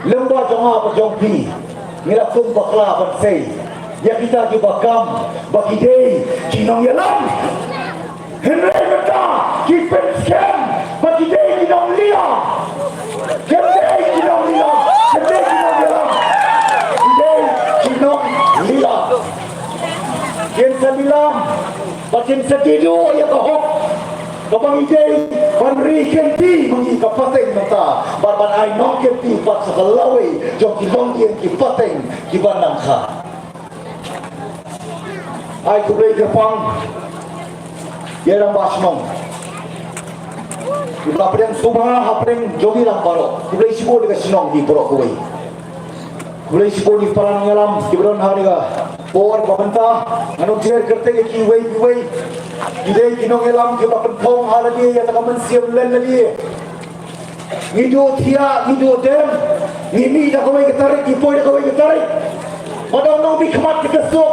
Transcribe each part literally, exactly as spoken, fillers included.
Lem bad jong nga bad jong phi, ngi la kum bakla ban sei ïa kita kiba kam ba ki dei ki nongïalam. Hynrei mynta ki pynskhem ba ki dei ki nonglila. Kim dei ki nonglila, kim dei ki nongïalam. Ki dei ki nonglila. Kin sa lila bad kin sa dei ïa ka hok kaba ngi dei ban ri kynti ma ngi ka pateng mynta bad ban ai nongkynti pat sha ka lawei jong ki longdien ki pateng kiba nang kha. Ai khublei kyrpang ïa i rangbah shnong, iba la pdiang sngewbha hapdeng jong ngi lang baroh. Khublei shibun ïa ka shnong ngi baroh kawei. Khublei shibun ïa ki para nongïalam kiba don ha kane ka por ba mynta. Ngan ym jer kyrteng ïa kiwei kiwei. Ki dei ki nongïalam kiba pynphong ha lade ïa ka mynsiem lem lade. Ngi duh thiah, ngi duh dem, ngi mih da kawei ka tarik, ngi poi da kawei ka tarik. Ba dang nang mih khmat ka suk.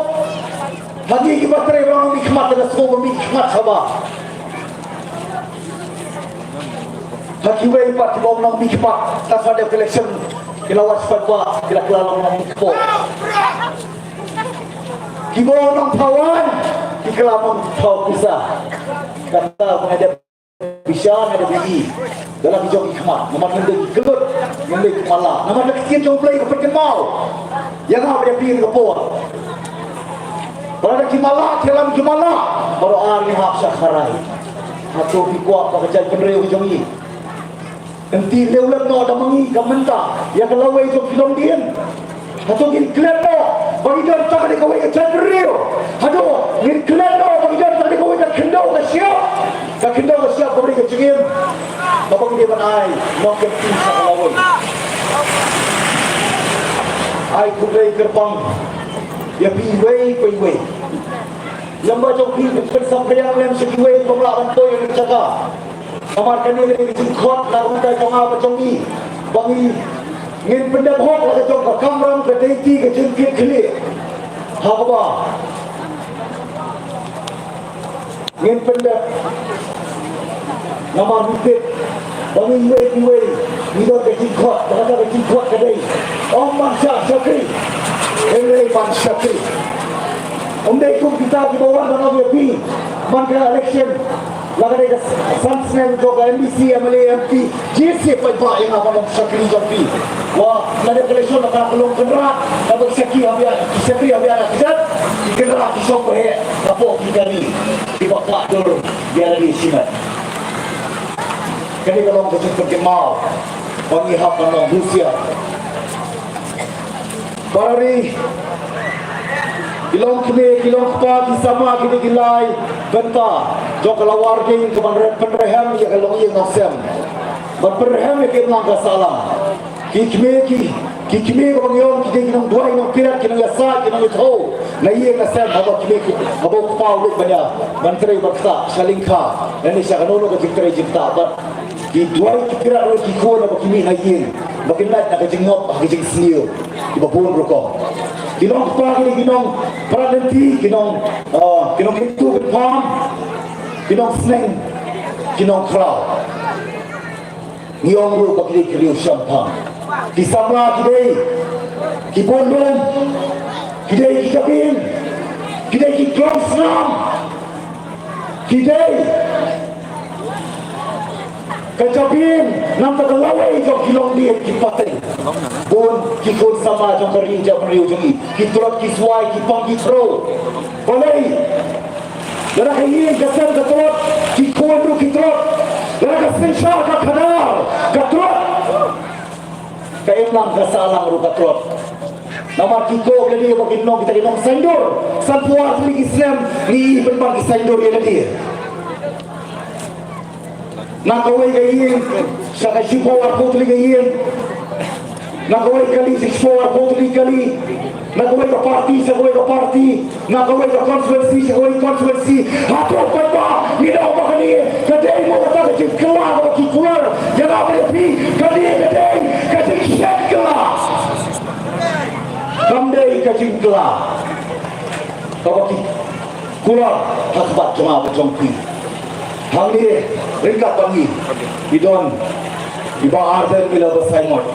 Ha ngi kiba trei ba dang nang mih khmat ka suk, ba mih khmat haba. Ha kiwei pat kiba ong nang mih khmat, ta sa dep election ki la wan spat ba ki la kylla long nang mih khmat. Kiba ong nang thaw wan, ki kylla nang thaw pisa. Kata ba nga dep pisa, nga dep ïohi da la ki jong ki khmat. Namar ngim dei ki kyllut, ngim dei ki mala. Namar da ka ktien jong U Blei ka pynkynmaw ïa nga ba dei phi ka por. Ba la da ki mala, ki lam ki mala, baroh ar ngi hap sha kharai. Hato phi kwah ba ka jaitbynriew ka jong ngi Ynti leh lem noh da ma ngi ka mynta ïa ka lawei jong ki longdien. Hato ngin klet noh ba ngi don tang da kawei ka jaitbynriew? Hato ngin klet noh ba ngi don tang da kawei ka khyndew ka shyiap? Ka khyndew ka shyiap kawei ka jingim kaba ngi dei ban ai nongkynti sha ka lawei. Ai khublei kyrpang ïa phi iwei pa iwei. Lem bad jong phi, pynsamphriang lem sha kiwei kiba lah ban poi ha ka jaka. Namar kane ka dei ka jingkhot na ka bynta jong nga bad jong phi ba ngi, ngin pyndep hok la ka jong ka kamram, ka dei ka jingkitkhlieh. Ha kaba ngin pyndep. Namar ngi tip ba ngi iwei pa iwei ngi don ka jingkhot, ba kata ka jingkhot ka dei, ym ban shah shakri. Hynrei ban shakri. Ym dei kum kita kiba wan ban ong ïa phi man ka election, la ka dei ka san snem jong ka M D C, M L A, M P, jingïaseng paidbah ïa nga ban long shakri jong phi. Wat la dep ka election la ka long kynrad, la ka shakri ha biang, shakri ha biang la ka jait, ki kynrad ki shong ba heh hapoh ki kari kiba khlad dur ïa lade shimet. Kane ka long ka jingpynkynmaw ba ngi hap ban long husiar. Para ri, ki longkmie, ki longkpa, ki samla, kine ki lai bynta jong ka lawar ding ka ban re-, pynrhem ïa ka longïing longsem, ban pynrhem ïa ka imlang ka sahlang. Ki kmie, ki, ki kmie kaba ngi ong ki dei ki nongduwai nongpirat, ki nongïasaid, ki nongïathew na ïing na sem, haba u kmie, haba u kpa u leit ban ïa, ban trei ban ktah sha lyngkha lane sha kano kano ka jingtrei jingktah, bad ki duwai ki pirat ruh ki khun haba ki mih na ïing, ba kin lait na ka jingngop, ha ka jingsniew, kiba bun rukom. Ki nongkpa ki dei ki nongprat lynti, ki nong, ah, ki nongkyntu kynpham, ki nongsneng, ki nongkhraw. Ngi ong ruh ba ki dei ki riew shemphang. Ki samla ki dei ki bun lum, ki dei ki jabieng, ki dei ki klongsnam, ki dei ka jabieng na ka bynta ka lawei jong ki longdien ki pateng. Bun ki khun samla jong ka ri jaitbynriew jong ngi ki tlot ki swai, ki pang ki thro. Balei? Lada ka ïing ka sem ka tlot, ki khun ruh ki tlot. Lada ka synshar ka khadar ka tlot, ka imlang ka sahlang ruh ka tlot. Namar ki kob lade ba kin long kita ki nongsaiñdur. Sanphew ar tylli ki snem ngi ïohi pynban ki saiñdur ïa lade. Na kawei ka ïing sha ka shiphew arphew tylli ka ïing. Na kawei ka kali sha shiphew arphew tylli ka kali. Na kawei ka party sha kawei ka party. Na kawei ka constituency sha kawei ka constituency. Hato paidbah ngi ong ba kane ka dei mo kata ka jingkylla kaba ki kular ïa nga bad ïa phi? Kane ka dei ka jingshet kylla. Kam dei ka jingkylla kaba ki kular ha khmat jong nga bad jong phi. Hangne ryngkat bad ngi i don i Bah Ardent Miller Basaiawmoit.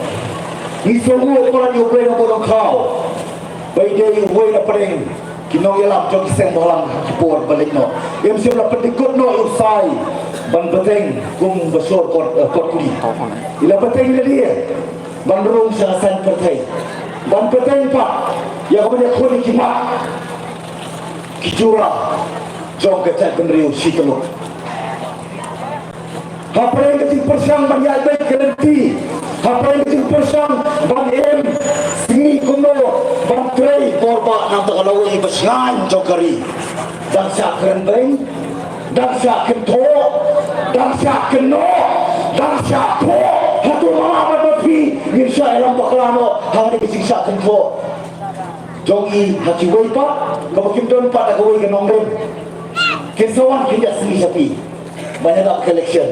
Ngi sngew palat ïa u Blei na bynta u khaw. Ba i dei uwei na pdeng ki nongïalam jong ki seng bhalang ha ki por ba leit noh. Im shym la pyndykut noh ïa u Sai ban bteng kum ba shor kot, eh, kot kuli. I la bteng ïa lade ban rung sha ka saiñ pyrthei. Ban bteng pat ïa ka ban ïakhun ïa ki mat ki jura jong ka jaitbynriew shi tyllup. Hapdeng ka jingpyrshang ban ïaid beit ka lynti, hapdeng ka jingpyrshang ban im sngi kumno ban trei bor ba na ka lawei ba shngaiñ jong ka ri. Dang shah kren beiñ, dang shah kynthoh, dang shah kynnoh, dang shah thoh. Hato ma nga bad ma phi ngin shah ïalam bakla noh ha kane ka jingshah kynthoh jong ngi ha kiwei pat, kaba kim don pat da kawei ka nongrim. Kin sa wan kin ïa sngi sha phi ban ïalap ka election.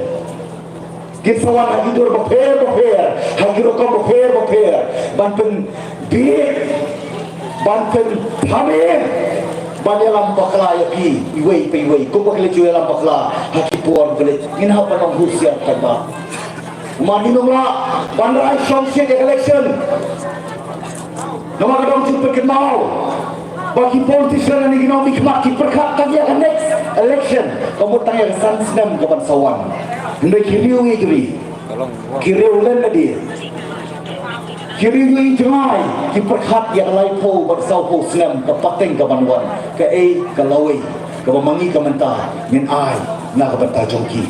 Kin sa wan ha ki dur bapher bapher, ha ki rukom bapher bapher, ban pynbit, ban pynthame, ban ïalam bakla ïa phi iwei pa iwei, kumba ki la ju ïalam bakla ha ki por ba leit. Ngin hap ban long husiar paidbah. Namar ngim lah ban rai shong shit ïa ka election. Namar ka dang jingpynkynmaw ba ki politician lane ki nongmihkhmat ki pyrkhat tang ïa ka next election, ka mut tang ïa ka san snem ka ban sa wan. Hynrei ki riew ïa ki ri, ki riew len lade, ki riew ïa ki jngai, ki pyrkhat ïa ka laiphew bad sawphew snem ka pateng ka ban wan. Kaei ka lawei kaba ma ngi ka mynta ngin ai na ka bynta jong ki?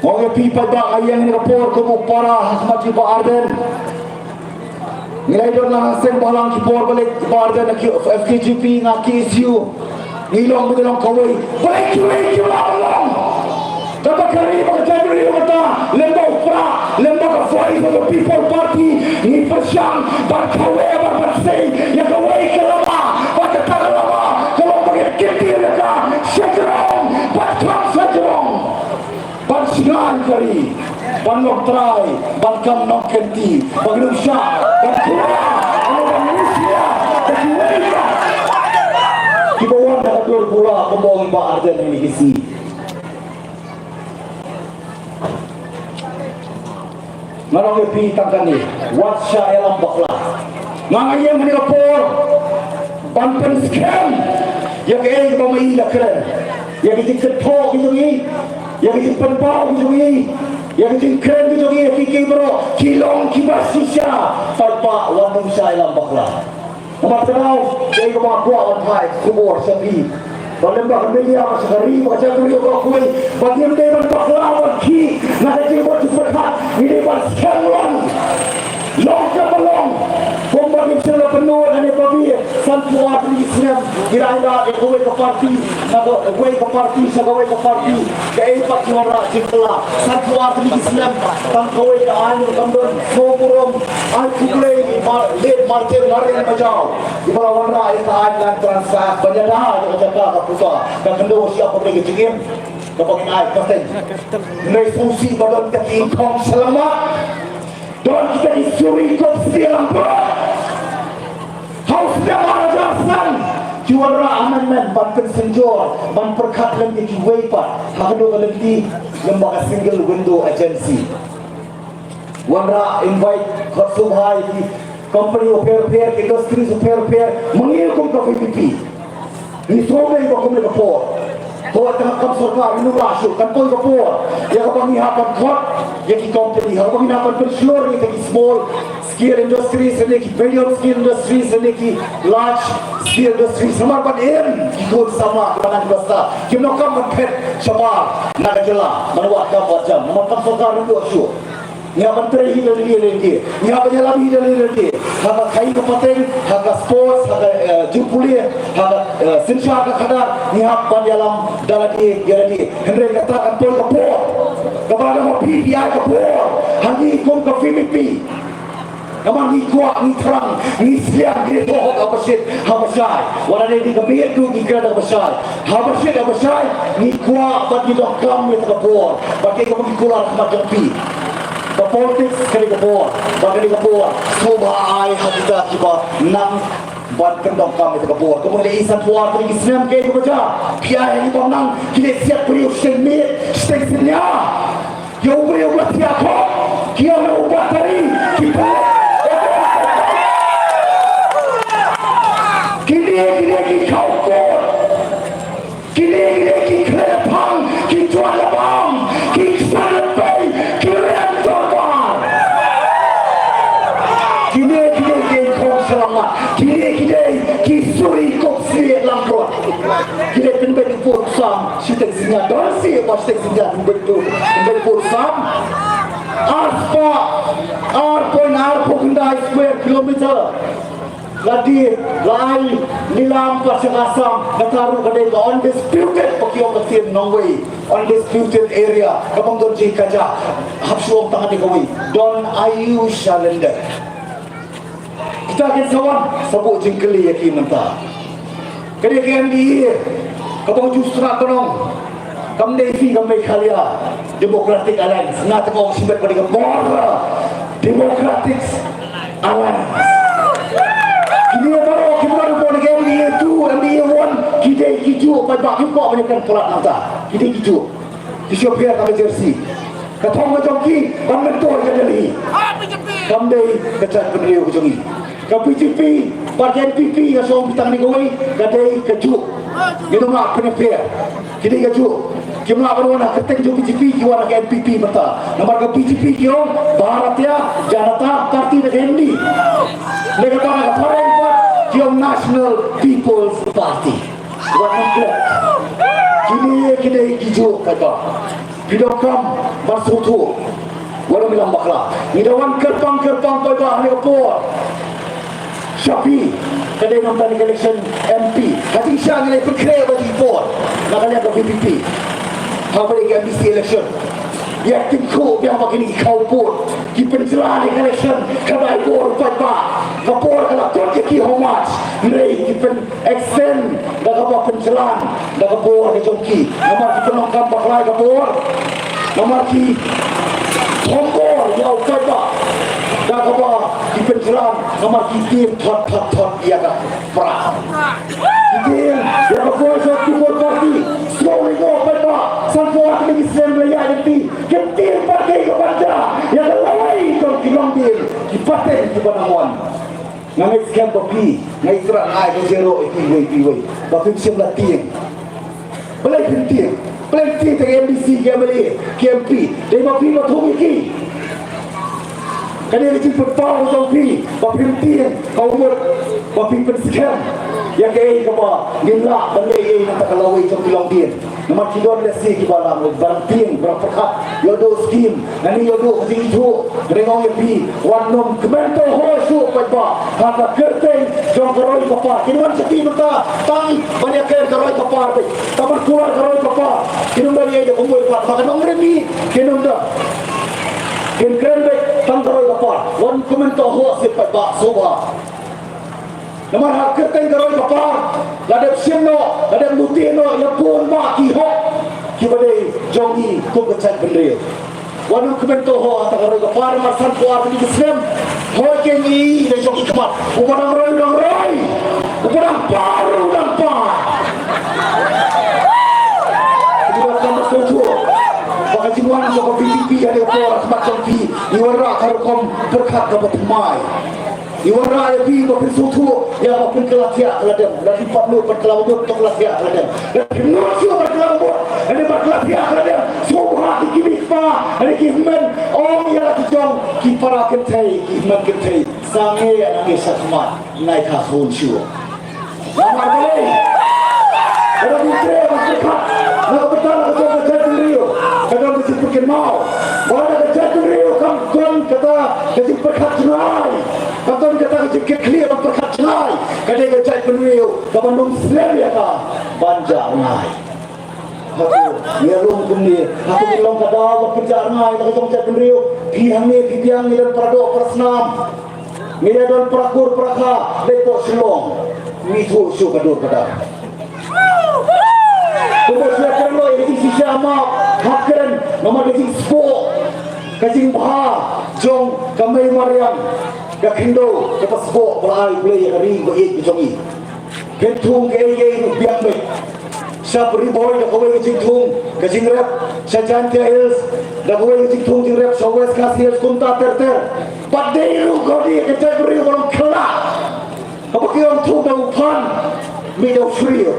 Nga ong ïa phi paidbah, nga ïeng ha kane ka por kum u para ha khmat jong Bah Ardent. Ngi la ïadon lang ha seng bhalang ki por ba leit, Bah Ardent na ki F K J P, nga K S U. Ngi long ba ngi long kawei. Balei kiwei kim lah ban long? Kata ka ri ba ka jaitbynriew mynta, lem bad u Prah, lem bad ka Voice of the People Party, ngi pyrshang ban kawei, ban ban sei ïa kawei ka lama, bad kata ka lama ka long ba ngin kyntiew ïa ka sha jrong bad kham sha jrong. Ban shngaiñ ka ri, ban long trai, ban kam nongkynti, ban ïoh shah, ban khura, ban ïoh shah, ban ïoh shah. Kiba wan na ka dur bula kumba ong Bah Ardent ha kine ki sngi. Nga ong ïa phi tang kane, wat shah ïalam bakla. Nga, nga ïeng ha kane ka por ban pynskhem ïa kaei kaba ma i la kren, ïa ka jingkynthoh ka jong i, ïa ka jingpynpaw ka jong i, ïa ka jingkren ka jong i, ïa ki, ki baroh ki long kiba shisha. Paidbah, wat nym shah ïalam bakla. Namar kata ka daw, kaei kaba nga kwah ban phai khubor sha phi, ba lem bad ka media, bad sha ka ri bad ka jaitbynriew baroh kawei, ba ngim dei ban bakla bad ki na ka jingbym pyrkhat. Ngi dei ban skhem long, long kaba long. Kumba ngim shym la pynnud hangne ba biang, sanphew ar tylli ki snem, ngi la ïalap ïa kawei ka party na kawei ka party sha kawei ka party. Kaei pat ki wanrah jingkylla sanphew ar tylli ki snem? Tang kawei ka aiñ rukom don, sngewburom, ai khublei ïa i Mar-, late Martin Mariam Majaw, iba la wanrah ïa ka aiñ Land Transfer Act ban ïada ïa ka jaka ka puta, ka khyndew shi hajar khatsan ka jingim kaba ngin ai pateng. Hynrei sngewsih ba don kita ki ingkhong shyllangmat, don kita ki suri kop syriem. Ha u snem ar hajar san ki wanrah amendment ban pynsynjor, ban pyrkhat lem ïa kiwei pat ha kano ka lynti, lem bad ka single window agency. Wanrah invite, khot sngewbha ïa ki company bapher bapher, ki industries bapher bapher, ma ngi kum ka V P P. Ngi sngew bha ba kum kane ka por, to, tang kam sorkar, ngi nang lah shuh, kan poi ka por ïa kaba ngi hap ban khot ïa ki company, ha kaba ngi hap ban pynshlur ïa ki small scale industries, ïa ki medium scale industries, ïa ki large scale industries. Namar ban im ki khun samla kiba nang kiba stad, kim donkam ban phet shabar na ka jylla ban wad kam wad jam. Namar kam sorkar ngi ïoh shuh. Ngi hap ban trei hi da lade lade. Ngi hap ban ïalam hi da lade lade. Ha ka khaii ka pateng, ha ka sports, ha ka, eh, jingpule, ha ka, eh, synshar ka khadar, ngi hap ban ïalam da lade ïa lade. Hynrei kata kan poi ka por kaba lada ma phi phi ai ka por ha ngi kum ka V P P, namar ngi kwah, ngi thrang, ngi sliang, ngi thoh hok ha ba shit ha ba shai. Wat la dei ka miet ruh ngi kren ha ba shai. Ha ba shit ha ba shai ngi kwah bad ngi donkam ïa kata ka bor. Bad kaei kaba ngi kular ha khmat jong phi, ka politics ka dei ka bor, bad ka dei ka bor sngewbha ai ha kita kiba nang ban pyndonkam ïa kata ka bor. Kumba ngi la ïohi, sanphew ar tylli ki snem, kaei kaba jia? Ki ai ha ki bym nang, ki leh siat briew shiteng miet shiteng synñia. Ïa u briew uba thiah khop ki ïoh na u battery, ki pynlait Kine ki dei ki khong shyllangmat. Kine ki dei ki suri kop slieh langbrot. Ki dei pynbeit u pud u sam shiteng synñia. Don sih ba shiteng synñia pynbeit pud, pynbeit pud u sam. Arspah ar point arphew khyndai square kilometer. La dih, la ai lilang pat sha ka Assam. Kata ruh ka dei ka undisputed, ba ki ong ka ktien nongwei, undisputed area. Ka bym don jingkajah. Hap shu ong tang kane kawei, Don Ayu Shalender. Kita kin sa wan, sa buh jingkylli ïa ki mynta. Ka dei ka M D A kaba ju sdang ka nong. Kam dei phi ka Meghalaya Democratic Alliance, nga tang ong shimet ba dei ka Bor Democratic Alliance. Kine baroh kiba la bun ka M D A two, M D A one, ki dei kijuh paidbah, kim kwah ban ïakren palat nangta. Ki dei kijuh. Ki shu pher ka jersey. Ka thong ka jong ki ban myntoi ka Delhi. Kam dei ka jaitbynriew ka jong ngi. Ka B J P bad ka N P P, nga shu ong tang kane kawei, ka dei kajuh. Ngi dang lah pynïapher. Ki dei kajuh. Kim lah ban wan ha kyrteng jong B J P, ki wan ha ka N P P mynta. Namar ka B J P ki ong Bharatiya Janata Party na ka Hindi. Lada ka phareng pat ki ong National People's Party. Wat nym klet. Kine ki dei kijuh paidbah. Phi donkam ban sngewthuh. Wat nym ïalam bakla. Ngi da wan kyrpang kyrpang paidbah ha kane ka por. Sha phi, ka dei namar kane ka election M P. Ha jingshisha ngi la pynkhreh bad ki por na ka liang ka V P P. Haba dei ka M D C election, ïa ki kyntu biang ba kine ki khaw vote, ki pynjlan ïa ka election, ka dei bor paidbah. Ka por ka la kut ïa ki ha March. Hynrei ki pyn extend da kaba pynjlan da ka bor ka jong ki. Namar ki pynlong kam bakla ïa ka bor. Namar ki thombor ïa u paidbah da kaba ki pynjlan. Namar ki tieng thot thot thot ïa ka pra. Ki tieng ïa ka Voice of People Party. Sngewbha ïa u paidbah. Sanphew ar tylli ki snem la ïaid lynti. Ki tieng pat ïa ka bynta ïa ka lawei jong ki longdien, ki pateng kiba nang wan. Nga ngeit skhem ba phi, nga ïathuh nga ai ka jingïaroh ïa phi iwei pa iwei, ba phim shym la tieng. Balei phim tieng? Balei phim tieng tang M D C, ki M L A, ki M P? Dei ba phi ba thung ïa ki. Kane ka jingpynpaw jong phi ba phim tieng, ka mut ba phi pynskhem ïa kaei kaba ngin lah ban leh ïa nangta ka lawei jong ki longdien. Namar ki don lehse kiba la mut ba dang tieng, ba dang pyrkhat ïa u skim. Ngan ïa u ka jingithuh, nga ong ïa phi, wat nym kmen to ho shuh paidbah ha ka kyrteng jong ka roi ka par. Kin wan sha phi mynta tang ban ïa kren ka roi ka par beit, tang ban kular ka roi ka par. Kin ym don ïa ka kumwei pat ba ka nongrim hi, kin ym don. Kin kren beit tang ka roi ka par. Wat nym kmen to ho shuh paidbah, sngewbha. Namar ha kyrteng ka roi ka par, la dep shim noh, la dep lute noh ïa bun bah ki hok kiba dei jong ngi kum ka jaitbynriew. Wat nym kmen to ho ha ka roi ka par, namar sanphew ar tylli ki snem, hoi kein i dei jong ki khmat. Uba dang roi u dang roi, uba dang par u dang par. Uba dang par u dang par. Ba ka jingwan jong ka V P P ha kane ka por ha khmat jong phi, ngi wanrah ka rukom pyrkhat kaba thymmai. Ngi wanrah ïa phi ba phin sngewthuh ïa ba phin kylla thiah kylla dem. Lada phim pat nud ban kylla bamut to kylla thiah kylla dem. Lada phim nud shuh ban kylla bamut, lada ban kylla thiah kylla dem, sngewbha ki kmie ki kpa, lada ki hynmen, ong ïa la ki jong ki para kynthei, ki hynmen kynthei, sangeh nangne shakhmat, nai kha khun shuh. Namar balei? Ka dei ban trei ban pyrkhat na ka bynta ka jong ka jaitbynriew. Ka don ka jingpyrkhat maw? Ba ka jaitbynriew kam don kata ka jingpyrkhat jngai, kam don kata ka jingkitkhlieh ban pyrkhat jngai. Ka dei ka jaitbynriew kaba nym slem ïa ka ban jah rngai. Hato ngi ïalum kumne, hato ngi long ka daw ban pynjah rngai na ka jong ka jaitbynriew? Phi hangne phi biang ngi don para doh para snam. Ngi ïa don para kur para kha leit pok Shillong. Ngi thuh shuh ka dur ka dar. Kumba shu ïa kren loi ka jingshisha map hap kren namar ka jingspoh, ka jingbha jong ka mei mariang, ka khyndew kaba spoh ba la ai U Blei ïa ka ri ba ïeit ka jong ngi. Pynthung kaei kaei ruh biang beit. Sha Ri Bhoi da kawei ka jingthung ka jingrep, sha Jaintia Hills da kawei ka jingthung jingrep, sha West Khasi Hills, kumta ter ter. Bad dei ruh ka dei ka jaitbynriew ba long khyllah. Kaba ki ong thung da u phan, mih da u friew.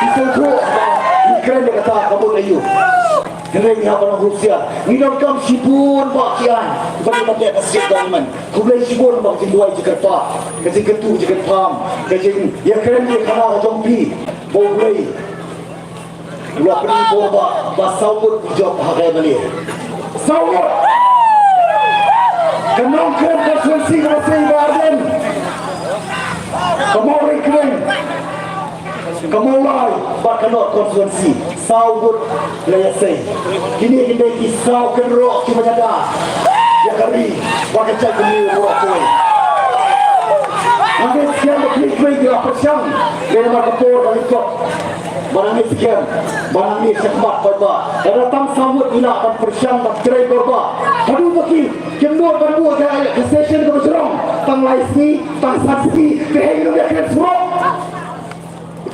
Ki sngewthuh ba ngi kren ïa kata ka mut aïu. Hynrei Ngi hap ban ruh sia. Ngi donkam shibun ba ki aiñ. Ba ngi ban leh ka state government. Khublei shibun ba ka jingduwai jingkyrpad, ka jingkyntu jingkyrpad, ka jingïakren ïakhana ka jong phi. Ba U Blei u la pynbor ba, ba saw ngut u jop ha ka M L A. Saw ngut. Ka Nongkrem constituency ka Bah Ardent, ka Mawryngkneng, ka Mawlai bad ka North constituency. Saw ngut la ïasei. Kine ki dei ki saw kynroh kiba ïada ïa ka ri bad ka jaitbynriew baroh kawei. Nga ngeit skhem ba kine kiwei ki la pyrshang lem namar ka por ka la ïakhop. Ba nga ngeit skhem, ba nga ngeit shakhmat paidbah, lada tang saw ngut ngi lah ban pyrshang ban trei paidbah. Haduh ba ki, kim nud ban buh ïa ka session kaba jrong, tang lai sngi, tang san sngi, te hynrei ngim ïakren surok.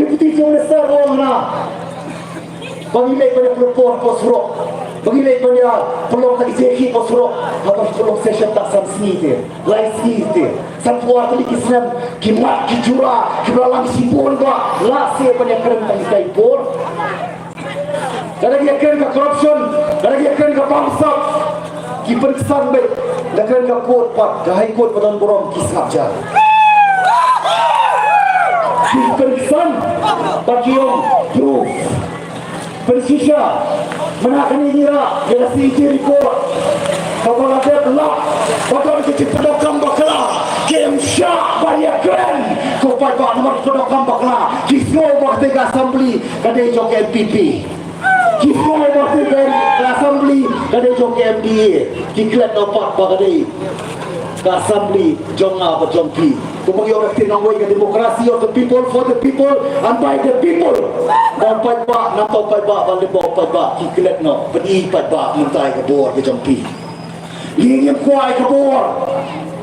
Deputy Chief Minister u ong na ba ngi leit ban ïa pynlong por hapoh surok, ba ngi leit ban ïa pynlong ka jingïakhih hapoh surok. Haba ki pynlong session tang san sngi te, lai sngi te, sanphew ar tylli ki snem, ki mat ki jura kiba la lang shibun ba la seh ban ïakren tang ïa ki por. Lada ki ïakren ka corruption, lada ki ïakren ka bamsap, ki pynksan beit. Lada kren ka court pat, ka High Court ba don burom, ki sngap jar. Ki pynksan bad ki ong proof. Pynshisha. Mynta kane ngi rah ïa ka C A G report kaba la dep lap ba don ki jingpyndonkam bakla. Kim shah ban ïakren. Ko paidbah, namar ki pyndonkam bakla, ki sngew ba katei ka assembly ka dei jong ka N P P. Ki sngew ba katei ka assembly ka dei jong ka M D A. Ki klet noh pat ba ka dei ka assembly jong nga bad jong phi. Kumba ngi ong, ka ktien nongwei ka democracy of the people, for the people and by the people. Ba u paidbah, namar u paidbah, ban leh ba u paidbah, ki klet noh. Pyni paidbah mynta ïa ka bor ka jong phi. Ngi ngim kwah ïa ka bor.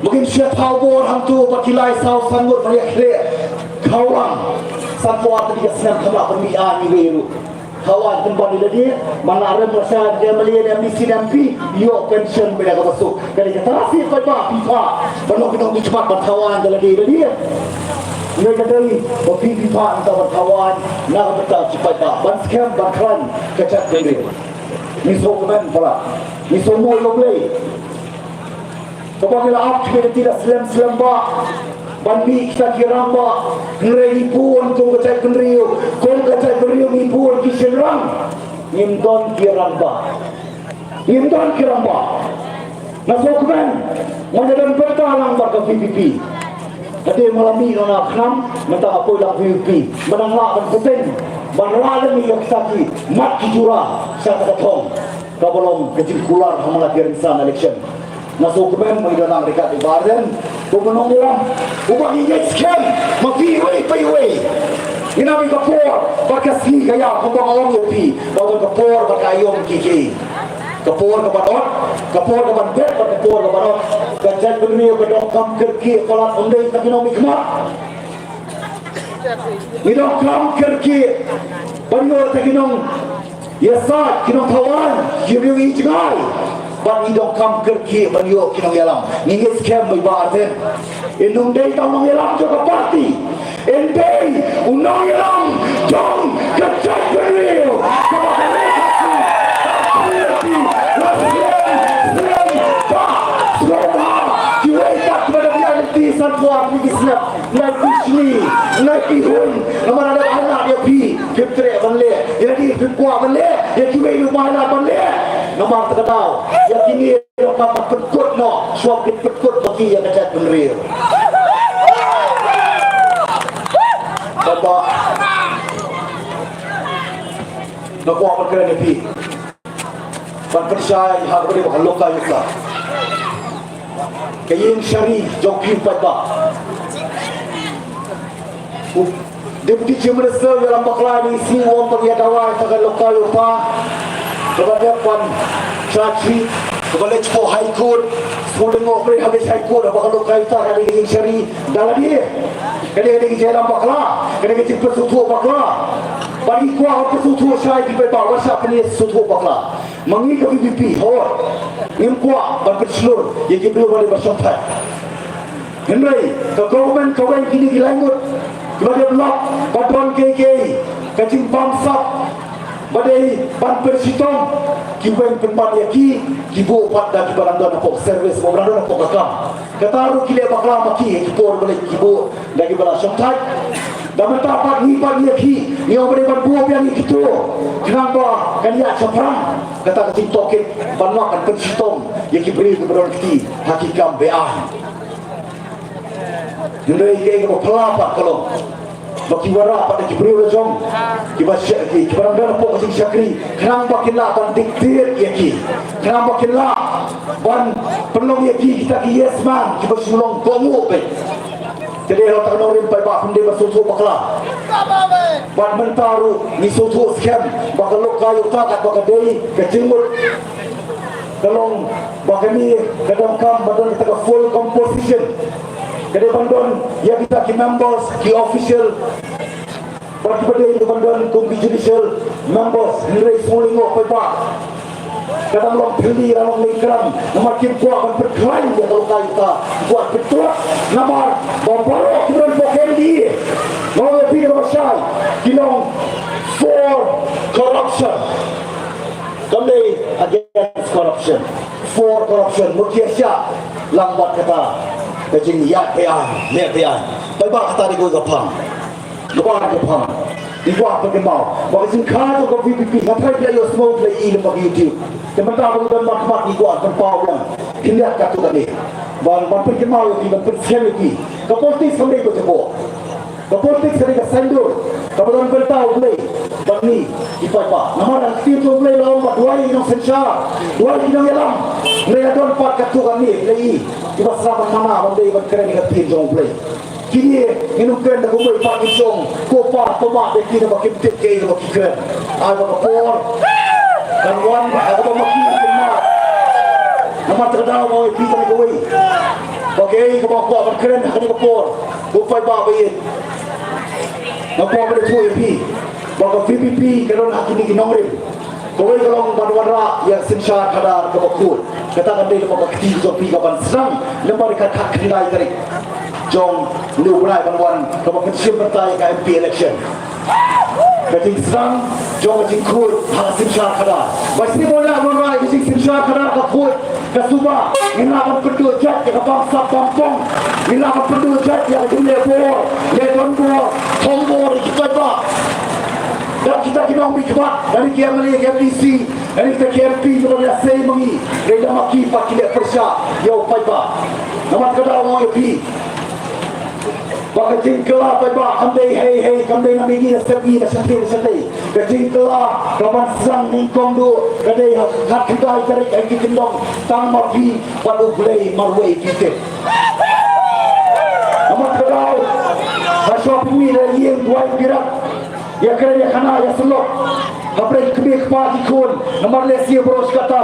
Ba ngin shu thaw bor hangto bad ki lai saw san ngut ban ïakhleh khawang. Sanphew ar tylli ki snem, kham lah ban mih aiñ iwei ruh. Khawang, pynban ïa lade, man la rem la shai, M L A ne M D C ne M P, ïoh pension bad ïa kaba suk. Ka dei kata shi paidbah phi phah ban long ki nongmihkhmat ban khawang ïa lade, lade. Ngi ka dei ba phi, phi phah nangta ban khawang na ka bynta shi paidbah, ban skhem ban khlaiñ ka jaitbynriew. Ngi sngewkmen palat, ngi sngewmut ïa U Blei. Kaba ngi la ap, ngi la leit da slem slem bah ban mih kita ki rangbah. Hynrei ngi bun kum ka jaitbynriew, kum ka jaitbynriew ngi bun ki shynrang. Ngim don ki rangbah. Ngim don ki rangbah. Nga sngewkmen, nga la don bynta lang bad ka V P P. Hynrei ma la mih na khnam, mynta nga poi lang V P P. Mynta nga lah ban bteng, ban rah lem ïa kita ki mat ki jura sha ka thong kaba long ka jingkular ha man la ki rynsan election. Nga sngewkmen ba ngi don lang ryngkat i Bah Ardent kum u nongïalam uba ngi ngeit skhem ma phi iwei pa iwei. Ngi nang ïa ka por bad ka sngi ka ïa, kumba nga ong ïa phi, ba don ka por bad ka aïom kiei kiei. Ka por kaban ot, ka por kaban bet bad ka por kaban ot. Ka jaitbynriew ka donkam kyrkieh palat, ym dei tang ki nongmihkhmat. Ngi donkam kyrkieh ban ïoh tang ki nong ïasaid, ki nongthaw aiñ, ki briew ïeit jngai. Bad ngi donkam kyrkieh ban ïoh ki nongïalam. Ngi ngeit skhem ba i Bah Ardent in ym dei tang u nongïalam jong ka party. In dei u nongïalam jong ka jaitbynriew. Kaba ka rei ka shu, ka rei ka shu, la slem, slem, ba, sngewbha, kiwei pat kiba dang ïaid lynti sanphew ar tylli ki snem. Nai phi shni, nai phi hun, namar lada ai lad ïa phi, phim treh ban leh. Ïa lade phim kwah ban leh, ïa kiwei ruh ba ai lad ban leh. Namar kata ka daw, ïa kine ruh ka pynkut noh, shuwa phin pynkut ma ki ïa ka jaitbynriew. Kaba nga kwah ban kren ïa phi. Ban pynshai ha kaba dei ba ka lokayukta, ka ïing shari jong phi u paidbah. U Deputy Chief Minister u ïalam bakla ïa ngi, u ong ba ngi ïa dawa ïa ka lokayukta kaba dep ban charge sheet kaba leit sha High Court. Sngewdei ngok briew ha High Court ba ka lokayukta ka dei ka ïing shari. Da lade ka dei, ka dei ka jingïalam bakla, ka dei ka jingpynsngewthuh bakla. Ba ngi kwah ban pynsngewthuh shai ki paidbah, wat shah pynsngewthuh bakla. Ma ngi ka V P P, hooid, ngim kwah ban pynshlur ïa ki briew ba dei ba shongthait. Hynrei ka government kawei, kine ki lai ngut kiba dep lap ba don kiei kiei, ka jingbamsap, Ba dei ban pynshitom ki weng pynban ïa ki, ki buh pat da kiba dang don hapoh service, ba dang don hapoh ka kam. Kata ruh ki leh bakla ma ki, ki por ba leh ki buh da kiba la shongthait. Da mynta pat ngi pat ïa ki, ngi ong ba dei ban buh biang ïa kito, khnang ba kan ïaid shaphrang kata ka jingtohkit, ban ym kan pynshitom ïa ki briew kiba don kti ha ki kam be-aiñ. Hynrei kaei kaba phylla pat ka long ba ki wanrah pat da ki briew la jong, kiba sha-, ki, kiba dang don hapoh ka jingshakri, khnang ba kin lah ban dictate ïa ki, khnang ba kin lah ban pynlong ïa ki kita ki yes man, kiba shu long kohnguh beit. Te dei ha kata ka nongrim paidbah, ym dei ban sngewthuh bakla. Bad mynta ruh ngi sngewthuh skhem ba ka Lokayukta katba ka dei ka jingmut, ka long ba kane ka donkam ban don kata ka full composition. Ka dei ban don ïa kita ki members, ki official, bad kiba dei ban don kum ki judicial members, hynrei sngewlyngngoh paidbah. Ka dang long thylli, ka dang long nongkren, namar kim kwah ban pynkhlaiñ ïa ka Lokayukta, kim kwah pyntlot, namar ba baroh kiba don hapoh K M D A, nga ong ïa phi kaba shai, ki long for corruption. Kam dei against corruption, for corruption. Mut ki ïa shah lang bad kata ka jingïaid be-aiñ, leh be-aiñ. Paidbah, kata dei kawei ka phang. Kaba ar ka phang, ngi kwah ban kynmaw ba ka jingkha jong ka V P P, nga tharai phi la ïohsngew, phi la i lyngba ka YouTube. Te mynta ba ngi don markhmat, ngi kwah ban pynpaw biang khyndiat katto katne, ban, ban pynkynmaw ïa phi, ban pynskhem ïa phi. Ka politics kam dei kaba jaboh. Ka politics ka dei ka saiñdur kaba don bynta U Blei bad ngi ki paidbah. Namar ha ka Ktien jong U Blei la ong ba duwai ïa ki nongsynshar, duwai ïa ki nongïalam. Hynrei la don pat katto katne, phi la i, kiba sdang ban mana, ban dei ban kren ïa ka Ktien jong U Blei. Kine ngin ym kren da kumwei pat, ngin ong ko pa, to mad ïa ki naba kim tip kaei kaba ki kren. Ai ba ka por kan wan, ai ba ma ki kin mad. Namar kata ka daw nga ong ïa phi tang kawei, ba kaei kaba kwah ban kren ha kane ka por, ko paidbah ba ïeit, nga kwah ban ïathuh ïa phi ba ka V P P ka don ha kine ki nongrim. Kawei ka long ban wanrah ïa ka synshar khadar kaba khuid. Kata kan dei lyngba ka kti jong phi kaban sdang lyngba ka khatkhyndai tarik jong une u bnai ban wan, kaba pynshim bynta ïa ka M P election. Ka jingsdang jong ka jingkhuid ha ka synshar khadar. Ba shisien ba la wanrah ïa ka jingsynshar khadar ka khuid, ka suba, ngin lah ban pynduh jait ïa ka bamsap bampong. Ngin lah ban pynduh jait ïa ka jingleh bor, leh donbor, thongbor ïa ki paidbah. Da kita ki nongmihkhmat, da ki M L A, ki M D C, da kita ki M P kiba ïasei ma ngi, hynrei da ma ki pat ki leh pyrshah ïa u paidbah. Namar kata nga ong ïa phi ba ka jingkylla paidbah kam dei hei hei, kam dei na mihngi na sepngi, na shatei na shatei. Ka jingkylla kaban sdang nyngkong duh ka dei ha ka khatkhyndai tarik ha ki kyndong, tang ma phi bad U Blei marwei phi tip. Namar kata ka daw, ha shuwa pynmih la ïing duwai, birak, ïakren ïakhana, ïasyllok hapdeng kmie kpa ki khun. Namar lehse baroh shi katta,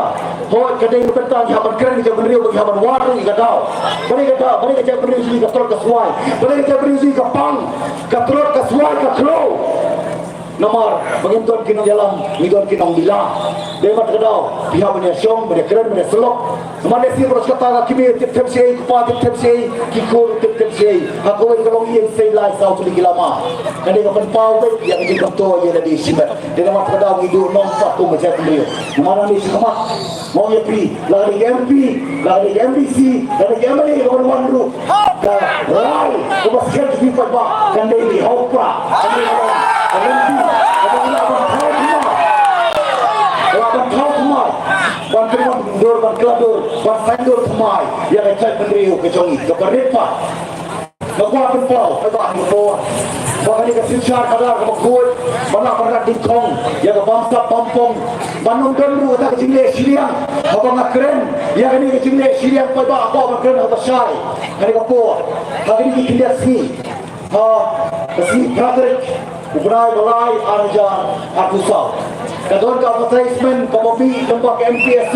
hooid, ka dei na ka bynta ngi hap ban kren ïa ka jaitbynriew, ba ngi hap ban wad ruh ïa ka daw. Balei ka daw, balei ka jaitbynriew jong ngi ka tlot ka swai, balei ka jaitbynriew jong ngi ka pang, ka tlot ka swai ka khlaw? Namar ba ngim don ki nongïalam, ngi don ki nonglila. Dei namar kata ka daw phi hap ban ïashong, ban ïakren, ban ïasyllok. Namar lehse baroh shi katta ka kmie tip them shaei, u kpa tip them shaei, ki khun tip them shaei. Ha kawei ka longïing sei lai saw tylli ki lama. Ka dei ka pynpaw beit ïa ka jingkyntu ïa lade shimet. Dei namar kata ka daw ngi duh nongpat kum ka jaitbynriew. Namar nangne shakhmat, nga ong ïa phi, la ka dei ka M P, la ka dei ka M D C, la ka dei ka M L A kaban wan ruh, ka rai kaba skhem jong phi paidbah kan dei ban ïoh pra. Kan dei ban wan, ka lynti kaba ngi lah ban thaw thymmai, lah ban thaw thymmai, ban pynwandur, ban kylla dur, ban saiñdur thymmai ïa ka jaitbynriew ka jong ngi kaba rit pat. Nga kwah pynpaw ha kane ka por ba kane ka synshar khadar kaba khuid, ba lah ban rat dyngkhong ïa ka bamsap bampong, ban ym don ruh kata ka jingleh shiliang. Haba nga kren ïa kane ka jingleh shiliang paidbah, nga kwah ban kren ha kaba shai. Kane ka por, ha kine ki khyndiat sngi, ha ka sngi phra tarik u bnai ba lai ar hajar arphew saw, ka don ka advertisement kaba mih lyngba ka M P S C.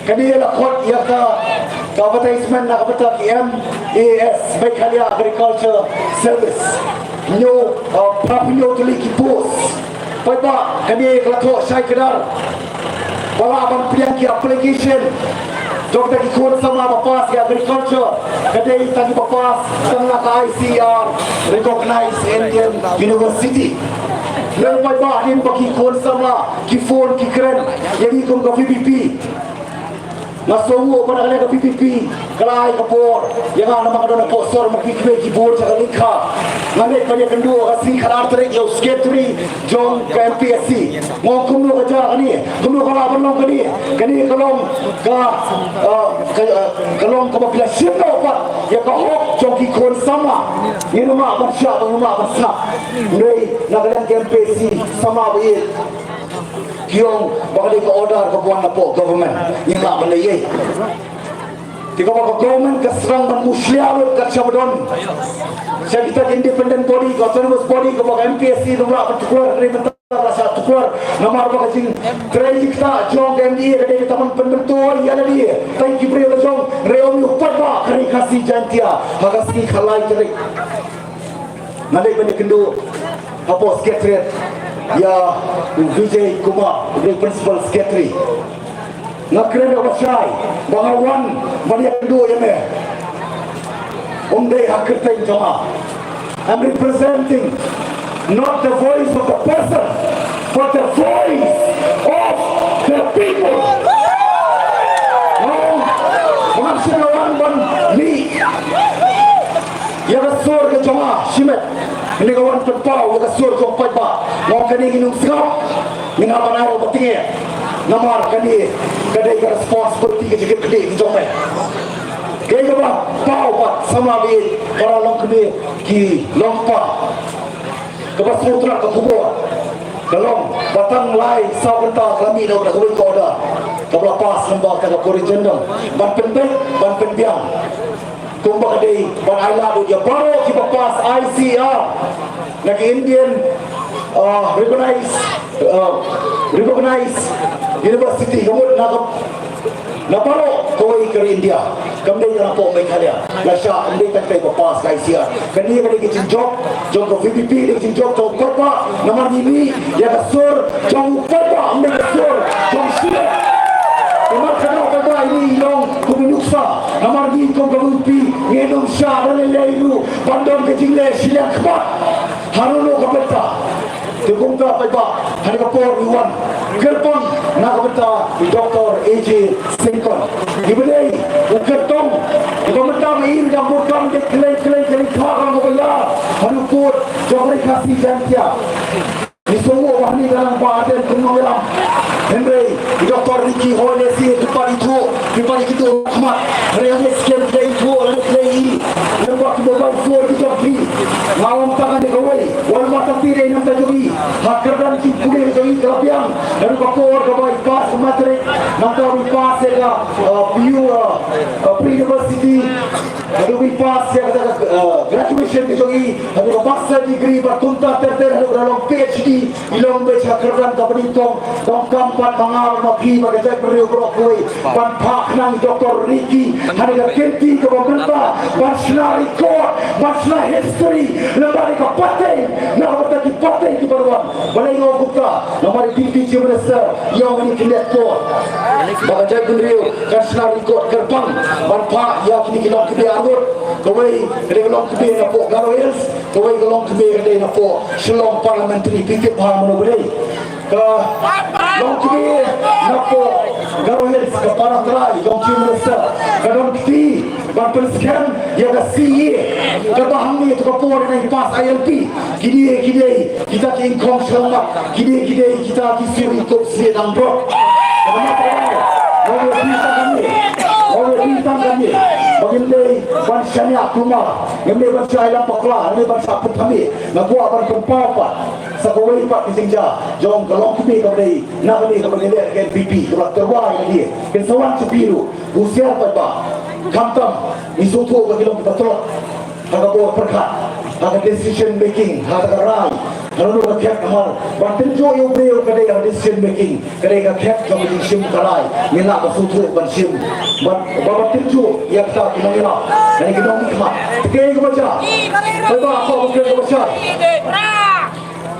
Kane la khot ïa ka, ka advertisement na ka bynta ki M A S, Meghalaya Agriculture Service. Hynñiew, uh, phra phew hynñiew tylli ki post. Paidbah, kane ka la thoh shai kdar. Ba lah ban pdiang ki application jong kita ki khun samla ba pass ïa agriculture. Ka dei tang kiba pass tang na ka I C E R recognized Indian university. Kren paidbah, hadien ba ki khun samla ki phone ki kren ïa ngi kum ka VPP. Nga sngew ba na ka liang ka VPP ka la ai ka bor ïa nga namar nga don hapoh sor, ma ki kmie ki bun sha ka lyngkha. Nga leit ban ïakynduh ha ka sngi khatar tarik ïa u secretary jong ka MPSC. Nga ong kumno ka jia kane, kumno ka lah ban long kane. Kane ka long ka, uh, ka, uh, ka long kaba phi la shim noh pat ïa ka hok jong ki khun samla. Ngim lah ban shah, ngim lah ban sah. Hynrei na ka liang ka MPSC samla ba ïeit ki ong ba ka dei ka order kaba wan napoh government. Ngim lah ban leh ei. Te kaba ka government ka sdang ban mushlia lut kat shaba don sha kita ki independent body, ka autonomous body, kaba ka MPSC ruh lah ban tuklar, hynrei mynta ka la shah tuklar namar ba ka jingtrei jingktah jong ka MDA ka dei kata ban pynmyntoi ïa lade, tang ki briew la jong, hynrei ym ïoh pat ba ka Ri Khasi Jaiñtia. Ha ka sngi khatlai tarik nga leit ban ïakynduh hapoh secretariat ïa u Vijay Kumar, u dei principal secretary. Nga kren da u ba shai ba nga wan ban ïakynduh ïa me. Um dei ha kyrteng jong nga. I'm representing not the voice of the person, but the voice of the people. Nga ong ba ngam shym la wan ban mih ïa ka sur ka jong nga shimet. Kane ka wan pynpaw ïa ka sur jong paidbah. Nga ong kane ngin ym sngap, ngin hap ban ai ruh ba tynge. Namar kane ka dei ka responsibility ka jingkit kdie ka jong me. Kaei kaba paw pat samla baieit, para longkmie ki longkpa. Kaba sngewthuh ka khubor ka long ba tang lai saw kynta ka la mih na kawei ka order kaba la pass lyngba ka corrigendum ban pynbeit ban pynbiang. Kumba ka dei ban ailad ïa baroh kiba pass ICAR na ki Indian, uh, recognized, uh, recognized university, ka mut na ka, na baroh kawei ka ri India. Kam dei tang napoh Meghalaya. La shah, kam dei tang kiba pass ka ICAR. Kane ka dei ka jingjop jong ka VPP, dei ka jingjop jong u paidbah. Namar ngi mih ïa ka sur jong u paidbah, ym dei ka sur jong shnong. Namar kata u paidbah ine i long kum i nuksa. Namar ngi kum ka VPP ngin ym shah da lei lei ruh ban don ka jingleh shiliang khmat. Haduh ka bynta. Te kumta paidbah, ha kane ka por ngi wan kyrpang na ka bynta i Doctor A J Syngkon. Iba dei u kyrtong uba mynta ma i u dang bun kam dei klei klei klei kha ka long kaba ïar haduh pud jong ka Ri Khasi Jaiñtia. Ngi sngewthuh ba hangne ka long ba ardent kumno ïalam. Hynrei i Doctor Ricky Hoy Lessie, phi pat ithuh, phi pat ithuh khmat. Hynrei hangne skhem phi ithuh lane phi i lem bad ki mobile phone ki jong phi. Nga ong tang kane kawei, wat la mareh, te dei na ka bynta jong i. Ha ka kyrdan jingpule jong i ka la biang naduh ka por kaba i pass ka matric, nangta i pass ïa ka, uh, PU, uh, uh, pre-university. Haduh ba i pass ïa kata ka, uh, graduation ka jong i, haduh ka master degree bad kumta ter ter haduh ka long PhD. I long beit ha kyrdan kaba nyngkong. Donkam pat ma nga ma phi bad ka jaitbynriew baroh kawei ban phah khnang ïa u Doctor Ricky ha kane ka kynti kaba mynta ban shna record, ban shna history lyngba kane ka pateng na ka bynta ki pateng kiba wan. Balei nga ong kumta? Namar i Deputy Chief Minister i ong ha kine ki por ba ka jaitbynriew kan shna record kyrpang ban phah ïa kine ki longkmie arngut. Kawei ka dei ka longkmie napoh Garo Hills, kawei ka longkmie ka dei napoh Shillong Parliamentary. Phi tip bha mano ba dei ka longkmie napoh Garo Hills, ka para trai jong Chief Minister, ka don kti ban pynskhem ïa ka CAA. Kaba hangne to ka por ïa ka pass ILP. Kine ki dei kita ki ingkhong shyllangmat, kine ki dei kita ki suri kup slieh dang brot. Kaba nga trai, nga ong ïa phi tang kane, nga ong ïa phi tang kane ba ngim dei ban shaniah kulmar, ngim dei ban shah ïalam bakla, ngim dei ban shah pynthame. Nga kwah ban pynpaw pat sa kawei pat ka jingjia jong ka longkmie kaba dei na kane kaba dei ka NPP kaba la tyrwa ïa lade. Kin sa wan sha phi ruh, husiar paidbah. Khamtam ngi sngewthuh ba ki long kiba tlot ha ka bor pyrkhat, ha ka decision making, ha ka rai, ha kano ka khep, namar ban tynjuh ïa u briew ka dei ha decision making, ka dei ka khep jong ka jingshim ka rai. Ngin lah ban sngewthuh ban shim, ban, ban, ban tynjuh ïa kita ki nongïalam, ïa ki nongmihkhmat. Te kaei kaba jia? Paidbah, ka khubor kaba jia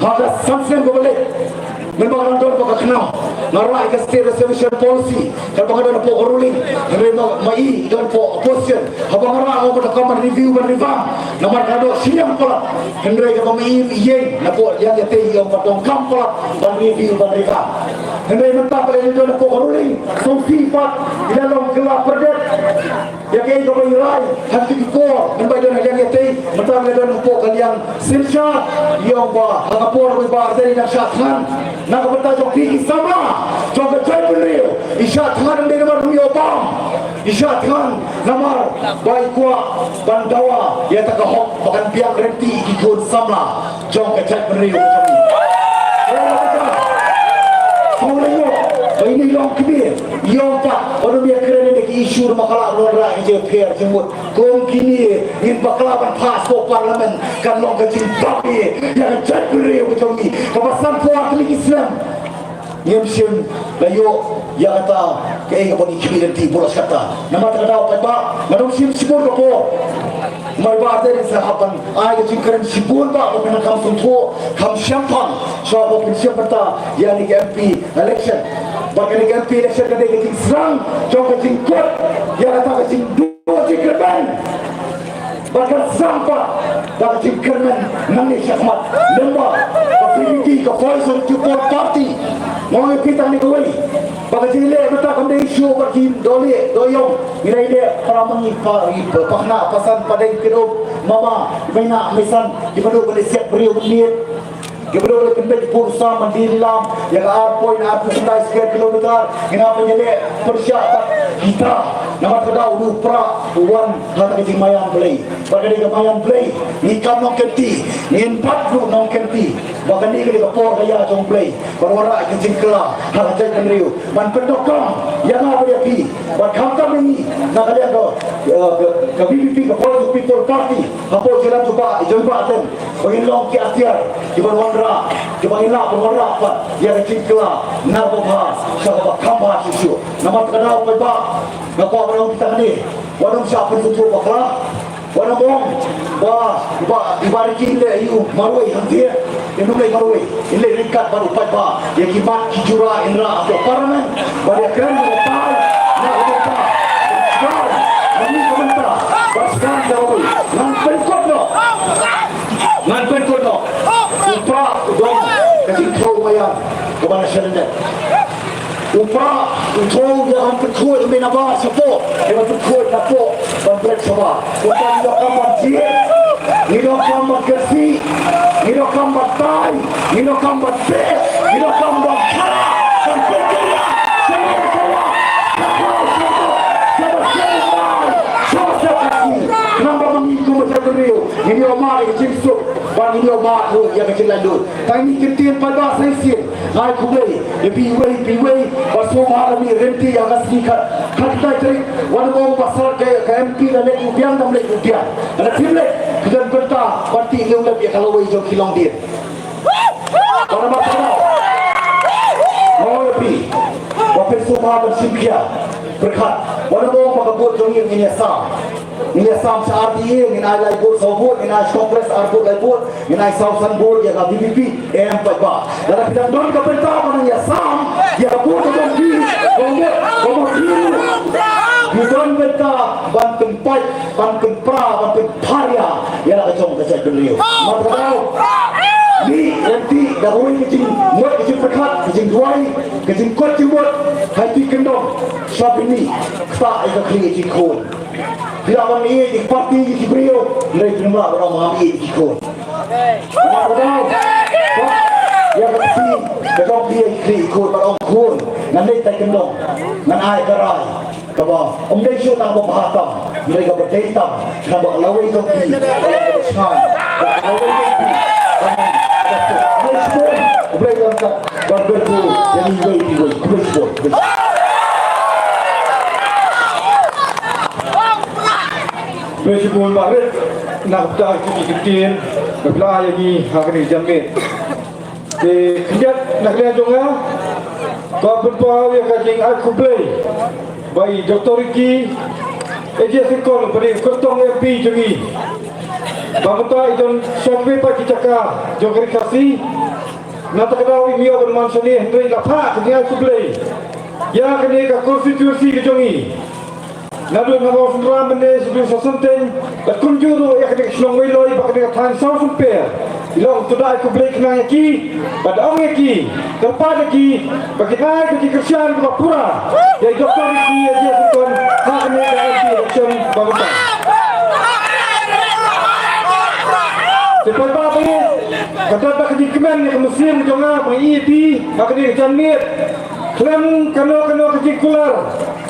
ha ka san snem kaba leit, mynba nga dang don bad ka KHNAM, nga rah ïa ka State Reservation Policy. Katba nga don hapoh ka ruling, hynrei ma, ma i don hapoh opposition. Haba nga rah nga ong ba donkam ban review ban revamp. Namar ka doh shiliang palat. Hynrei kaba ma im ïeng na pdeng ïa kata ïa ong ba donkam palat ban review ban revamp. Hynrei mynta ba la don hapoh ka ruling song sih pat, ïa long kylla pyrdet. Ïa kaei kaba i rai ha kito ki por, mynba i don ha liang ïa kata, mynta ba la don hapoh ka liang synshar, i ong ba ha ka por ba i Bah Ardent i dang shah thngan na ka bynta jong phi ki samla jong ka jaitbynriew, i shah thngan ym dei namar u ïoh bam. I shah thngan namar ba i kwah ban dawa ïa kata ka hok ba kan biang ryntih ïa ki khun samla jong ka jaitbynriew ka jong i. Sngewbha ïa ba ine i long kmie, i ong pat ba ym ïa kren ïa ki issue, namar ka la wanrah ki jingpher jingmut kum kine, ngin bakla ban pass hapoh Parliament, kan long ka jingbam ïa ka jaitbynriew ka jong i kaba sanphew ar tylli ki snem. Ngim shym la ïoh ïa kata kaei kaba ngi khmih lynti burom kata. Namar kata ka daw paidbah, nga dang shim shibun ka por. Mai ba dei sa hap ban ai ka jingkren shibun ba, ba phin kham sngewthuh, kham shemphang shuwa ba phin shim bynta ïa kane ka M P election. Ba kane ka M P election ka dei ka jingsdang jong ka jingkut ïa kata ka jingduh jingkyrmen. Ba kan sdang pat da ka jingkyrmen nangne shakhmat. Lem bad ka V P P, ka Voice of the People Party. Nga ong ïa phi tang ne kawei, ba ka jingleh mynta kam dei shuh bad ki dohlieh dohïong. Ngi la ïaleh para ma ngi, pa, i, pa, pakhynnah pasan, padei kyndup, mama, meinah meisan, kiba duh ban leit siat briew bad miet. Kiba duh ban leit pynbeit bun u sam ban die lam ïa ka ar point arphew khyndai square kilometer. Ngi hap ban ïaleh pyrshah bad kita. Namar ka daw u Prah u wan ha ka jingmaïan Blei. Bad ka dei ka maïan Blei, ngi kam nongkynti, ngin bat ruh nongkynti. Ba kane ka dei ka por ka ïa jong Blei ban wanrah ka jingkylla ha ka jaitbynriew, ban pyndonkam ïa nga bad ïa phi. Bad khamtam ïa ngi na ka liang ka, eh, ka, ka V P P, ka Voice of People Party, hapoh jingïalam jong u Bah, jong u Bah Ardent, ba ngin long ki atiar kiban wanrah, kiba ngin lah ban wanrah pat ïa ka jingkylla na kaba bha sha kaba kham bha shuh shuh. Namar kata ka daw paidbah, nga kwah ban ong kita hangne, wat nym shah pynsngewthuh bakla. Wat nym ong ba, ba i Bah Ricky i leh ïa u marwei hangtei, im leh marwei, i leh ryngkat bad u paidbah. Ïa ki mat ki jura in rah hapoh Parliament, bad ïa kren ïa ka tai na ka bynta, na ka bynta, bad sdang da wei. Ngan pynkut noh, ngan pynkut noh. U Prah u don ka jingthaw maïan kaba na sha lyndet. U Prah u thaw ïa ban pynkhuid, ym dei na bar shapoh, ïa ban pynkhuid napoh ban bret shabar. Kumta ngi donkam ban jied, ngi donkam ban kyrsiew, ngi donkam ban tai, ngi donkam ban beh, ngi donkam ban khara, ban pynkylla. Namar ba ma ngi kum ka jaitbynriew ngin ïoh mad ïa ka jingsuk, bad ngin ïoh mad ruh ïa ka jinglaitluid. Tang ine i kyntien paidbah sa shisien. Nga ai khublei ïa phi iwei pa iwei ba sngewbha ban mih ryntih ïa ka sngi khat, khatkhyndai tarik. Wat nym ong ba sar ka, ka M P da leit u biang, dang leit u biang. Lada phim leit, phi don bynta ban tih lem ïa ka lawei jong ki longdien. Wat nym ong ba, nga ong ïa phi ba phin sngewbha ban shim khia. Pyrkhat, wat nym ong ba ka vote jong ngi ngin ïa sam. Ngin ïa sam sha R D A, ngin ai lai vote saw vote, ngin ai sha Congress ar vote lai vote, ngin ai saw san vote ïa ka V P P. Em paidbah, lada phi dang don ka bynta ban ïa sam ïa ka vote ka jong phi, ka vote ka jong phi, phi don bynta ban pynpait, ban pynpra, ban pynpharia ïa la ka jong ka jaitbynriew. Namar kata ka daw, mih ryntih da kawei ka jingmut, ka jingpyrkhat, ka jingduwai, ka jingkut jingmut. Hei phi kyndong, sha phi mih, ktah ïa ka khlieh jingkhun. Phi lah ban ïeit ïa ki party, ïa ki briew, hynrei phim lah ban ong ba ngam ïeit ïa ki khun. Namar kata ka daw, ïa ka kti ka jong phi ïa ki khun, ban ong khun, ngan leit tai kyndong, ngan ai ka rai kaba ym dei shuh tang ba bha tam, hynrei kaba dei tam, khnang ba ka lawei jong phi ka long kaba shai, ba ka lawei jong phi ka long kaba shai. Khublei shibun, U Blei un kyrkhu ïa ngi iwei pa iwei. Khublei shibun, khublei shibun. Khublei shibun Bah Rit na ka bynta ki kyntien ba phi la ai ïa ngi ha kane ka janmiet. Te khyndiat na ka liang jong nga, kwah pynpaw ïa ka jingai khublei ba i Doctor Ricky A J Syngkon, ba dei u kyrtong M P jong ngi, ba mynta i don shongkmie pat ki jaka jong ka Ri Khasi. Na kata ka daw im ïoh ban wan shane hynrei la phah ka jingai khublei ïa kane ka constituency ka jong ngi. Naduh na Mawsynram mynne shaduh Sawsanteiñ, bad kumjuh ruh ïa kane ka shnong Weiloi bad kane ka thaiñ Sawsynper. I long to da ai khublei khnang ïa ki, bad ong ïa ki, kyrpad ïa ki, ba kin ai ka jingkyrshan kaba pura ïa i Doctor Ricky J Syngkon ha kane ka M P election ba mynta. Te paidbah ba ïeit, ka don ba ka jingkmen ïa ka mynsiem jong nga ba ngi ïa phi ha kane ka janmiet. Khlem kano kano ka jingkular,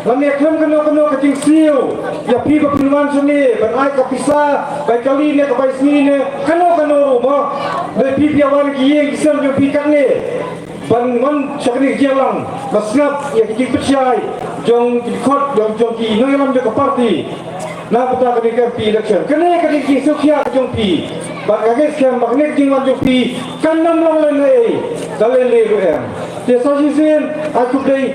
lane khlem kano kano ka jingsiew ïa phi ba phin wan shane ban ai ka pisa bai kali ne ka bai sngi ne kano kano ruh mo. Dei phi phi ïa wan ki ïing ki sem jong phi katne ban wan sha kane ka jingïalang ba sngap ïa ka jingpynshai jong ki dkhot jong jong ki nongïalam jong ka party. Na ka bynta kane ka M P election, kane ka dei ka jingsngewkhia ka jong phi. Bad nga ngeit skhem ba kane ka jingwan jong phi kan ym long lehnohei da lei lei ruh em. Te sa shisien ai khublei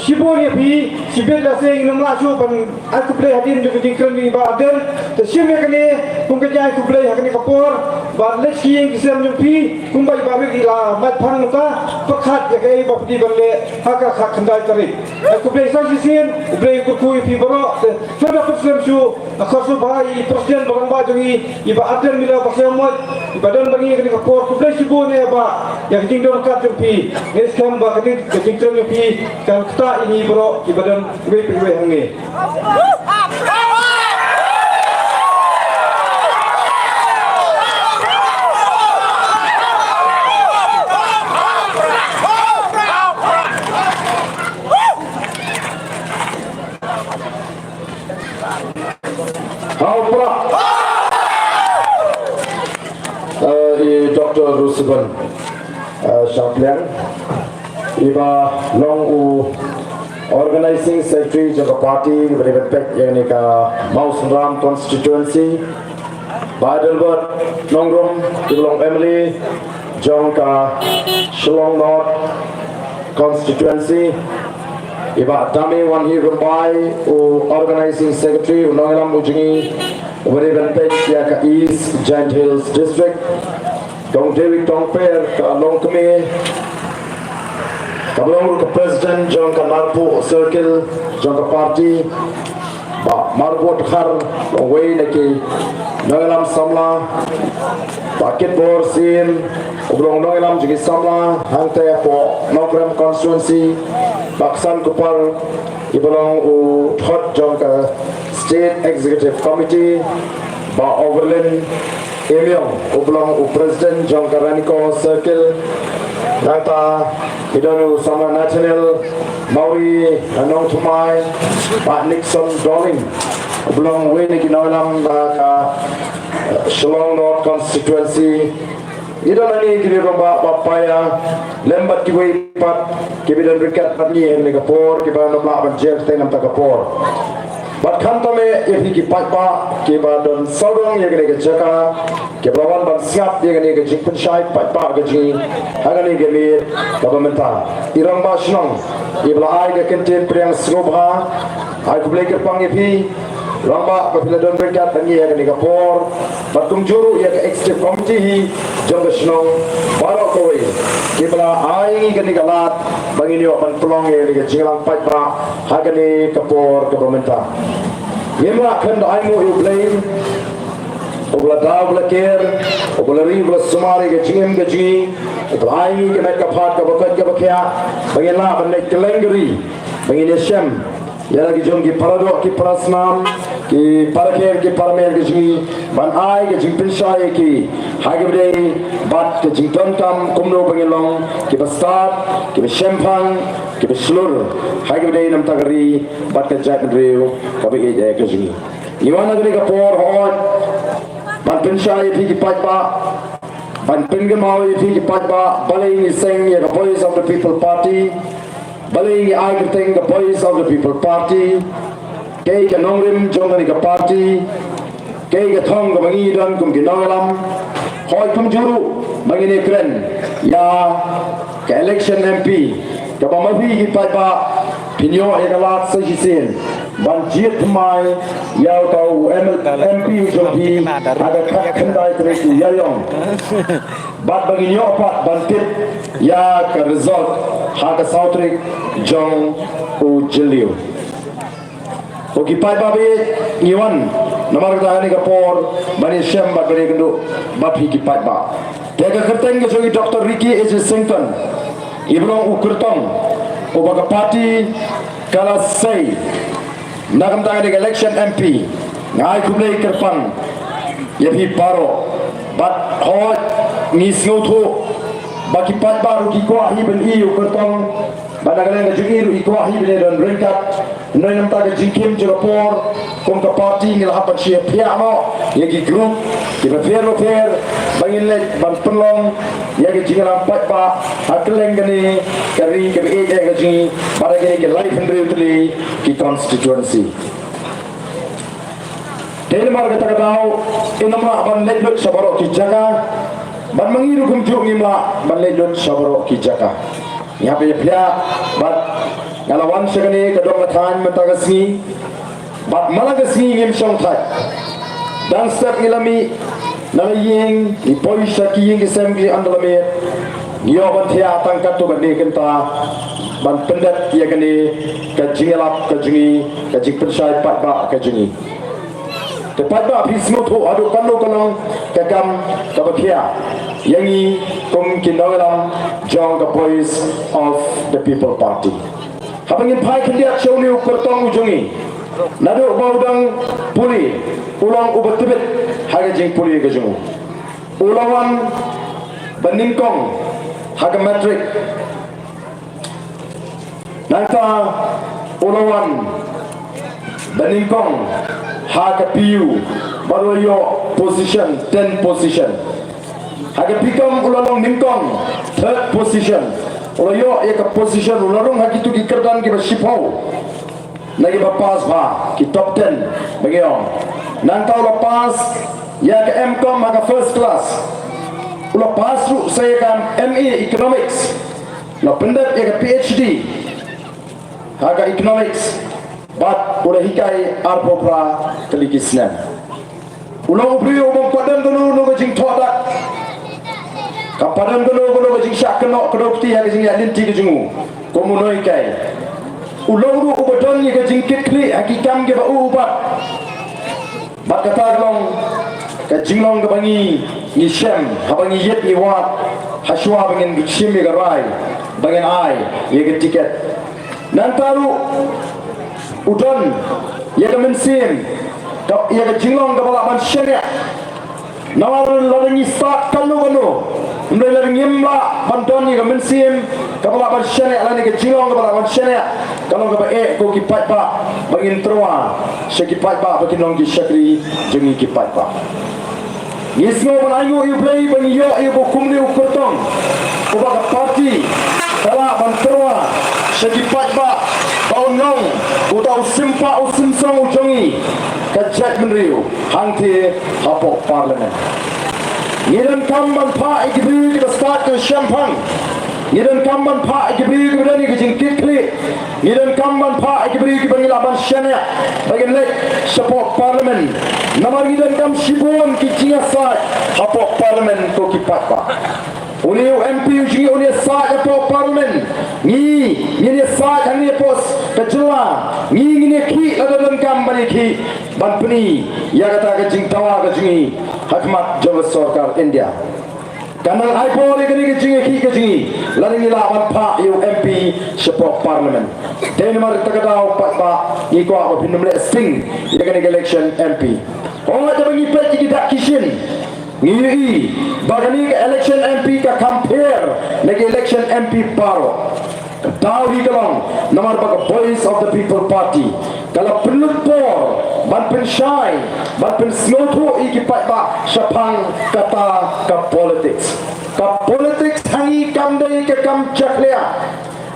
shibun ïa phi. Shibit la seng ngim lah shuh ban ai khublei hadien jong ka jingkren jong i Bah Ardent. Te shim ïa kane kum ka jingai khublei ha kane ka por. Bad leit sha ki ïing ki sem jong phi kumba i Bah Ricky la mait phang mynta, pyrkhat ïa kaei ba phi dei ban leh ha ka khatkhyndai tarik. Ai khublei sa shisien, U Blei un kyrkhu ïa phi baroh. Te sngewbha pynslem shuh. Nga kyrkhu ba i President ba rangbah jong ngi, i Bah Ardent Miller Basaiawmoit, i ba don bad ngi ha kane ka por, khublei shibun eh Bah ïa ka jingdon ryngkat jong phi. Nga ngeit skhem ba kane ka jingkren jong phi kan ktah ïa ngi baroh ki ba don iwei pa iwei hangne. Hau prah. Eh, i Doctor Rusiban, eh, Shangpliang, i ba long u Organizing Secretary jong ka party, i ba dei ban peit ïa kane ka Mawsynram constituency. Bah Adelbert Nongrum, i long M L A jong ka Shillong North constituency. I Bah Dame Wanhi Rymbai, u Organizing Secretary, u nongïalam u jong ngi, u ba dei ban peit ïa ka East Jaintia Hills District. Kong David Tongper, ka longkmie, ka ba long ruh ka President jong ka Narpuh Circle jong ka party. Bah Marbud Dkhar, uwei na ki nongïalam samla. Bah Kitbor Syiem, u ba long nongïalam jong ki samla hangta hapoh Nongkrem constituency. Bah Ksan Kupar, i ba long u dkhot jong ka State Executive Committee. Bah Overlin Emiong, u ba long u President jong ka Ranikor Circle. Nangta i don u samla Nathaniel Mawrie na Nongthymmai, Bah Nixon Dorling, u ba long uwei na ki nongïalam na ka, eh, Shillong North Constituency. I don hangne ki rangbah ba paidbah lem bad kiwei pat ki ba don ryngkat bad ngi ha kane ka por, ki ba ym lah ban jer teng namar ka por. Bad khamtam eh ïa phi ki paidbah ki ba don sawdong ïa kane ka jaka, ki ba la wan ban sngap ïa kane ka jingpynshai paidbah ka jong ngi ha kane ka miet ka ba mynta. I rangbah shnong i ba la ai ka kyntien pdiang sngewbha, ai khublei kyrpang ïa phi rangbah ba phi la don ryngkat bad ngi ha kane ka por. Bad kumjuh ruh ïa ka executive committee hi jong ka shnong baroh kawei, ki ba la ai ngi kane ka lad ba ngin ïoh ban pynlong ïa kane ka jingïalang paidbah ha kane ka por ka ba mynta. Ngim lah khlem da ainguh ïa U Blei, u ba la da, u ba la ker, u ba la ri, u ba la sumar ïa ka jingim ka jong ngi, u ba la ai ngi ka met ka phad ka ba koit ka ba khiah ba ngin lah ban leit kylleng ka ri, ba ngin ïashem ïa la ki jong ki para doh ki para snam, ki para kher ki para mer ki jong ngi, ban ai ka jingpynshai ïa ki ha ki ba dei bad ka jingdonkam kumno ba ngin long ki ba stad, ki ba shemphang, ki ba shlur ha ki ba dei namar ka ri bad ka jaitbynriew ka ba ïeit ka jong ngi. Ngi wan ha kane ka por hooid ban pynshai ïa phi ki paidbah, ban pynkynmaw ïa phi ki paidbah, balei ngi seng ïa ka Voice of the People Party, balei ngi ai kyrteng ka Voice of the People Party. Kaei ka nongrim jong kane ka party, kaei ka thong ka ba ngi don kum ki nongïalam. Hooid kumjuh ruh ba ngin ïakren ïa ka election M P, ka ba ma phi ki paidbah phin ïoh ïa ka lad sa shisien ban jied thymmai ïa uta u M L, M P u jong phi ha ka khatkhyndai tarik u Ïaïong. Bad ba ngin ïoh pat ban tip ïa ka result ha ka saw tarik jong u Jylliew. Ko ki paidbah ba ïeit, ngi wan namar kata ha kane ka por ban ïashem bad ban ïakynduh bad phi ki paidbah. Te ka kyrteng ka jong i Doctor Ricky A J Syngkon, i ba long u kyrtong uba ka party ka la sei na ka bynta kane ka election M P. Nga ai khublei kyrpang ïa phi baroh. Bad hooid, ngi sngewthuh ba ki paidbah ruh ki kwah hi ban ïohi ïa u kyrtong, bad na ka liang ka jong i ruh i kwah hi ban ïadon ryngkat. Hynrei na ka bynta ka jingkhim jong ka por, kum ka party ngi la hap ban shu ïaphiah noh ïa ki group kiba pher bapher ba ngin leit ban pynlong ïa ka jingïalam paidbah ha kylleng kane ka ri kaba ïeit ka jong ngi, bad ha kine ki laiphew hynriew tylli ki constituency. Te namar kata ka daw, ngim lah ban leit lut sha baroh ki jaka, bad ma ngi ruh kumjuh ngim lah ban leit lut sha baroh ki jaka. Ngi hap ïaphiah, bad nga la wan sha kane ka dong ka thaiñ mynta ka sngi, bad man la ka sngi ngim shong thait. Dang step ngi la mih na la ïing, ngi poi sha ki ïing ki sem ki ynda la miet. Ngi ïoh ban thiah tang katto katne kynta ban pyndep ïa kane ka jingïalap ka jong ngi, ka jingpynshai paidbah ka jong ngi. Te paidbah, phi sngewthuh haduh katno ka long ka kam kaba khia ïa ngi kum ki nongïalam jong ka Voice of the People Party. Haba ngin phai khyndiat sha une u kyrtong u jong ngi, naduh ba u dang pule, u long uba tbit ha ka jingpule ka jong u. U la wan ba nyngkong ha ka matric. Nangta u la wan ba nyngkong ha ka P U, bad u la ïoh position, ten position. Ha ka P Com u la long nyngkong, third position. U la ïoh ïa ka position, u la rung ha kito ki kyrdan kiba shiphew na kiba pass bha, ki top ten ba ngi ong. Nangta u la pass ïa ka M Com ha ka first class. U la pass ruh sa ïa ka M A Economics. U la pyndep ïa ka P H D ha ka Economics, bad u la hikai arphew phra tylli ki snem. U long u briew u bym pat don kano kano ka jingthoh dak. Kam pat don kano kano ka jingshah kynnoh kdew kti ha ka jingïaid lynti ka jong u kum u nonghikai. U long ruh uba don ïa ka jingkitkhlieh ha ki kam kiba u u bat. Bad kata ka long ka jinglong kaba ngi, ngi shem haba ngi ïit ngi wad, ha shuwa ba ngin shim ïa ka rai ba ngin ai ïa ka tiket. Nangta ruh u don ïa ka mynsiem, ka, ïa ka jinglong kaba lah ban shaniah. Namar lada ngi stad kano kano, hynrei lada ngim lah ban don ïa ka mynsiem kaba lah ban shaniah lane ka jinglong kaba lah ban shaniah, ka long kaba eh ko ki paidbah ba ngin tyrwa sha ki paidbah ba kin long ki shakri jong ngi ki paidbah. Ngi sngew ban ainguh ïa U Blei ba ngi ïoh ïa uba kumne u kyrtong, uba ka party ka lah ban tyrwa sha ki paidbah ba un long uta u sympa u symsong u jong ngi ka jaitbynriew hangtei hapoh Parliament. Ngi donkam ban phah ïa ki briew kiba stad kiba shemphang. Ngi donkam ban phah ïa ki briew kiba don ïa ka jingkitkhlieh. Ngi donkam ban phah ïa ki briew kiba ngi lah ban shaniah ba ngin leit shapoh Parliament. Namar ngi donkam shibun ki jingïasaid hapoh Parliament ko ki paidbah. Une u M P u jong ngi un ïasaid hapoh Parliament. Ngi ngin ïasaid hangne hapoh ka jylla. Ngi ngin ïakhih lada donkam ban ïakhih ban pyni ïa kata ka jingdawa ka jong ngi ha khmat jong ka sorkar India. Kan nang ai bor ïa kane ka jingïakhih ka jong ngi lada ngi lah ban phah ïa u M P shapoh Parliament. Te namar kata ka daw paidbah, ngi kwah ba phin ym leh sting ïa kane ka election M P. Hooid, haba ngi peit ïa ki dak ki shin, ngi ïohi ba kane ka election M P ka kham pher na ki election M P baroh. Ka daw hi ka long namar ba ka Voice of the People Party ka la pynlut por ban pynshai, ban pynsngewthuh ïa ki paidbah shaphang kata ka politics. Ka politics ha ngi kam dei ka kam jakhlia.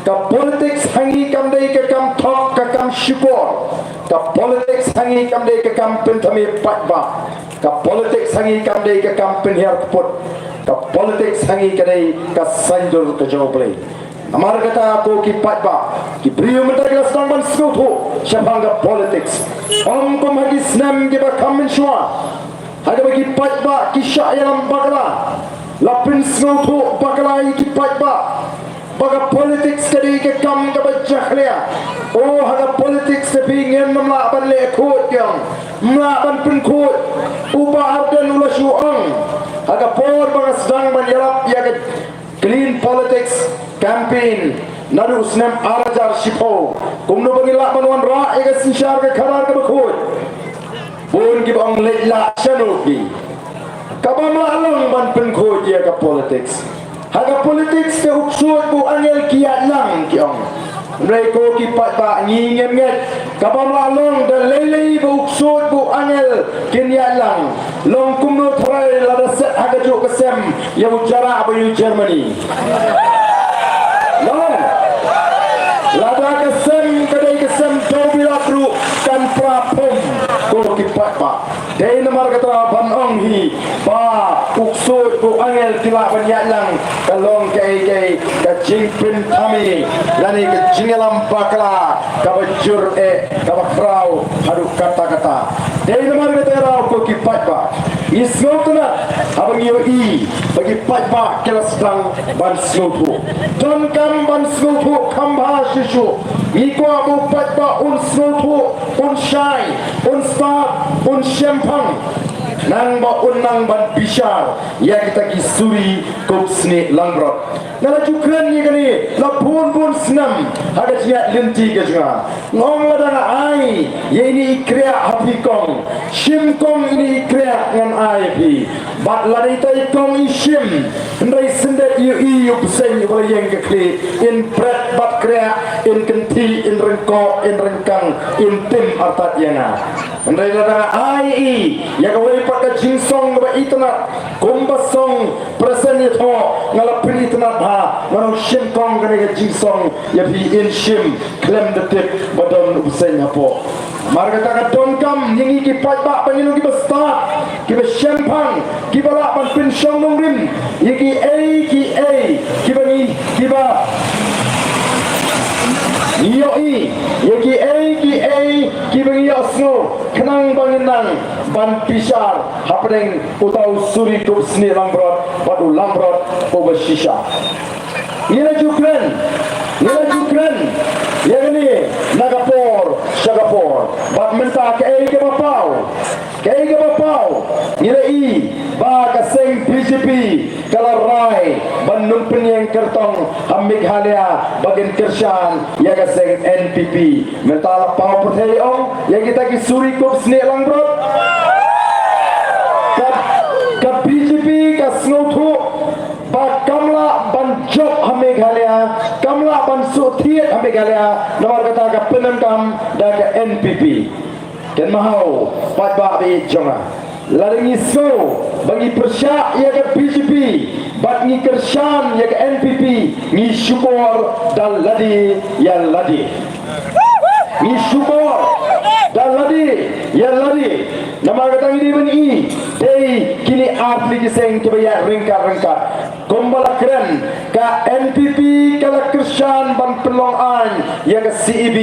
Ka politics ha ngi kam dei ka kam thok, ka kam shukor. Ka politics ha ngi kam dei ka kam pynthame paidbah. Ka politics ha ngi kam dei ka kam pynhiar kput. Ka politics ha ngi ka dei ka saiñdur ka jong U Blei. Namar kata ko ki paidbah, ki briew mynta ki la sdang ban sngewthuh shaphang ka politics. Ym kum ha ki snem kiba kham mynshuwa, ha kaba ki paidbah ki shah ïalam bakla. La pynsngewthuh bakla ïa ki paidbah. ba ka politics ka dei ka kam kaba jakhlia. O, ha ka politics te phi ngin ym lah ban leh khuid, ki ong. Ym lah ban pynkhuid. U Bah Ardent u la shu ong ha ka por ba nga sdang ban ïalap ïa ka Clean Politics Campaign naduh u snem ar hajar shiphew, kumno ba ngi lah ban wanrah ïa ka synshar ka khadar kaba khuid. Bun kiba ong leit lah shano phi. Kaba ym lah long ban pynkhuid ïa ka politics. Ha ka politics te u ksuid bad u angel ki ïaid lang, ki ong. Hynrei ko ki paidbah, ngi ngim ngeit. Kaba ym lah long da lei lei ba u ksuid bad u angel kin ïaid lang. Long kumno tharai lada set ha kajuh ka sem ïa u jarah ba ïa u Germany. Long. Lada ka sem ka dei ka sem dewbilat ruh kan pra phom, ko ki paidbah. Dei namar kata ban ong hi ba u ksuid bad u angel ki lah ban ïaid lang, ka long kaei kaei ka jingpynthame lane ka jingïalam bakla kaba jur eh, kaba khraw haduh katta katta. Dei namar kata ruh, ko ki paidbah, ngi sngewtynnat haba ngi ïohi ba ki paidbah ki la sdang ban sngewthuh. Donkam ban sngewthuh kham bha shuh shuh. Ngi kwah ba u paidbah un sngewthuh, un shai, un stad, un shemphang, nang ba un nang ban bishar ïa kita ki suri kup snieh langbrot. Nga la ju kren ïa kane la bun bun snem ha ka jingïaid lynti ka jong nga. Nga ong lada nga ai ïa ine i kriah ha phi kong, shim kong ine i kriah ngan ai ïa phi. Bad lada ita i kong i shim, hynrei syndet ïohi ïa u bseiñ uba la ïeng ka khlieh, in bret bad kriah, in kynthih, in ryngkoh, in ryngkang, in tim artat ïa nga. Hynrei lada nga ai ïa kawei pat ka jingsong kaba itynnad, kumba song President Ïathoh, nga la pynitynnad bha, ngan ong shim kong kane ka jingsong ïa phi, in shim khlem da tip ba don u bseiñ hapoh. Namar kata ka donkam ïa ngi ki paidbah ba ngin long kiba stad, kiba shemphang, kiba lah ban pynshong nongrim ïa kiei kiei kiba ngi, kiba ngi ïohi, ïa kiei kiei kiba ngi ïohsngew, khnang ba ngin nang ban bishar hapdeng uta u suri kup snieh langbrot bad u langbrot uba shisha. Ngi la ju kren, ngi la ju kren ïa kane na ka por sha ka por. Bad mynta kaei kaba paw, kaei kaba paw, ngi la i ba ka seng B J P ka la rai ban nym pynïeng kyrtong ha Meghalaya ba kin kyrshan ïa ka seng N P P. Mynta la paw pyrthei ong ïa kita ki suri kup snieh langbrot. Ka, ka B J P ka sngewthuh ba kam lah ban jop ha Meghalaya, kam lah ban shu thied ha Meghalaya, namar kata ka pyndonkam da ka N P P. Kynmaw, paidbah ba ïeit jong nga, lada ngi sngew ba ngi pyrshah ïa ka B J P bad ngi kyrshan ïa ka N P P, ngi shukor da lade ïa lade. Ngi shukor da lade ïa lade. Namar kata ngi dei ban i, dei kine ar tylli ki seng kiba ïaid ryngkat ryngkat. Kumba la kren, ka N P P ka la kyrshan ban pynlong aiñ ïa ka C A B,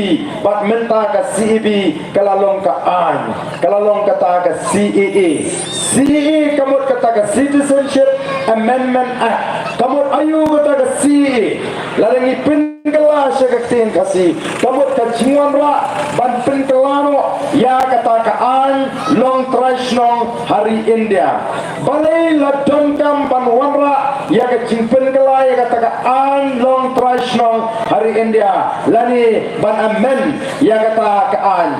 bad mynta ka C A B ka la long ka aiñ, ka la long kata ka C A A. C A A ka mut kata ka Citizenship Amendment Act. Ka mut aïu kata ka C A A? Lada ngi pynkylla sha ka ktien Khasi, ka mut ka jingwanrah ban pynkylla noh ïa kata ka aiñ long trai shnong ha ri India. Balei la donkam ban wanrah ïa ka jingpynkylla ïa kata ka aiñ long trai shnong ha ri India, lane ban amend ïa kata ka aiñ?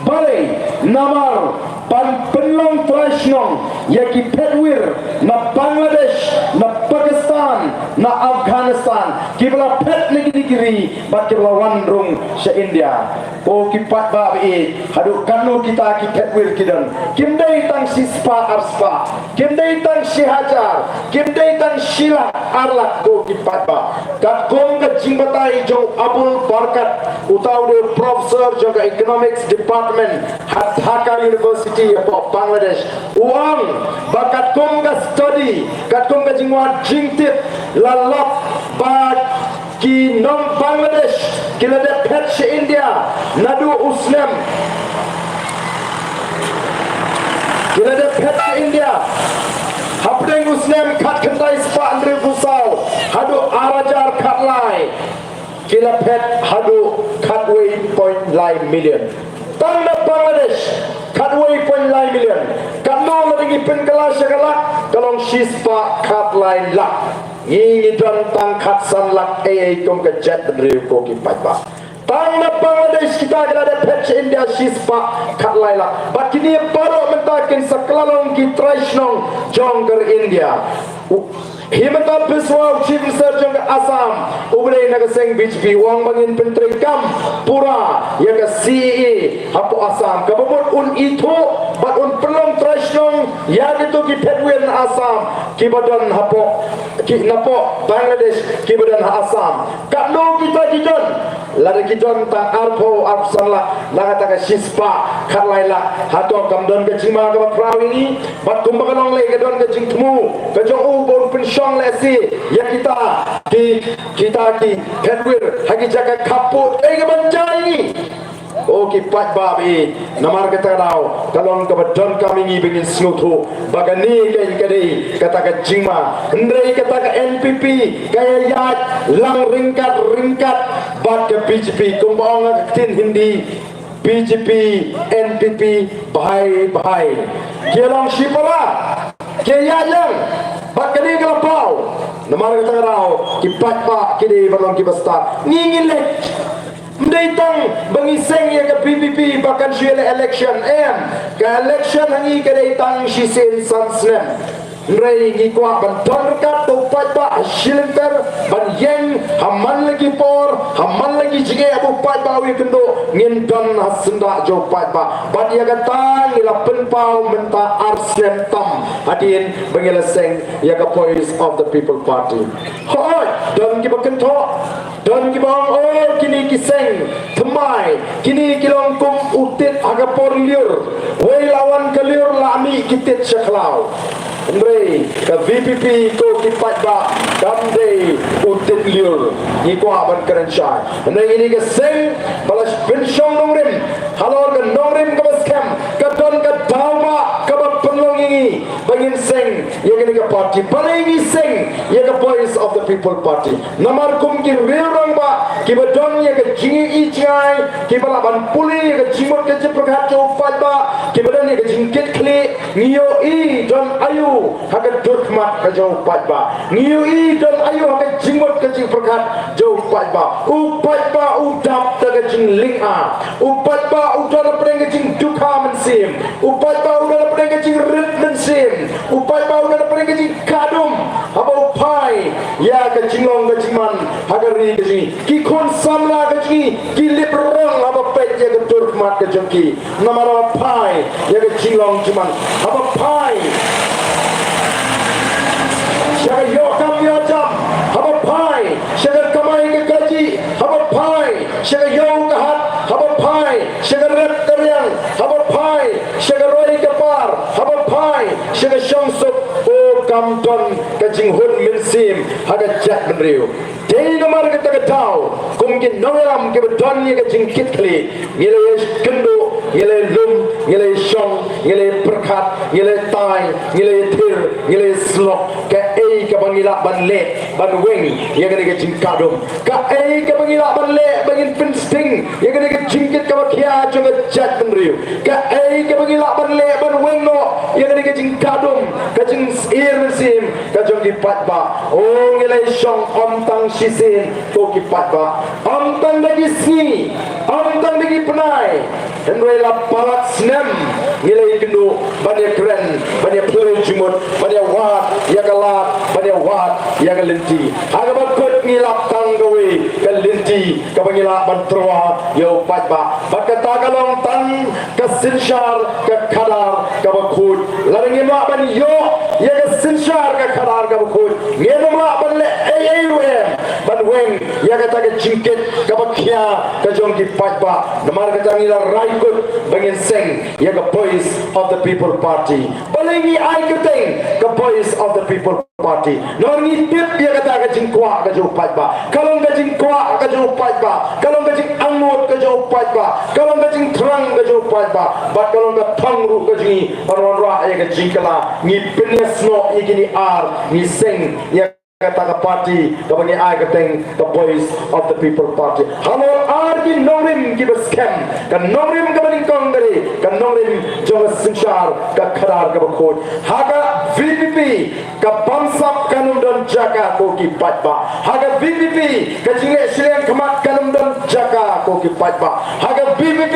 Balei? Namar ban pynlong trai shnong ïa ki phetwir na Bangladesh, na Pakistan, na Afghanistan, kiba la phet na kine ki ri bad kiba la wan rung sha India. Ko ki paidbah ba ïeit, haduh katno kita ki phetwir ki don? Kim dei tang shispah arspah, kim dei tang shi hajar, kim dei tang shi lak ar lak, ko ki paidbah. Katkum ka jingbatai jong Abul Barkat, uta u dei u professor jong ka Economics Department ha Dhaka University hapoh Bangladesh, u ong ba katkum ka study, katkum ka jingwad jingtip, la lap ba ki nong Bangladesh ki la dep phet sha India naduh u snem, ki la dep phet sha India hapdeng u snem khatkhyndai spah hynriewphew saw haduh ar hajar khat lai ki la phet haduh khatwei point lai million. Tang na Bangladesh khatwei point lai million. Katno lada ngi pynkylla sha ka lak, ka long shispah khatlai lak. Ngi ngi don tang khatsan lak ei ei kum ka jaitbynriew, ko ki paidbah. Tang na Bangladesh kita ki la dep phet sha India shispah khatlai lak. Bad kine baroh mynta kin sa kylla long ki trai shnong jong ka ri India. U Himanta Biswa, u Chief Minister jong ka Assam, u ba dei na ka seng B J P, u ong ba ngin pyntreikam pura ïa ka C A A hapoh Assam. Kaba mut un ithuh bad un pynlong trai shnong ïa kito ki phet wir na Assam kiba don hapoh, ki napoh Bangladesh kiba don ha Assam. Katno kita ki don? Lada ki don tang arphew arphew san lak na kata ka shispah khatlai lak, hato kam don ka jingma kaba khraw ïa ngi? Bad kumba ka long lei, ka don ka jingthmu ka jong u ba un pynshong lehse ïa kita ki, kita ki phet wir ha ki jaka khappud, ei, ka ban jia ïa ngi. O ki paidbah, namar kata ka daw ka long kaba donkam ïa ngi ba ngin sngewthuh ba kane ka, ka dei kata ka jingma. Hynrei kata ka N P P ka ïaid lang ryngkat ryngkat bad ka B J P, kumba ong ha ka ktien Hindi, B J P, N P P, bhai bhai. Ki long shipara, ki ïaid lang bad kane ka la paw. Namar kata ka daw ki paidbah ki dei ban long kiba stad. Ngi ngi leh Ym dei tang ba ngi seng ïa ka V P P ba kan shu ïaleh election, em. Ka election ha ngi ka dei tang shisien san snem. Hynrei ngi kwah ban don ryngkat bad u paidbah ha shilynter, ban ïeng ha man la ki por, ha man la ki jingeh, bad u paidbah u ïakynduh, ngin don ha syndah jong u paidbah. Bad ïa kata ngi la pynpaw mynta ar snem tam hadien ba ngi la seng ïa ka Voice of the People Party. Hooid, don kiba kynthoh, don kiba ong, oh, kine ki seng thymmai, kine ki long kum u tit ha ka por lyiur. Wei la wan ka lyiur la mih ki tit sha khlaw. Hynrei ka V P P, ko ki paidbah, kam dei u tit lyiur. Ngi kwah ban kren shai. Hynrei kine ki seng ba la pynshong nongrim halor ka nongrim kaba skhem, ka don ka daw ba kaba pynlong ïa ngi ba ngin seng ïa kane ka party. Balei ngi seng ïa ka Voice of the People Party? Namar kum ki riew rangbah kiba don ïa ka jingïohi jngai, kiba lah ban pule ïa ka jingmut ka jingpyrkhat jong u paidbah, kiba don ïa ka jingkitkhlieh, ngi ïohi don aïu ha ka dur khmat ka jong u paidbah, ngi ïohi don aïu ha ka jingmut ka jingpyrkhat jong u paidbah. U paidbah u dap da ka jinglynga. U paidbah u don hapdeng ka jingdukha mynsiem. U paidbah u don hapdeng ka jingrit mynsiem. U paidbah u don hapdeng ka jingkah dum haba u phai ïa ka jinglong ka jingman ha ka ri ka jong ngi. Ki khun samla ka jong ngi ki lip rong haba peit ïa ka dur khmat ka jong ki. Namar haba phai ïa ka jinglong jingman, haba phai sha ka ïoh kam ïoh jam, haba phai sha ka kamai ka kajih, haba phai sha ka ïoh ka hat, haba phai sha ka rep ka riang, haba phai sha ka roi ka par, haba phai sha ka shong suk, oh, kam don ka jinghun mynsiem ha ka jaitbynriew. Dei namar kata ka daw, kum ki nongïalam kiba don ïa ka jingkitkhlieh, ngi la ïakynduh, ngi la lum, ngi la shong, ngi la pyrkhat, ngi la tai, ngi la thir, ngi la slok. Kaei kaba ngi lah ban leh ban weng ïa kane ka jingkah dum? Kaei kaba ngi lah ban leh ba ngin pynsting ïa kane ka jingkit kaba khia jong ka jaitbynriew? Kaei kaba ngi lah ban leh ban weng noh ïa kane ka jingkah dum, ka jingsyier mynsiem ka jong ki paidbah? Oh, ngi la shong ym tang shisien, ko ki paidbah, ym tang da ki sngi, ym tang da ki bnai, hynrei la palat snem ngi la ïakynduh ban ïakren, ban ïaphylliew jingmut, ban ïawad ïa ka lad, ban ïawad ïa ka lynti. Ha kaba kut ngi lap tang kawei ka lynti kaba ngi lah ban tyrwa ïa u paidbah. Bad kata ka long tang ka synshar ka khadar kaba khuid. Lada ngim lah ban ïoh ïa ka synshar ka khadar kaba khuid, ngim lah ban leh ei ei ruh em ban weng ïa kata ka jingkit kaba khia ka jong ki paidbah. Namar kata ngi la rai kut ba ngin seng ïa ka Voice of the People Party. Balei ngi ai kyrteng ka Voice of the People Party? Namar ngi tip ïa kata ka jingkwah ka jong u paidbah. Ka long ka jingkwah ka jong u paidbah, ka long ka jingangnud ka jong u paidbah, ka long ka jingthrang ka jong u paidbah, bad ka long ka thong ruh ka jong ngi ban wanrah ïa ka jingkylla. Ngi pynïasnoh ïa kine ar, ngi seng ïa kata ka party kaba ngi ai ka kyrteng ka Voice of the People Party. Halor ar ki nongrim kiba skhem, ka nongrim kaba nyngkong ka dei ka nongrim jong ka synshar ka khadar kaba khuid. Ha ka VPP ka bamsap kan ym don jaka ko ki paidbah. Ha ka VPP ka jingleh shiliang khmat kan ym don jaka ko ki paidbah. Ha ka VPP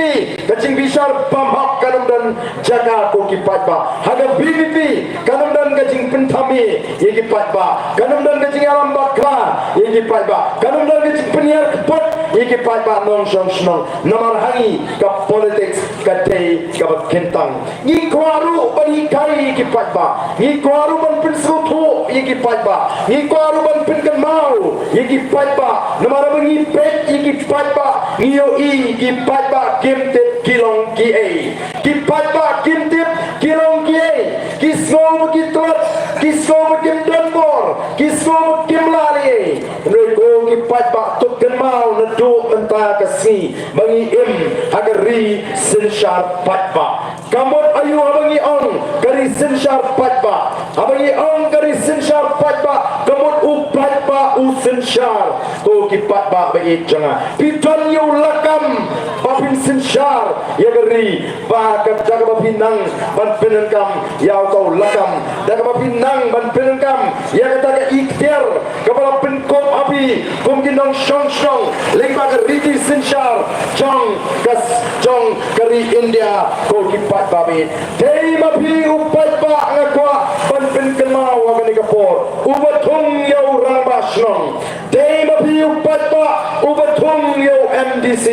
ka jingbishar bymhok kan ym don jaka ko ki paidbah. Ha ka VPP kan ym don ka jingpynthame ïa ki paidbah. Kan ym don ka jingïalam bakla ïa ki paidbah. Kan ym don ka jingpynhiar kput ïa ki paidbah nongshong shnong. Namar ha ngi ka politics ka dei kaba kyntang. Ngi kwah ruh ban hikai ïa ki paidbah. Ngi kwah ruh ban pynsngewthuh ïa ki paidbah. Ngi kwah ruh ban pynkynmaw ïa ki paidbah. Namar ba ngi peit ïa ki paidbah, ngi ïohi ki paidbah kim tip ki long kiei. Ki paidbah kim tip ki long kiei. Ki sngew ba ki tlot, ki sngew ba kim don bor, ki sngew ba kim lah ei. Hynrei ko ki paidbah, to kynmaw naduh mynta ka sngi ba ngi im ha ka ri synshar paidbah. Ka mut aïu haba ngi ong ka ri synshar paidbah? Haba ngi ong ka ri synshar paidbah, ka mut u paidbah u synshar. Ko ki paidbah ba ïeit jong nga, phi don ïa u lakam ba phin synshar ïa ka ri, ba ka, da kaba phi nang ban pyndonkam ïa uta u lakam, da kaba phi nang ban pyndonkam ïa kata ka iktiar kaba la pynkup ha phi kum ki nongshong shnong lyngba ka riti synshar jong ka, jong ka ri India. Ko ki paidbah ba ïeit, dei ma phi u paidbah nga kwah ban pynkynmaw ha kane ka por, uba thung ïa u rangbah shnong. Dei ma phi u paidbah uba thung ïa u MDC.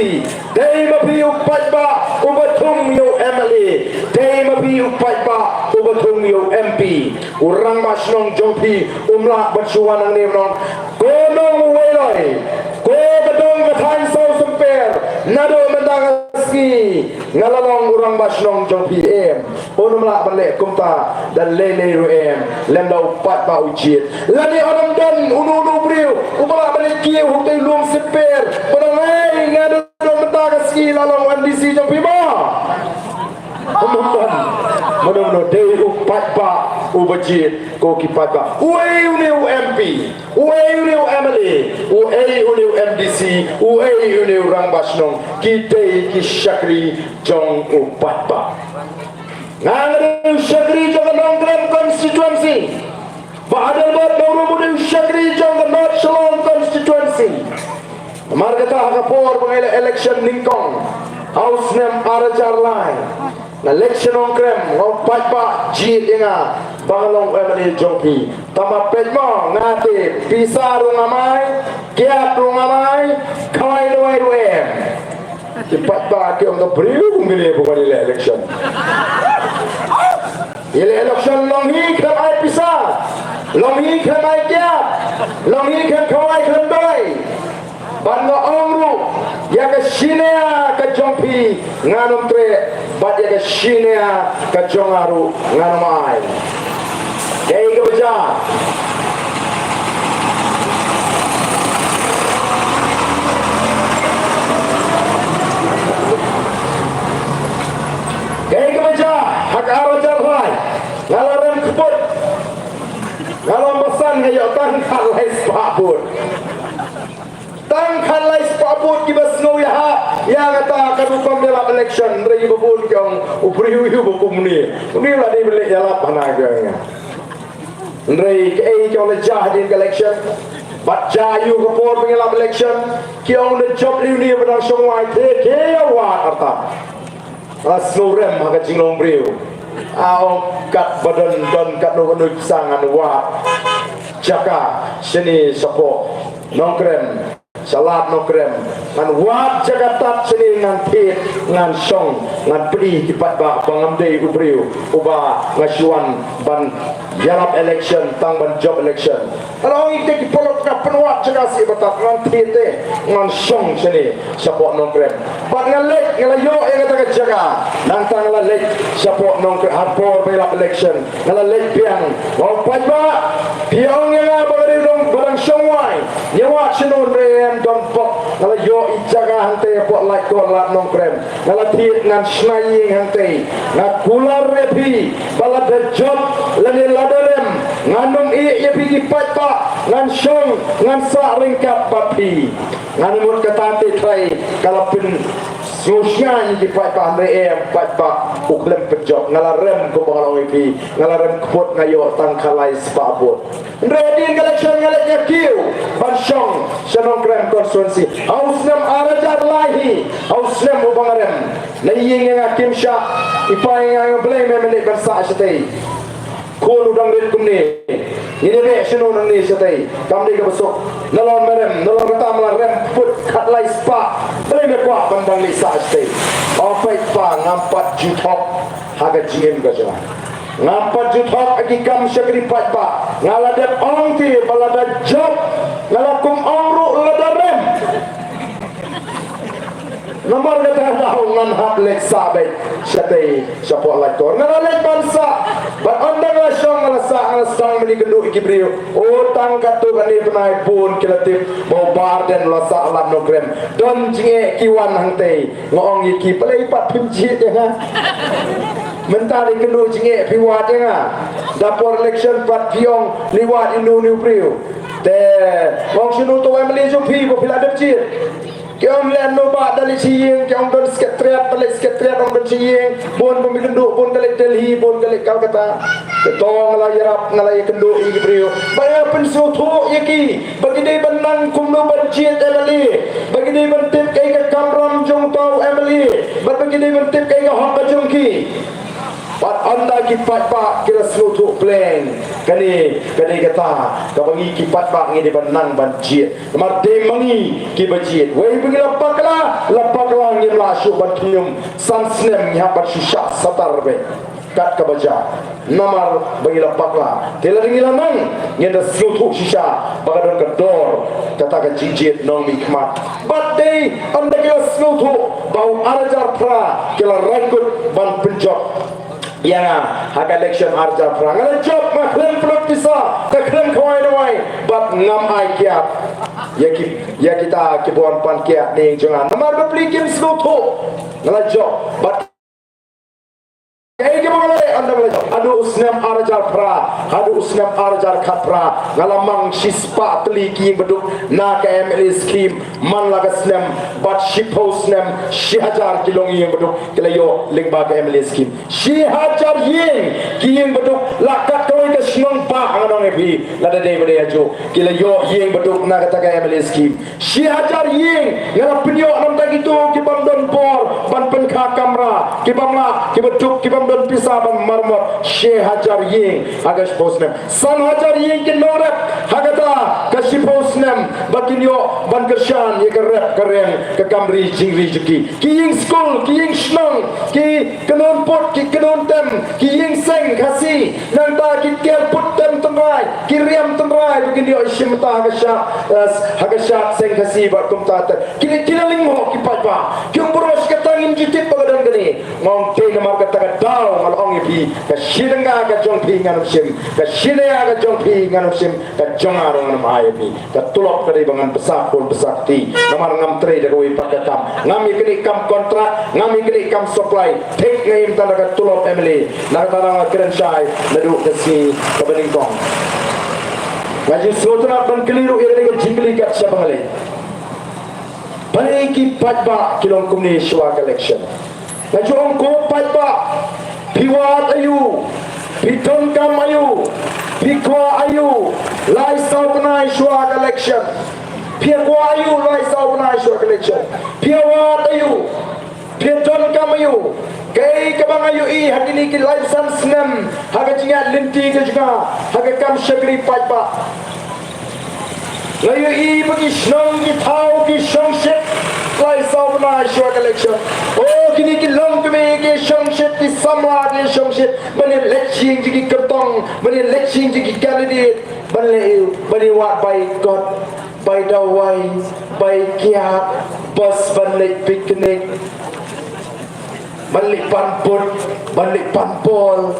Dei ma phi u paidbah uba thung ïa u MLA. Dei ma phi u paidbah uba thung ïa u MP. U rangbah shnong jong phi um lah ban shu wan hangne ban ong, ko nong uwei loi, ko ka dong ka thaiñ saw symper, naduh mynta ka sngi nga la long u rangbah shnong jong phi, em. Un ym lah ban leh kumta da lei lei ruh, em, lymda u paidbah u jied. Lane un ym don uno uno u briew uba lah ban leit kiew ha utei u lum symper ban ong, hei, nga naduh mynta ka sngi la long u MDC jong phi mo. Ym don. Mano mano, dei u paidbah uba jied. Ko ki paidbah, uei une u MP, uei une u MLA, uei une u MDC, uei une u rangbah shnong? Ki dei ki shakri jong u paidbah. Nga nga dei u shakri jong ka Nongkrem constituency. Bah Adelbert Nongrum u dei u shakri jong ka North Shillong constituency. Namar kata ha ka por ba ngi leh election nyngkong ha u snem ar hajar lai, nga leit sha Nongkrem, nga ong, paidbah, jied ïa nga ba nga long u MLA jong phi. Tangba peit mo, nga te pisa ruh ngam ai, kiad ruh ngam ai, khawai duwai ruh em. Ki paidbah ki ong, ka briew kumne ba wan leh election. Ïa leh election long hi khlem ai pisa, long hi khlem ai kiad, long hi khlem khawai khlem duwai. Bad nga ong ruh, ïa ka shi nia ka jong phi ngan ym treh, bad ïa ka shi nia ka jong nga ruh ngan ym ai. Kaei kaba jia? Kaei kaba jia? Ha ka ar hajar lai nga la rem kput. Nga long basan, nga ïoh tang khatlai spah vote. Tang khatlai spah vote kiba sngew ïahap ïa kata ka rukom ïalap election. Hynrei kiba bun ki ong, u briew u ba kumne, une u la dei ban leh ïalap hana ka nga. Hynrei kaei ka la jia hadien ka election? Bad jia ïa ka por ba ngi ïalap election, ki ong da jop lei une ba dang shong wai, te ki ïa wad artat. Nga sngew rem ha ka jinglong briew. Nga ong katba don don katno katno pisa ngan wad jaka shane shapoh Nongkrem, sha lad Nongkrem. Ngan wad jaka tad shane, ngan thied, ngan shong, ngan plie ki paidbah ba ngam dei u briew uba nga shu wan ban ïalap election tang ban jop election. Nga la ong ïa ki paralok, nga pynwad jaka sha ba tad, ngan thied te ngan shong shane shapoh Nongkrem. Bad nga leit, nga la ïoh ïa kata ka jaka. Nangta nga la leit shapoh Nongkrem ha por ba ïalap election. Nga la leit biang. Nga ong, paidbah, phi ong ïa nga ba nga dei u dong ba dang shong wai. Nga wad shano, hynrei em, don bok. Nga la ïoh i jaka hangtei hapoh Laitkor, lad Nongkrem. Nga la thied, ngan shna ïing hangtei. Nga kular ïa phi ba lada jop lane lada rem, ngan ym ïeh ïa phi ki paidbah. Ngan shong, ngan sah ryngkat bad phi. Ngan mut kata te Trai, ka la pynsngewsih ïa ki paidbah, hynrei em paidbah u khlem pynjop. Nga la rem kumba nga la ong ïa phi, nga la rem kput, nga ïoh tang khatlai spah vote. Hynrei hadien ka election nga leit ïa kiew ban shong sha Nongkrem constituency ha u snem ar hajar lai hi, ha u snem uba nga rem. Na ïing ïa nga kim shah, i pa ïa nga, ïa nga Blei me me leit ban sah shatei. Khun u dang rit kumne. Ngin ïa beh shano nangne shatei? Kam dei kaba suk. Nalor me rem, nalor kata me la rem kput khatlai spah. Balei me kwah ban dang leit sah shatei? O paidbah, ngam pat ju thok ha ka jingim ka jong nga. Ngam pat ju thok ha ki kam shakri paidbah. Nga la dep ong te ba lada jop, nga la kum ong ruh lada rem. Namar kata ka daw ngan hap leit sah beit shatei shapoh Laitkor. Nga la leit ban sah. Bad ynda nga la shong nga la sah, nga la sdang ban ïakynduh ïa ki briew. O, tang katto katne bnai bun ki la tip ba u Bah Ardent u la sah lad Nongkrem. Don jingeh ki wan hangtei. Nga ong ïa ki, balei pat phim jied ïa nga? Mynta dei kynduh jingeh phi wad ïa nga. Da por election pat phi ong li wad ïa uno uno u briew. Te nga ong, shano uto u MLA jong phi ba phi la dep jied? Ki ong, leh no bah, da leit sha ïing. Ki ong, don secretariat, da leit secretariat, ong don sha ïing. Bun ba mi kynduh, bun ka leit Delhi, bun ka leit Calcutta. Te to nga la ïarap, nga la ïakynduh ïa ki briew. Ba ïa pynsngewthuh ïa ki ba ki dei ban nang kumno ban jied MLA. Ba ki dei ban tip kaei ka kamram jong uta u MLA. Bad ba ki dei ban tip kaei ka hok ka jong ki. Bad ynda ki paidbah ki la sngewthuh pleng, kane ka dei kata kaba ngi ki paidbah ngi dei ban nang ban jied. Namar dei ma ngi kiba jied. Wei ba ngi la bakla, la bakla, ngim lah shuh ban khñium. San snem ngi hap ban shu shah satar beit kat kaba jia. Namar ba ngi la bakla. Te lada ngi la nang, ngin da sngewthuh shisha ba ka don ka dor kata ka jingjied nongmihkhmat. Bad dei ynda ki la sngewthuh ba u ar hajar phra ki la rai kut ban pynjop ïa nga ha ka election ar hajar phra. Nga la jop, nga khlem pynlut pisa, nga khlem khawai dawai, bad ngam ai kiad ïa ki, ïa kita kiba wan pan kiad na ïing jong nga. Namar bapli kim sngewthuh. Nga la jop bad kaei kaba nga la leh, ynda nga la jop. Haduh u snem ar hajar phra, haduh u snem ar hajar khatphra, nga la mang shispah tylli ki ïing baduk na ka MLA scheme man la ka snem, bad shiphew snem shi hajar ki longïing baduk ki la ïoh lyngba ka MLA scheme. Shi hajar ïing, ki ïing baduk la kat kawei ka shnong bah, ngan ong ïa phi, lada dei ba dei hajuh, ki la ïoh ïing baduk na kata ka MLA scheme. Shi hajar ïing, nga la pynïoh na bynta kito ki bym don bor ban pynkha kamra, ki bym lah, ki baduk, ki bym don pisa ban maramot. Shi hajar ïing ha ka shiphew snem. San hajar ïing ki nongrep ha kata ka shiphew snem ba kin ïoh ban kyrshan ïa ka rep ka riang, ka kam ri jingri jong ki. Ki ïing skul, ki ïing shnong, ki kynhun put, ki kynhun tem, ki ïing seng Khasi, nangta ki tiar put tem tynrai, ki riam tynrai ba kin ïoh shim bynta ha ka shad, eh, ha ka shad seng Khasi bad kumta ter. Ki la, ki la lyngngoh ki paidbah. Ki ong, burom, kata ngim ju tip ba ka don kane. Nga ong, te namar kata ka daw nga la ong ïa phi, ka shi tynga ka jong phi ngan ym shim, ka shi nia ka jong phi ngan ym shim, ka jong nga ruh ngan ym ai ïa phi. Ka tulop ka dei ba ngan bsa khun bsa kti. Namar ngam trei da kawei pat ka kam. Ngam ïa kane kam kontrak, ngam ïa kane kam supply. Thik, nga im tang da ka tulop MLA. Na kata nga kren shai naduh ka sngi kaba nyngkong. Nga ju sngewtynnat ban kylli ruh ïa kane ka jingkylli kat shaba nga leit. Balei ki paidbah ki long kumne shuwa ka election? Nga ju ong, ko paidbah, phi wad aïu? Phi donkam aïu? Phi kwah aïu lai saw bnai shuwa ka election? Phi kwah aïu lai saw bnai shuwa ka election? Phi wad aïu? Phi donkam aïu? Kaei kaba nga ïohi ha kine ki laiphew san snem ha ka jingïaid lynti ka jong nga ha ka kam shakri paidbah? Nga ïohi ba ki shnong ki thaw ki shongshit lai saw bnai shuwa ka election. O, kine ki longkmie ki shongshit, ki samla ki shongshit ban ïaleit sha ïing jong ki kyrtong, ban ïaleit sha ïing jong ki candidate, ban leit, ban ïa wad bai kot, bai dawai, bai kiad, bus ban leit picnic, ban leit pan bud, ban leit pan bol.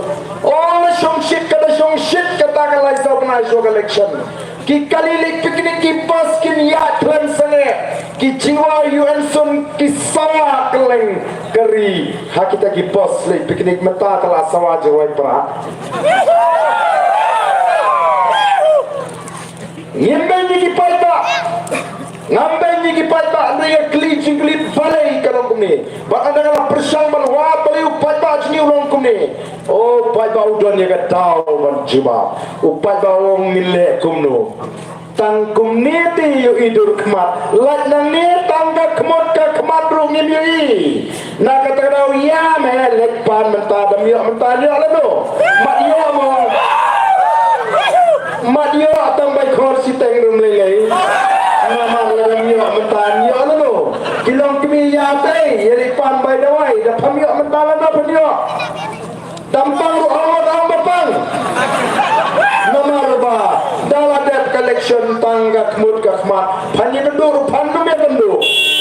O, la shongshit ka, la shongshit kata ka lai saw bnai shuwa ka election. Ki kali leit picnic, ki bus kin ïaid khlem sangeh. Ki jingrwai U N Sun ki sawa kylleng ka ri ha kita ki bus leit picnic, mynta ka la sawa jingrwai Prah. Ngim beiñ ïa ki paidbah. Ngam beiñ ïa ki paidbah, hynrei ka kylli jingkylli balei ka long kumne. Bad ynda nga la pyrshang ban wad balei u paidbah jong ngi u long kumne. O paidbah u don ïa ka daw ban jubab. U paidbah u ong ngin leh kumno. Tang kumne te ïohi dur khmat. Lait nangne tang ka khmut ka khmat ruh ngim ïohi. Na kata ka daw ïa me leit pan mynta, dam ïoh mynta, ïoh lano. Mat ïoh mo. Mat ïoh tang bai khor siteng rum lei lei. Namar la dam ïoh mynta, ïoh lano. Ki long kmie ïa te, ïa leit pan bai dawai, da pham ïoh mynta lano phan ïoh. Dam pang ruh ong, dam ba pang. Namar ba da la dep ka election tang ka khmut ka khmat. Phan ïa tynduh ruh phan ym ïa tynduh.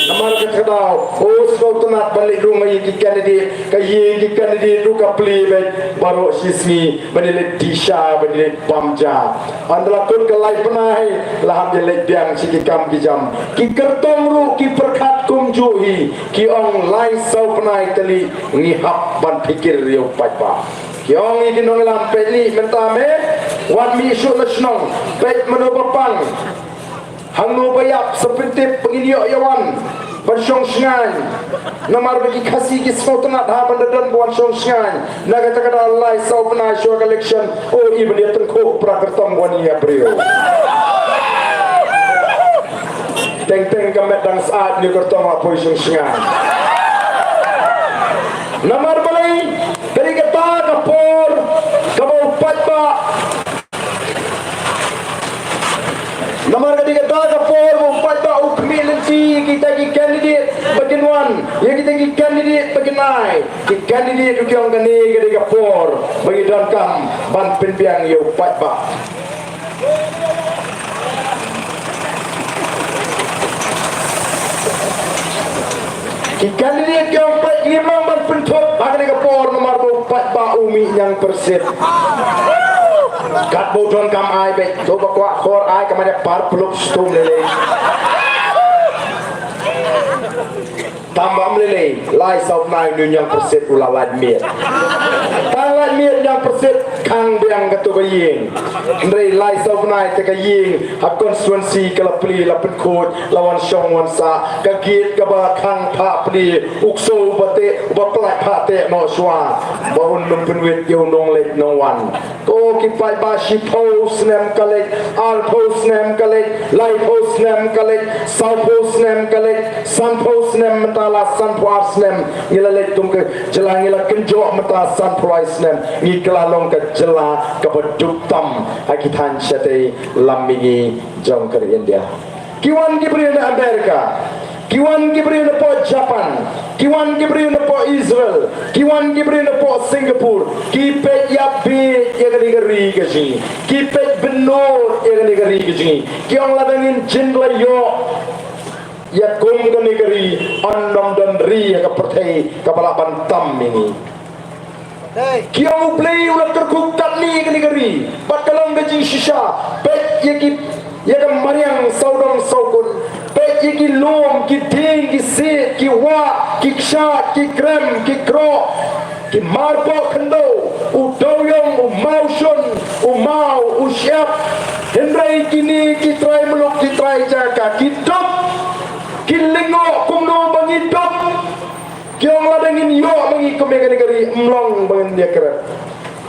Namar kata ka daw, o sngewtynnat ban leit rung ïa ki candidate, ka ïing ki candidate ruh ka plie beit baroh shi sngi ban ïa leit disha ban ïa leit bam ja. Ynda la kut ka lai bnai la hap ïa leit biang sha ki kam ki jam. Ki kyrtong ruh ki pyrkhat kumjuh hi, ki ong lai saw bnai tylli ngi hap ban phikir ïa u paidbah. Ki ong ïa ki nongïalam, peit lih mynta me, wan mih shuh na shnong, peit mano ba pang. Hangno ba ïap sa pyntip ba ngin ïoh ïa wan ban shong shngaiñ. Namar ba ki Khasi ki sngewtynnat ha ban da don ba wan shong shngaiñ. Na kata ka daw lai saw bnai shuwa ka election, o i ban ïa tyngkhuh pra kyrtong wan ïa briew. Teng teng ka met dang sat ïa kyrtong la poi shong shngaiñ. Namar balei, ka dei kata ka por kaba u paidbah Namar ka dei kata ka por ba u paidbah u khmih lynti kita ki candidate ba kin wan, ïa kita ki candidate ba kin ai. Ki candidate ruh ki ong kane ka dei ka por ba ngi donkam ban pynbiang ïa u paidbah. Ki candidate ki ong peit ngim long ban pynthut ha kane ka por namar ba u paidbah u mih ñiangpyrsit. Katba u donkam ai beit, to ba kwah khor ai ka ma dei par phluk stum lei lei. Tang ba ym lei lei, lai saw bnai une u ñiangpyrsit u la lait miet. Tang lait miet ñiangpyrsit khang biang kato ka ïing. Hynrei lai saw bnai te ka ïing ha constituency ka la plie, la pynkhuid, la wan shong wan sah. Ka gate kaba khang phah plie, u ksew uba teh, uba pynlait phah teh noh shuwa. Ba un ym pynwit ïa u nongleit nongwan. Ko ki paidbah, shiphew snem ka leit, arphew snem ka leit, laiphew snem ka leit, sawphew snem ka leit, sanphew snem mynta la sanphew ar snem. Ngi la leit kum ka jylla, ngi la kynjoh mynta sanphew lai snem. Ngi kylla long ka jylla kaba duk tam ha ki thaiñ shatei lam mihngi jong ka ri India. Ki wan ki briew na America, ki wan ki briew na poh Japan, ki wan ki briew na poh Israel, ki wan ki briew na poh Singapore, ki peit ïa phi ïa kane ka ri ka jong ngi, ki peit bynnud ïa kane ka ri ka jong ngi, ki ong lada ngin jin la ïoh ïa kum kane ka ri, yn ym don ri ha ka pyrthei kaba lah ban tam ïa ngi. Ki ong U Blei u la kyrkhu katne kane ka ri. Bad ka long ka jingshisha. Peit ïa ki, ïa ka mariang sawdong sawkun. Peit ïa ki lum, ki dieng, ki siej, ki wah, ki kshaid, ki krem, ki kroh, ki marpoh khyndew, u dewiong, u mawshun, u maw, u shyiap. Hynrei kine ki trai muluk, ki trai jaka, ki duk, ki lyngngoh kumno ba ngi duk. Ki ong lada ngin ïoh ma ngi kum ïa kane ka ri, ym long ba ngin ïakren.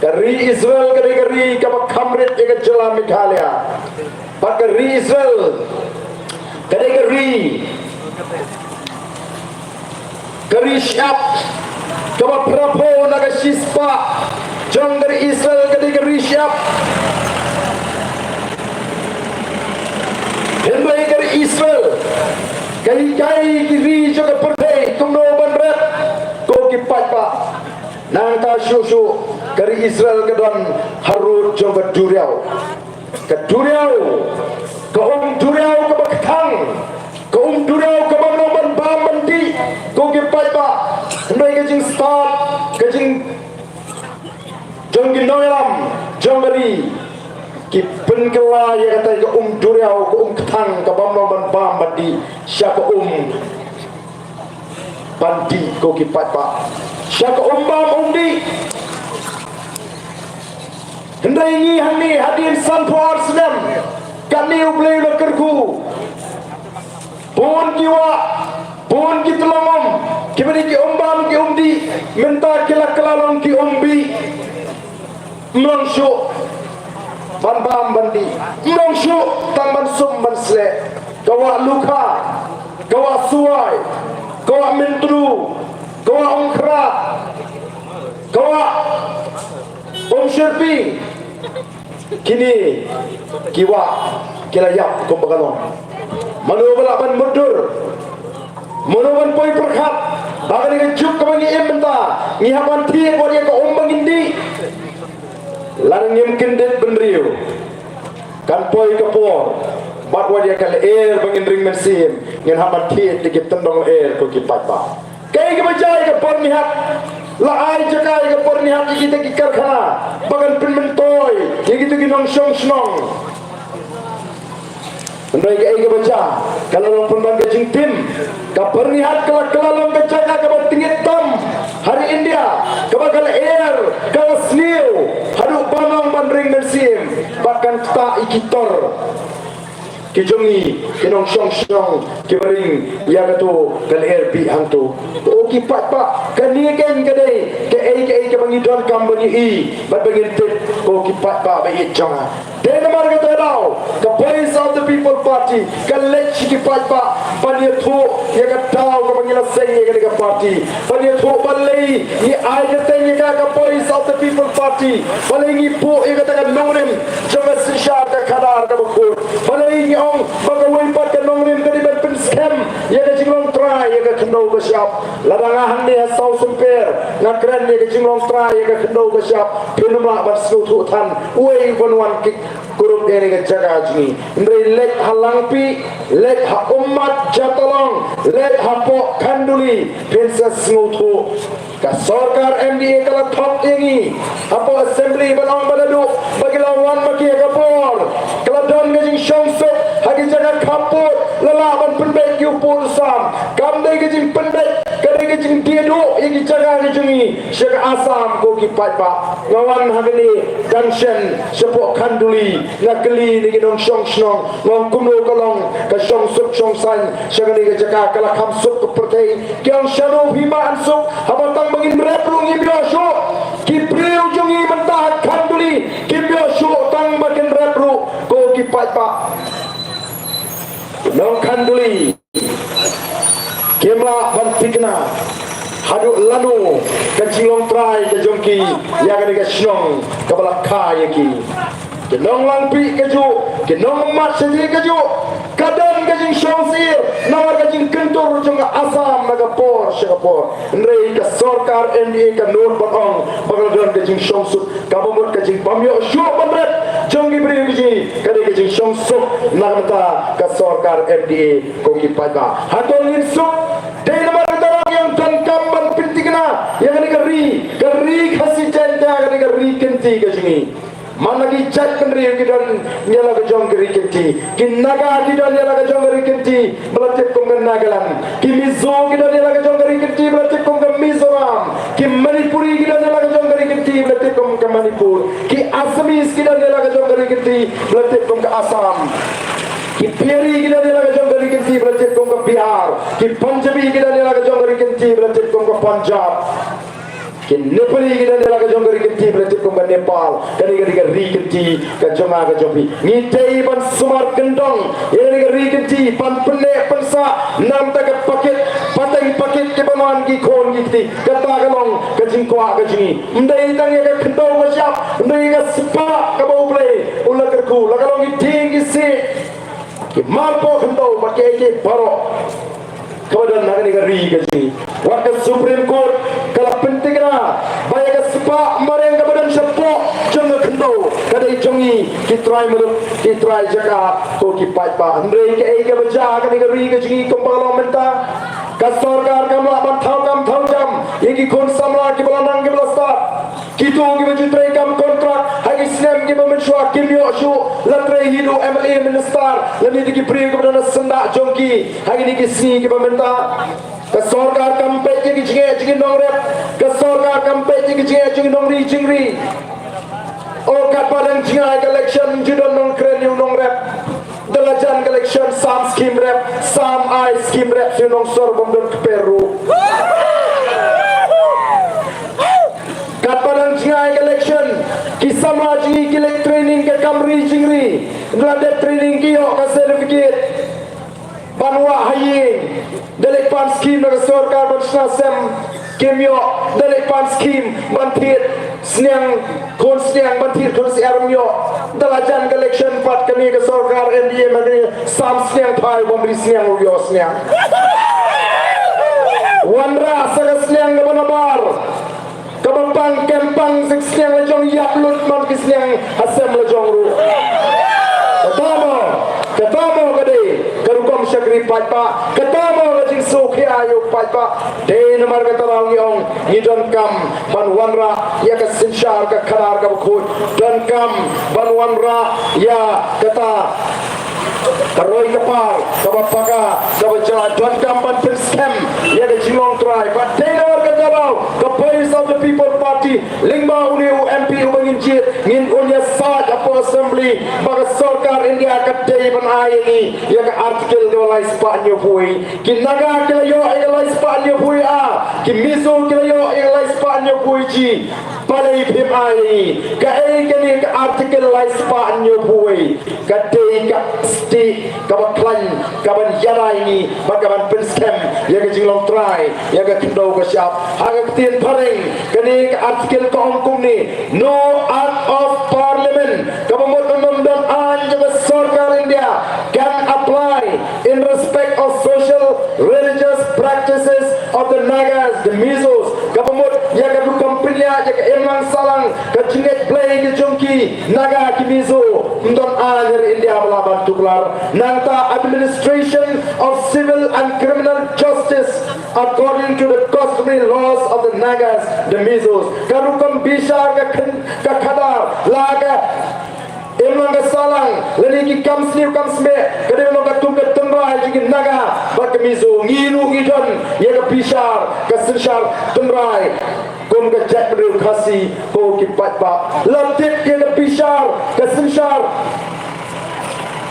Ka ri Israel ka dei ka ri kaba kham rit ïa ka jylla Meghalaya. Bad ka ri Israel ka dei ka ri, ka ri shyiap, kaba phraphew na ka shispah jong ka ri Israel ka dei ka ri shyiap. Hynrei ka ri Israel ka hikai ki ri jong ka pyrthei kumno ban rep. Ko ki paidbah, nangta shuh shuh ka ri Israel ka don harud jong ka duriaw. Ka duriaw, ka um duriaw kaba kthang, ka um duriaw kaba ym long ban bam ban dih. Ko ki paidbah, hynrei ka jingstad, ka jing jong ki nongïalam jong ka ri ki pynkylla ïa katai ka um duriaw, ka um kthang kaba ym long ban bam ban dih, sha ka um ban dih, ko ki paidbah, sha ka um bam um dih. Hynrei ngi hangne hadien sanphew ar snem, Katne U Blei u la kyrkhu. Bun ki wah, bun ki tyllong um, kiba dei ki um bam ki um dih, mynta ki la kylla long ki um bih. Ym long shuh ban bam ban dih, ym long shuh tang ban sum ban sleh. Ka wah Lukha, ka wah Suwai, ka wah Myntdu, ka wah Umkhrah, ka wah Umshyrpi. Kine ki wah ki la ïap kumba ka long. Mano ba lah ban mutdur? Mano ban poi pyrkhat ba kane ka juk kaba ngi im mynta ngi hap ban thied wat ïa ka um ba ngin dih? Lada ngim kyndit bynriew, kan poi ka por bad wat ïa ka lyer ba ngin ring mynsiem ngin hap ban thied da ki tyndong lyer ko ki paidbah. Kaei kaba jia ïa ka por ngi hap? La ai jaka ïa ka por ngi hap ïa kita ki karkhana ba kan pynmyntoi ïa kita ki nongshong shnong. Hynrei kaei kaba jia? Ka la long pynban ka jingtim. Ka Byrnihat ka la, ka la long ka jaka kaba tyngeh tam ha ri India, kaba ka lyer, ka la sniew haduh ban ong ban ring mynsiem bad kan ktah ïa ki tor ki jong ngi ki nongshong shnong kiba ring ïa kato ka lyer bih hangto. Ko ki paidbah, kane keiñ ka dei kaei kaei kaba ngi donkam ban ïohi bad ba ngin tip, ko ki paidbah ba ïeit jong nga. Dei namar kata ka daw ka Voice of the People Party ka leit sha ki paidbah ban ïathuh ïa ka daw kaba ngi la seng ïa kane ka party, ban ïathuh balei ngi ai kyrteng ïa ka, ka Voice of the People Party, balei ngi buh ïa kata ka nongrim jong ka synshar ka khadar kaba khuid, balei ngi ong ba kawei pat ka nongrim ka dei ban pynskhem ïa ka jinglong trai ïa ka khyndew ka shyiap. Lada nga hangne ha South Sohiong nga kren ïa ka jinglong trai ïa ka khyndew ka shyiap, phin ym lah ban sngewthuh than uei uban wan ki kurup ïa kane ka jaka jong ngi. Hynrei leit ha Langpih, leit ha Ummat Jatalong, leit hapoh Khanduli, phin sa sngewthuh. Ka sorkar M D A ka la thok ïa ngi hapoh Assembly ban ong ba naduh ba ki la wan ma ki ha ka bor, ka la don ka jingshong suk ha ki jaka khappud, la lah ban pynbeit ki u pud u sam. Kam dei ka jingpynbeit, ka dei ka jingdie duh ïa ki jaka ki jong ngi sha ka Assam, ko ki paidbah. Nga wan ha kane dang shen shapoh Khanduli, nga kylli na ki nongshong shnong, nga ong kumno ka long ka shong suk shong saiñ sha kane ka jaka, ka la kham suk ka pyrthei. Ki ong shano phi mad suk, haba tang ba ngin rep ruh ngim ïoh shuh. Ki briew jong ngi mynta ha Khanduli kim ïoh shuh tang ba kin rep ruh, ko ki paidbah. Nong Khanduli kim lah ban thikna haduh lano ka jinglong trai ka jong ki ïa kane ka shnong kaba la kha ïa ki. Ki nong Langpih kajuh, ki nong Ummat Jatalong kajuh, ka don ka jingshong sir namar ka jingkyntur jong ka Assam na ka por sha ka por. Hynrei ka sorkar M D A ka nud ban ong ba ka la don ka jingshong suk, kaba mut ka jingbym ïoh shuh ban rep jong ki briew ki jong ngi ka dei ka jingshong suk na ka bynta ka sorkar M D A, ko ki paidbah. Hato ngin suk? Dei namar kata ngi ïa donkam ban pynthikna ïa kane ka ri, ka ri Khasi Jaintia, kane ka ri kynti ka jong ngi. Man la ki jaitbynriew ki don ïa la ka jong ka ri kynti. Ki Naga ki don ïa la ka jong ka ri kynti ba la tip kum ka Nagaland. Ki Mizo ki don ïa la ka jong ka ri kynti ba la tip kum ka Mizoram. Ki Manipuri ki don ïa la ka jong ka ri kynti ba la tip kum ka Manipur. Ki Assamese ki don ïa la ka jong ka ri kynti ba la tip kum ka Assam. Ki Bihari ki don ïa la ka jong ka ri kynti ba la tip kum ka Bihar. Ki Punjabi ki don ïa la ka jong ka ri kynti ba la tip kum ka Punjab. Ki Nepali ki don ïa la ka jong ka ri kynti ba la tip kum ka Nepal. Kane ka dei ka ri kynti ka jong nga ka jong phi. Ngi dei ban sumar kyndong ïa kane ka ri kynti, ban pynneh pynsah na ka bynta ka pakit pateng pakit kiba wan ki khun ki kti. Kata ka long ka jingkwah ka jong ngi. Ym dei tang ïa ka khyndew ka shyiap, ym dei ïa ka spah kaba U Blei u la kyrkhu, la ka long ki dieng ki siej, ki marpoh khyndew bad kiei kiei baroh kaba don ha kane ka ri ka jong ngi. Wat ka Supreme Court ka la pynthikna ba ïa ka spah mariang kaba don shapoh jong ka khyndew ka dei jong ngi ki trai muluk, ki trai jaka, ko ki paidbah. Hynrei kaei kaba jia ha kane ka ri ka jong ngi kumba ka long mynta? Ka sorkar kam lah ban thaw kam thaw jam ïa ki khun samla kiba la nang kiba la stad. Kito kiba ju trei kam kontrak ha ki snem kiba mynshuwa kim ïoh shuh la trei hi da u M L A, minister lane da ki briew kiba don ha syndah jong ki ha kine ki sngi kiba mynta. Ka sorkar kam peit ïa ki jingeh jong ki nongrep. Ka sorkar kam peit ïa ki jingeh jong ki nongri jingri. O katba dang jngai ka election ju don nongkren ïa u nongrep. election sam skim rep, sam ai skim rep sha u nongsor bym don kper ruh. Katba dang jngai ka election, ki samla jong ngi ki leit training ka kam ri jingri, la dep training ki ïoh ka certificate ban wah ha ïing. Da leit pan skim na ka sorkar ban shna sem, kim ïoh. Da leit pan skim ban thied sniang khun sniang, ban thied khun sniang, ym ïoh. Da la jan ka election pat kane ka sorkar N D A ma kane sam sniang phai, bym ri sniang ruh ïoh sniang. Wanrah sa ka sniang kaba nabar. Kaba pang kem pang, sik sniang la jong ïap lut man ki sniang ha sem la jong ruh. Kata mo, kata mo ka dei ka rukom shakri paidbah, kata mo ka jingsngewkhia ïa u paidbah. Dei namar kata ruh ngi ong ngi donkam ban wanrah ïa ka synshar ka khadar kaba khuid, donkam ban wanrah ïa kata ka roi ka par kaba paka kaba jylla, donkam ban pynskhem ïa ka jinglong trai. Bad dei namar kata ruh ka Voice of the People Party, lyngba une u M P uba ngin jied, ngin un ïasaid hapoh Assembly ba ka sorkar India ka dei ban ai ïa ngi ïa ka Article kaba lai spah hynñiewphew. Ki Naga ki la ïoh ïa ka lai spah hynñiewphew A, ki Mizo ki la ïoh ïa ka lai spah hynñiewphew G. Balei phim ai? Kaei kane ka Article lai spah hynñiewphew? Ka dei ka stieh kaba khlaiñ kaban ïada ïa ngi bad kaban pynskhem ïa ka jinglong trai, ïa ka khyndew ka shyiap. Ha ka ktien phareng kane ka Article ka ong kumne: No Act of Parliament, kaba mut ym don aiñ jong ka sorkar India, can apply in respect of social religious practices of the Nagas, the Mizos. Kaba mut ïa ka duh kam pynïaid ïa ka imlang sahlang, ka jingngeit Blei ka jong ki Naga ki Mizo, ym don aiñ ha ri India ba lah ban tuklar. Nangta administration of civil and criminal justice according to the customary laws of the Nagas, the Mizos. Ka rukom bishar, ka khyn-, ka khadar, la ka imlang ka sahlang, lane ki kam sniew kam smieh, ka dei ban long katkum ka tynrai jong ki Naga bad ka Mizo. Ngi ruh ngi don ïa ka bishar, ka synshar tynrai kum ka jaitbynriew Khasi, ko ki paidbah. La tip ïa ka bishar, ka synshar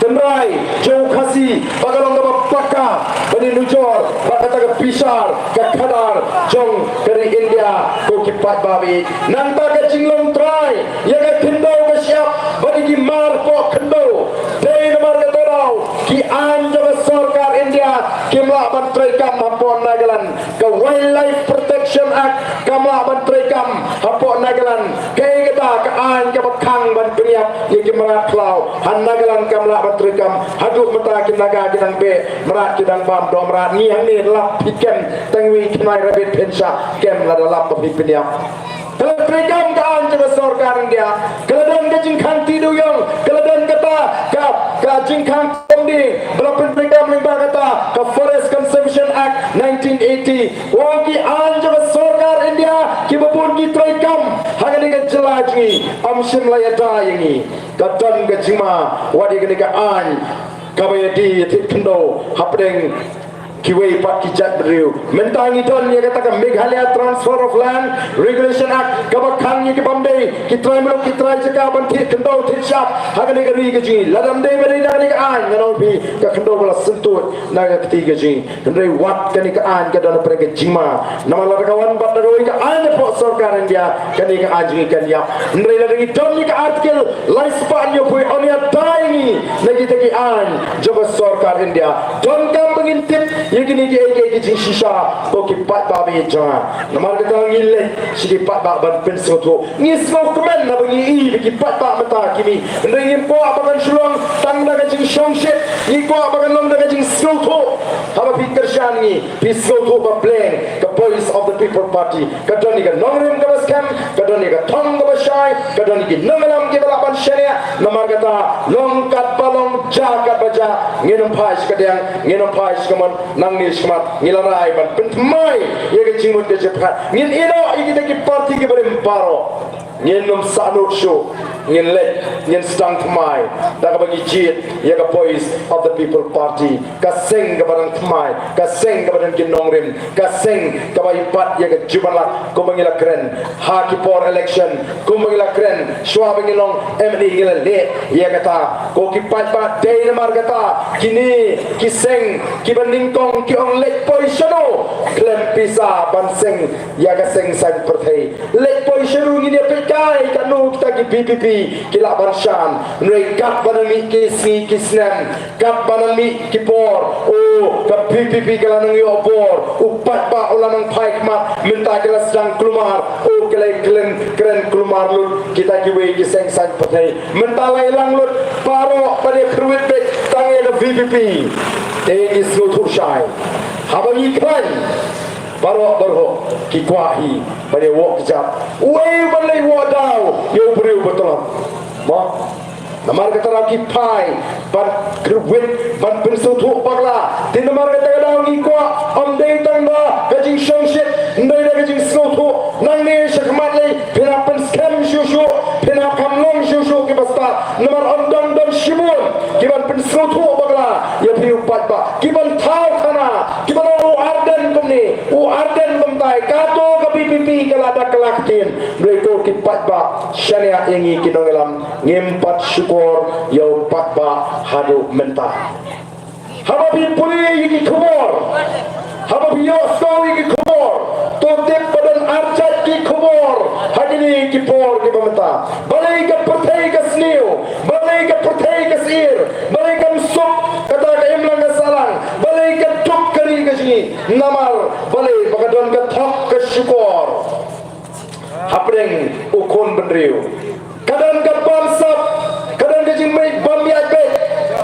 tynrai jong u Khasi ba ka long kaba paka ban ïanujor bad kata ka bishar ka khadar jong ka ri India, ko ki paidbah. Nangta ka jinglong trai ïa ka khyndew ka shyiap bad ïa ki mar hapoh khyndew. Dei namar kata ruh ki aiñ jong ka sorkar India kim lah ban treikam hapoh Nagaland. Ka Wildlife Protection Act kam lah ban treikam hapoh Nagaland. Kaei kata ka aiñ kaba khang ban pynïap ïa ki mrad khlaw ha Nagaland kam lah ban treikam. Haduh mynta ki Naga ki dang beh mrad, ki dang bam doh mrad. Ngi hangne lap phi kem, tang wi khnai rabbit phin shah kem lada lap ba phi pynïap. Ka la treikam ka aiñ jong ka sorkar India, ka la don ka jingkhang tih dewïong, ka la don kata ka, ka jingkhang kongdie ba la pyntreikam lyngba kata ka Forest Conservation Act nineteen eighty. Ong ki aiñ jong ka sorkar India kiba bun ki treikam ha kane ka jylla jong ngi, ym shym la ïada ïa ngi. Ka don ka jingma wat ïa kane ka aiñ kaba ïadei ïa thied khyndew hapdeng kiwei pat ki jaitbynriew. Mynta ngi don ïa kata ka Meghalaya Transfer of Land Regulation Act kaba khang ïa ki bym dei, ki trai muluk, ki trai jaka ban thied khyndew thied shyiap ha kane ka ri ka jong ngi. Lada ym dei ba dei na kane ka aiñ, ngan ong ïa phi, ka khyndew ka la syntuid na ka kti ka jong ngi. Hynrei wat kane ka aiñ ka don hapdeng ka jingma, namar lada ka wan bad da kawei ka aiñ hapoh sorkar India, kane ka aiñ jong ngi kan ïap. Hynrei lada ngi don ïa ka Article lai spah hynñiewphew, yn ïada ïa ngi na kita ki aiñ jong ka sorkar India. Donkam ba ngin tip ïa kine kiei kiei ki jingshisha, ko ki paidbah ba ïeit jong nga. Namar kata ngi leit sha ki paidbah ban pynsngewthuh. Ngi sngewkmen haba ngi i ba ki paidbah mynta ki mih. Hynrei ngim kwah ba kan shu long tang da ka jingshongshit. Ngi kwah ba kan long da ka jingsngewthuh. Haba phi kyrshan ngi, phi sngewthuh ba pleng ka Voice of the People Party. Ka don ïa ka nongrim kaba skhem, ka don ïa ka thong kaba shai, ka don ïa ki nongïalam kiba lah ban shaniah. Namar kata, long katba long, jia katba jia, ngin ym phai sha ka diang, ngin ym phai sha ka mon, nangne shakhmat ngi la rai ban pynthymmai ïa ka jingmut ka jingpyrkhat. Ngin ïehnoh ïa kita ki party kiba rim baroh. Ngin ym sahnud shuh, ngin leit, ngin sdang thymmai da kaba ngi jied ïa ka Voice of the People Party, ka seng kaba dang thymmai, ka seng kaba don ki nongrim, ka seng kaba i pat ïa ka jingwan lad kumba ngi la kren ha ki por election, kumba ngi la kren shuwa ba ngi long M L A, ngi la leh ïa kata. Ko ki paidbah, dei namar kata kine ki seng kiba nyngkong ki ong leit poi shano, khlem pisa ban seng ïa ka seng saiñ pyrthei. Leit poi shano, ngin ïa peit kai katno kita ki V P P ki lah ban shah. Hynrei katba nang mih ki sngi ki snem, katba nang mih ki por, o, ka V P P ka la nang ïoh bor, u paidbah u la nang phai khmat, mynta ki la sdang kulmar, o, ki la kren, kren kulmar lut kita kiwei ki seng saiñ pyrthei. Mynta la ïalang lut baroh, ba dei kyrwit beit tang ïa ka V P P. Te ngi sngewthuh shai, haba ngi khlaiñ, baroh baroh ki kwah hi ban ïa wad kjat. Uei uban leit wad daw ïa u briew ba tlot? Mo? Namar kata ruh ki phai ban kyrwit, ban pynsngewthuh bakla. Te namar kata ka daw ngi kwah, ym dei tang da ka jingshongshit, ym dei da ka jingsngewthuh. Nangne shakhmat lei phin hap pynskhem shuh shuh, phin hap kham long shuh shuh kiba stad. Namar ym don, don shibun kiban pynsngewthuh bakla ïa phi u paidbah, kiban thaw khana, kiban ong u Ardent kumne, u Ardent kumtai, kato ka V P P ka la da ka la ktien. Hynrei ko ki paidbah, shaniah ïa ngi ki nongïalam, ngim pat shukor ïa u paidbah haduh mynta. Haba phi pule ïa ki khubor, haba phi ïohsngew ïa ki khubor, to tip ba don arjait ki khubor ha kine ki por kiba mynta. Balei ka pyrthei ka sniew, balei ka pyrthei ka syier, balei kam suk kata ka imlang ka sahlang, balei ka duk ka ri ka jong ngi? Namar balei? Ba ka don ka thok ka shukor hapdeng u khun bynriew. Ka don ka bamsap, ka don ka jingmih bymïaid beit.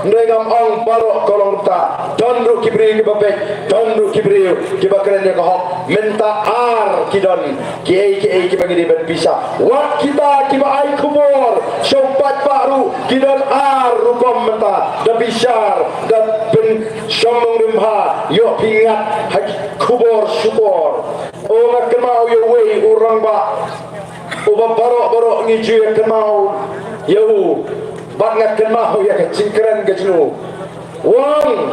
Hynrei ngam ong baroh ka long kumta. Don ruh ki briew kiba beit, don ruh ki briew kiba kren ïa ka hok. Mynta ar ki don, kiei kiei kiba ngi dei ban pisa. Wat kita kiba ai khubor sha u paidbah ruh ki don ar rukom mynta. Da bishar, da pynshong nongrim bha, ïoh phi ngat ha ki khubor shukor. O, nga kynmaw ïa uwei u rangbah uba baroh baroh ngi ju ïa kynmaw ïa u, bad nga kynmaw ïa ka jingkren ka jong u. U ong,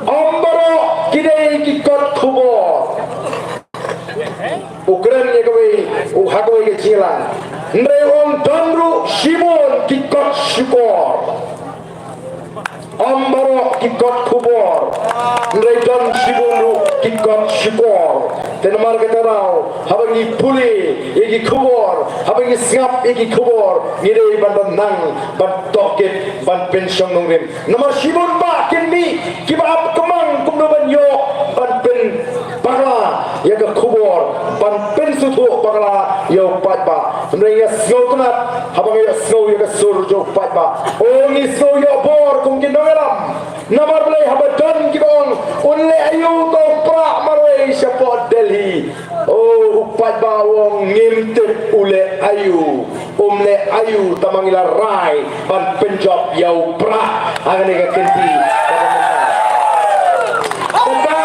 ym baroh ki dei ki kot khubor. U kren ïa kawei, u ha kawei ka jingïalang. Hynrei u ong don ruh shibun ki kot shukor. Ym baroh ki kot khubor, hynrei don shibun ruh ki kot shukor. Te namar kata ruh, haba ngi pule ïa ki khubor, haba ngi sngap ïa ki khubor, ngi dei ban don nang ban tohkit, ban pynshong nongrim. Namar shibun bah kin mih kiba ap kmang kumno ban ïoh ban pyn bakla ïa ka khubor, ban pynsngewthuh bakla ïa u paidbah. Hynrei nga sngewtynnat haba nga ïohsngew ïa ka sur jong u paidbah. O, ngi sngew ïoh bor kum ki nongïalam. Namar balei? Haba don kiba ong, un leh aïu uto u Prah marwei shapoh Delhi? O, u paidbah u ong, ngim tip u leh aïu. Um leh aïu, tangba ngi la rai ban pynjop ïa u Prah ha kane ka kynti. Kata,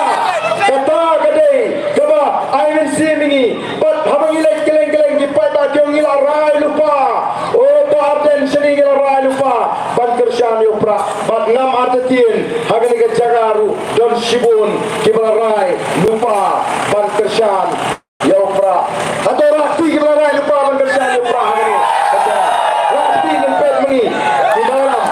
kata ka dei kaba ai mynsiem ïa ngi. Bad haba ngi leit kylleng kylleng, ki paidbah ki ong, ngi la rai lypa. O, Bah Ardent, shane ngi la rai lypa ban kyrshan ïa u Prah. Bad ngam artatien, ha kane ka jaka ruh don shibun kiba la rai lypa ban kyrshan ïa u Prah. Hato rah kti kiba la rai lypa ban kyrshan ïa u Prah hangne? Rah kti, ngin peit ma ngi. Ki nongïalam,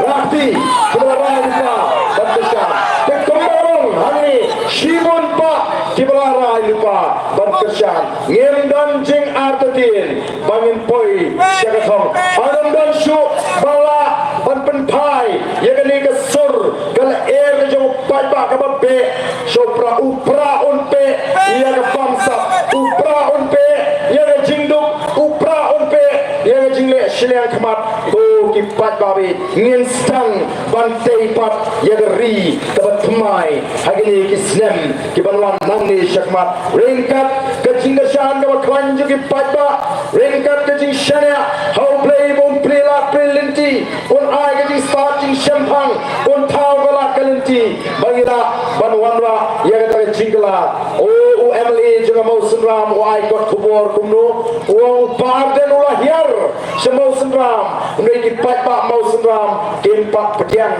rah kti kiba la rai lypa ban kyrshan. Te kumba ong hangne, shibun bah kiba la rai lypa ban kyrshan. Ngim don jingartatien ba ngin poi sha ka thong. Ngim don shuh ba lah ban pynphai ïa kane ka sur, ka lyer ka jong u paidbah kaba beh sha u Prah. U Prah un peh ïa ka bamsap, u Prah un peh ïa ka jingduk, u Prah un peh ïa ka jingleh shiliang khmat. Ko ki paidbah, ngin sdang ban tei pat ïa ka ri kaba thymmai ha kine ki snem kiban wan nangne shakhmat. Ryngkat ka jingkyrshan kaba khlaiñ jong ki paidbah, ryngkat ka jingshaniah ha U Blei ba un plie lad plie lynti, un ai ka jingstad jingshemphang, un thaw ka lad ka lynti ba ngi lah ban wanrah ïa kata ka jingkylla. O, u M L A jong ka Mawsynram Mawsynram u ai kot khubor kumno, u ong u Bah Ardent u la hiar sha Mawsynram, hynrei ki paidbah Mawsynram kim pat pdiang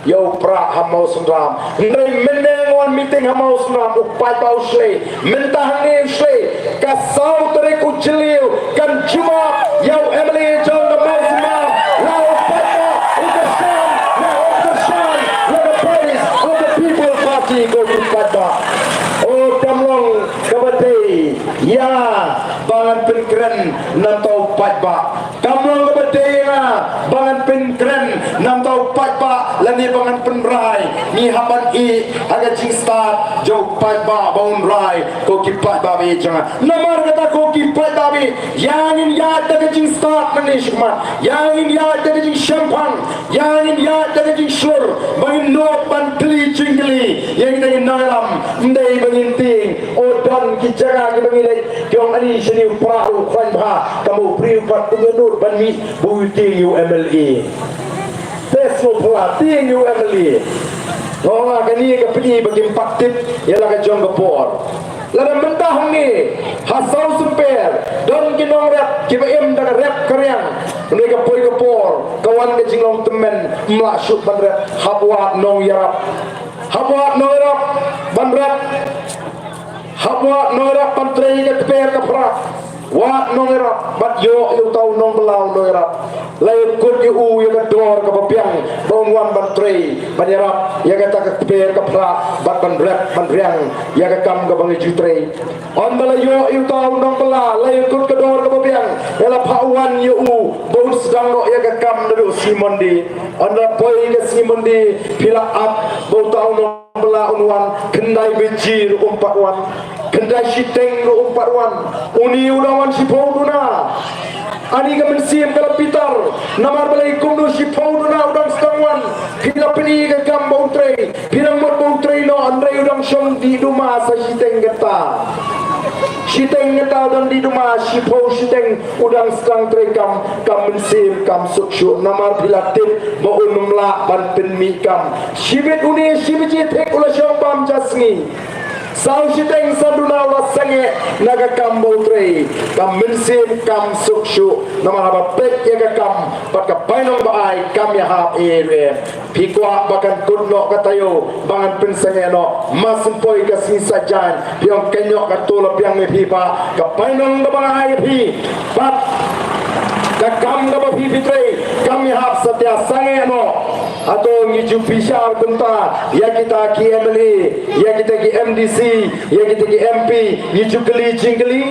ïa u Prah ha Mawsynram. Hynrei mynne nga wan meeting ha Mawsynram, u paidbah u shlei, mynta hangne u shlei, ka saw tarik u Jylliew kan jubab ïa u M L A jong ka Mawsynram. La u paidbah u kyrshan, la u kyrshan ïa ka Voice of the People Party, ko ki paidbah. O, kam long kaba dei ïa ba ngan pynkren namar u paidbah. Kam long kaba dei ïa nga ba ngan pynkren namar u paidbah lane ba ngan pynrai. Ngi hap ban ïeh ha ka jingstad jong u paidbah ba un rai, ko ki paidbah ba ïeit jong nga. Namar kata, ko ki paidbah ba ïeit, ïa ngin ïaid da ka jingstad nangne shakhmat, ïa ngin ïaid da ka jingshemphang, ïa ngin ïaid da ka jingshlur, ba ngin nud ban kylli jingkylli ïa kita ki nongïalam, ym dei ba ngin tieng. O, don ki jaka kiba ngi leit, ki ong ani shane u Prah u khlaiñ bha, tangba u briew pat um nud ban mih ba u tieng ïa u M L A. Te sngewbha tieng ïa u M L A. Nga ong kane ka pyni ba kim pat tip ïa la ka jong ka por. Lada mynta hangne ha Sawsymper don ki nongrep kiba im da ka rep ka riang, hynrei ka poi ka por ka wan ka jinglong tymmen, ym lah shuh ban rep. Hap wad nongïarap, hap wad nongïarap ban rep, hap wad nongïarap ban trei ka kper ka phra. Wad nongïarap bad ïoh ïa uta u nongbylla u nongïarap. La ïakut ïa u ïa ka dor kaba biang ba un wan ban trei, ban ïarap ïa kata ka kper ka phra bad ban rep ban riang ïa ka kam kaba ngi ju trei. Ynda la ïoh ïa uta u nongbylla, la ïakut ka dor kaba biang, ïa la phah wan ïa u ba un sdang noh ïa ka kam naduh sngi Monday. Ynda la poi ka sngi Monday, phi la ap ba uta u nong bylla un wan, khyndai baje ruh um pat wan, khyndai shiteng ruh um pat wan. Une u dang wan shiphew duna. Ani ka mynsiem ka la bitar, namar balei kumno shiphew duna u dang sdang wan? Phi la pyni ka kam ba u trei, phi dang mut ba u trei noh, hynrei u dang shong dih duma sa shiteng kata. Shiteng kata u dang dih duma, shiphew shiteng u dang sdang treikam, ka mynsiem kam suk shuh, namar phi la tip ba un ym lah ban pynmih kam. Shibit une shi baje thik u la shong bam ja sngi. Saw shiteng sa duna u la sangeh na ka kam ba u trei. Ka mynsiem kam suk shuh, namar haba peit ïa ka kam bad ka bainong ba ai, kam ïahap ei ei ruh em. Phi kwah ba kan kut noh ka taïew ba ngan pynsangeh noh, ma sngewpoi ka sngi Saitjaiñ, phi ong kynnoh, kato la biang ïa phi ba ka bainong kaba nga ai ïa phi bad ka kam kaba phi phi trei kam ïahap satia, sangeh noh. Hato ngi ju bishar kumta ïa kita ki M L A, ïa kita ki M D C, ïa kita ki M P, ngi ju kylli jingkylli?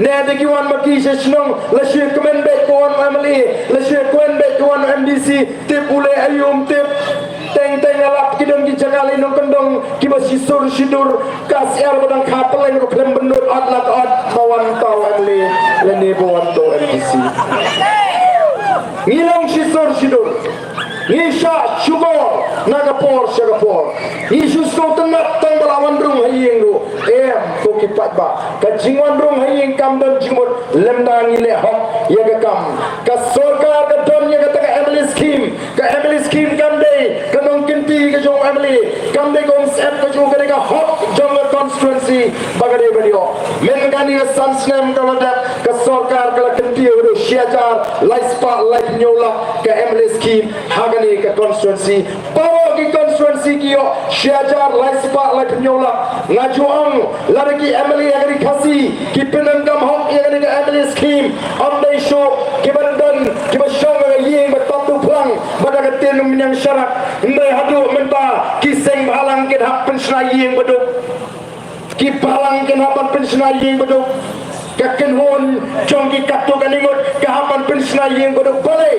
Ne da ki wan ma ki sha shnong, la shu kmen beit ka wan M L A, la shu kmen beit ka wan M D C, tip u leh aïu ym tip. Teng teng la lap ki don ki jaka lei nongkyndong kiba shisur shidur, ka syiar ba dang kha pylleng ruh khlem bynnud, ot la ka ot ba wan tau M L A lane ba wan tau M D C. Ngi long shisur shidur. Ngi shah shukor na ka por sha ka por. Ngi shu sngewtynnat tang ba la wan rung ha ïing ruh. Em, ko ki paidbah, ka jingwan rung ha ïing kam don jingmut lymda ngi leh hok ïa ka kam. Ka sorkar ka don ïa kata ka M L A scheme. Ka M L A scheme kam dei ka nongkynti ka jong u M L A, kam dei ka umsyep ka jong u, ka dei ka hok jong ka constituency ba ka dei ban ïoh. Mynta kane ka san snem ka la dep, ka sorkar ka la kyntiew haduh shi hajar lai spah laiphew hynñiew lak ka M L A scheme ha kane ka constituency. Baroh ki constituency ki ïoh shi hajar lai spah laiphew hynñiew lak. Nga ju ong, lada ki M L A ha ka ri Khasi ki pyndonkam hok ïa kane ka M L A scheme, ym dei shuh kiba don, kiba shong ha ka ïing ba tap duh phlang bad ha ka ktien u Myniang Sharak. Hynrei haduh mynta ki seng bhalang kin hap pynshna ïing ba duk. Ki bhalang kin hap ban pynshna ïing ba duk. Ka kynhun jong ki katto katne ngut ka hap ban pynshna ïing ba duk. Balei?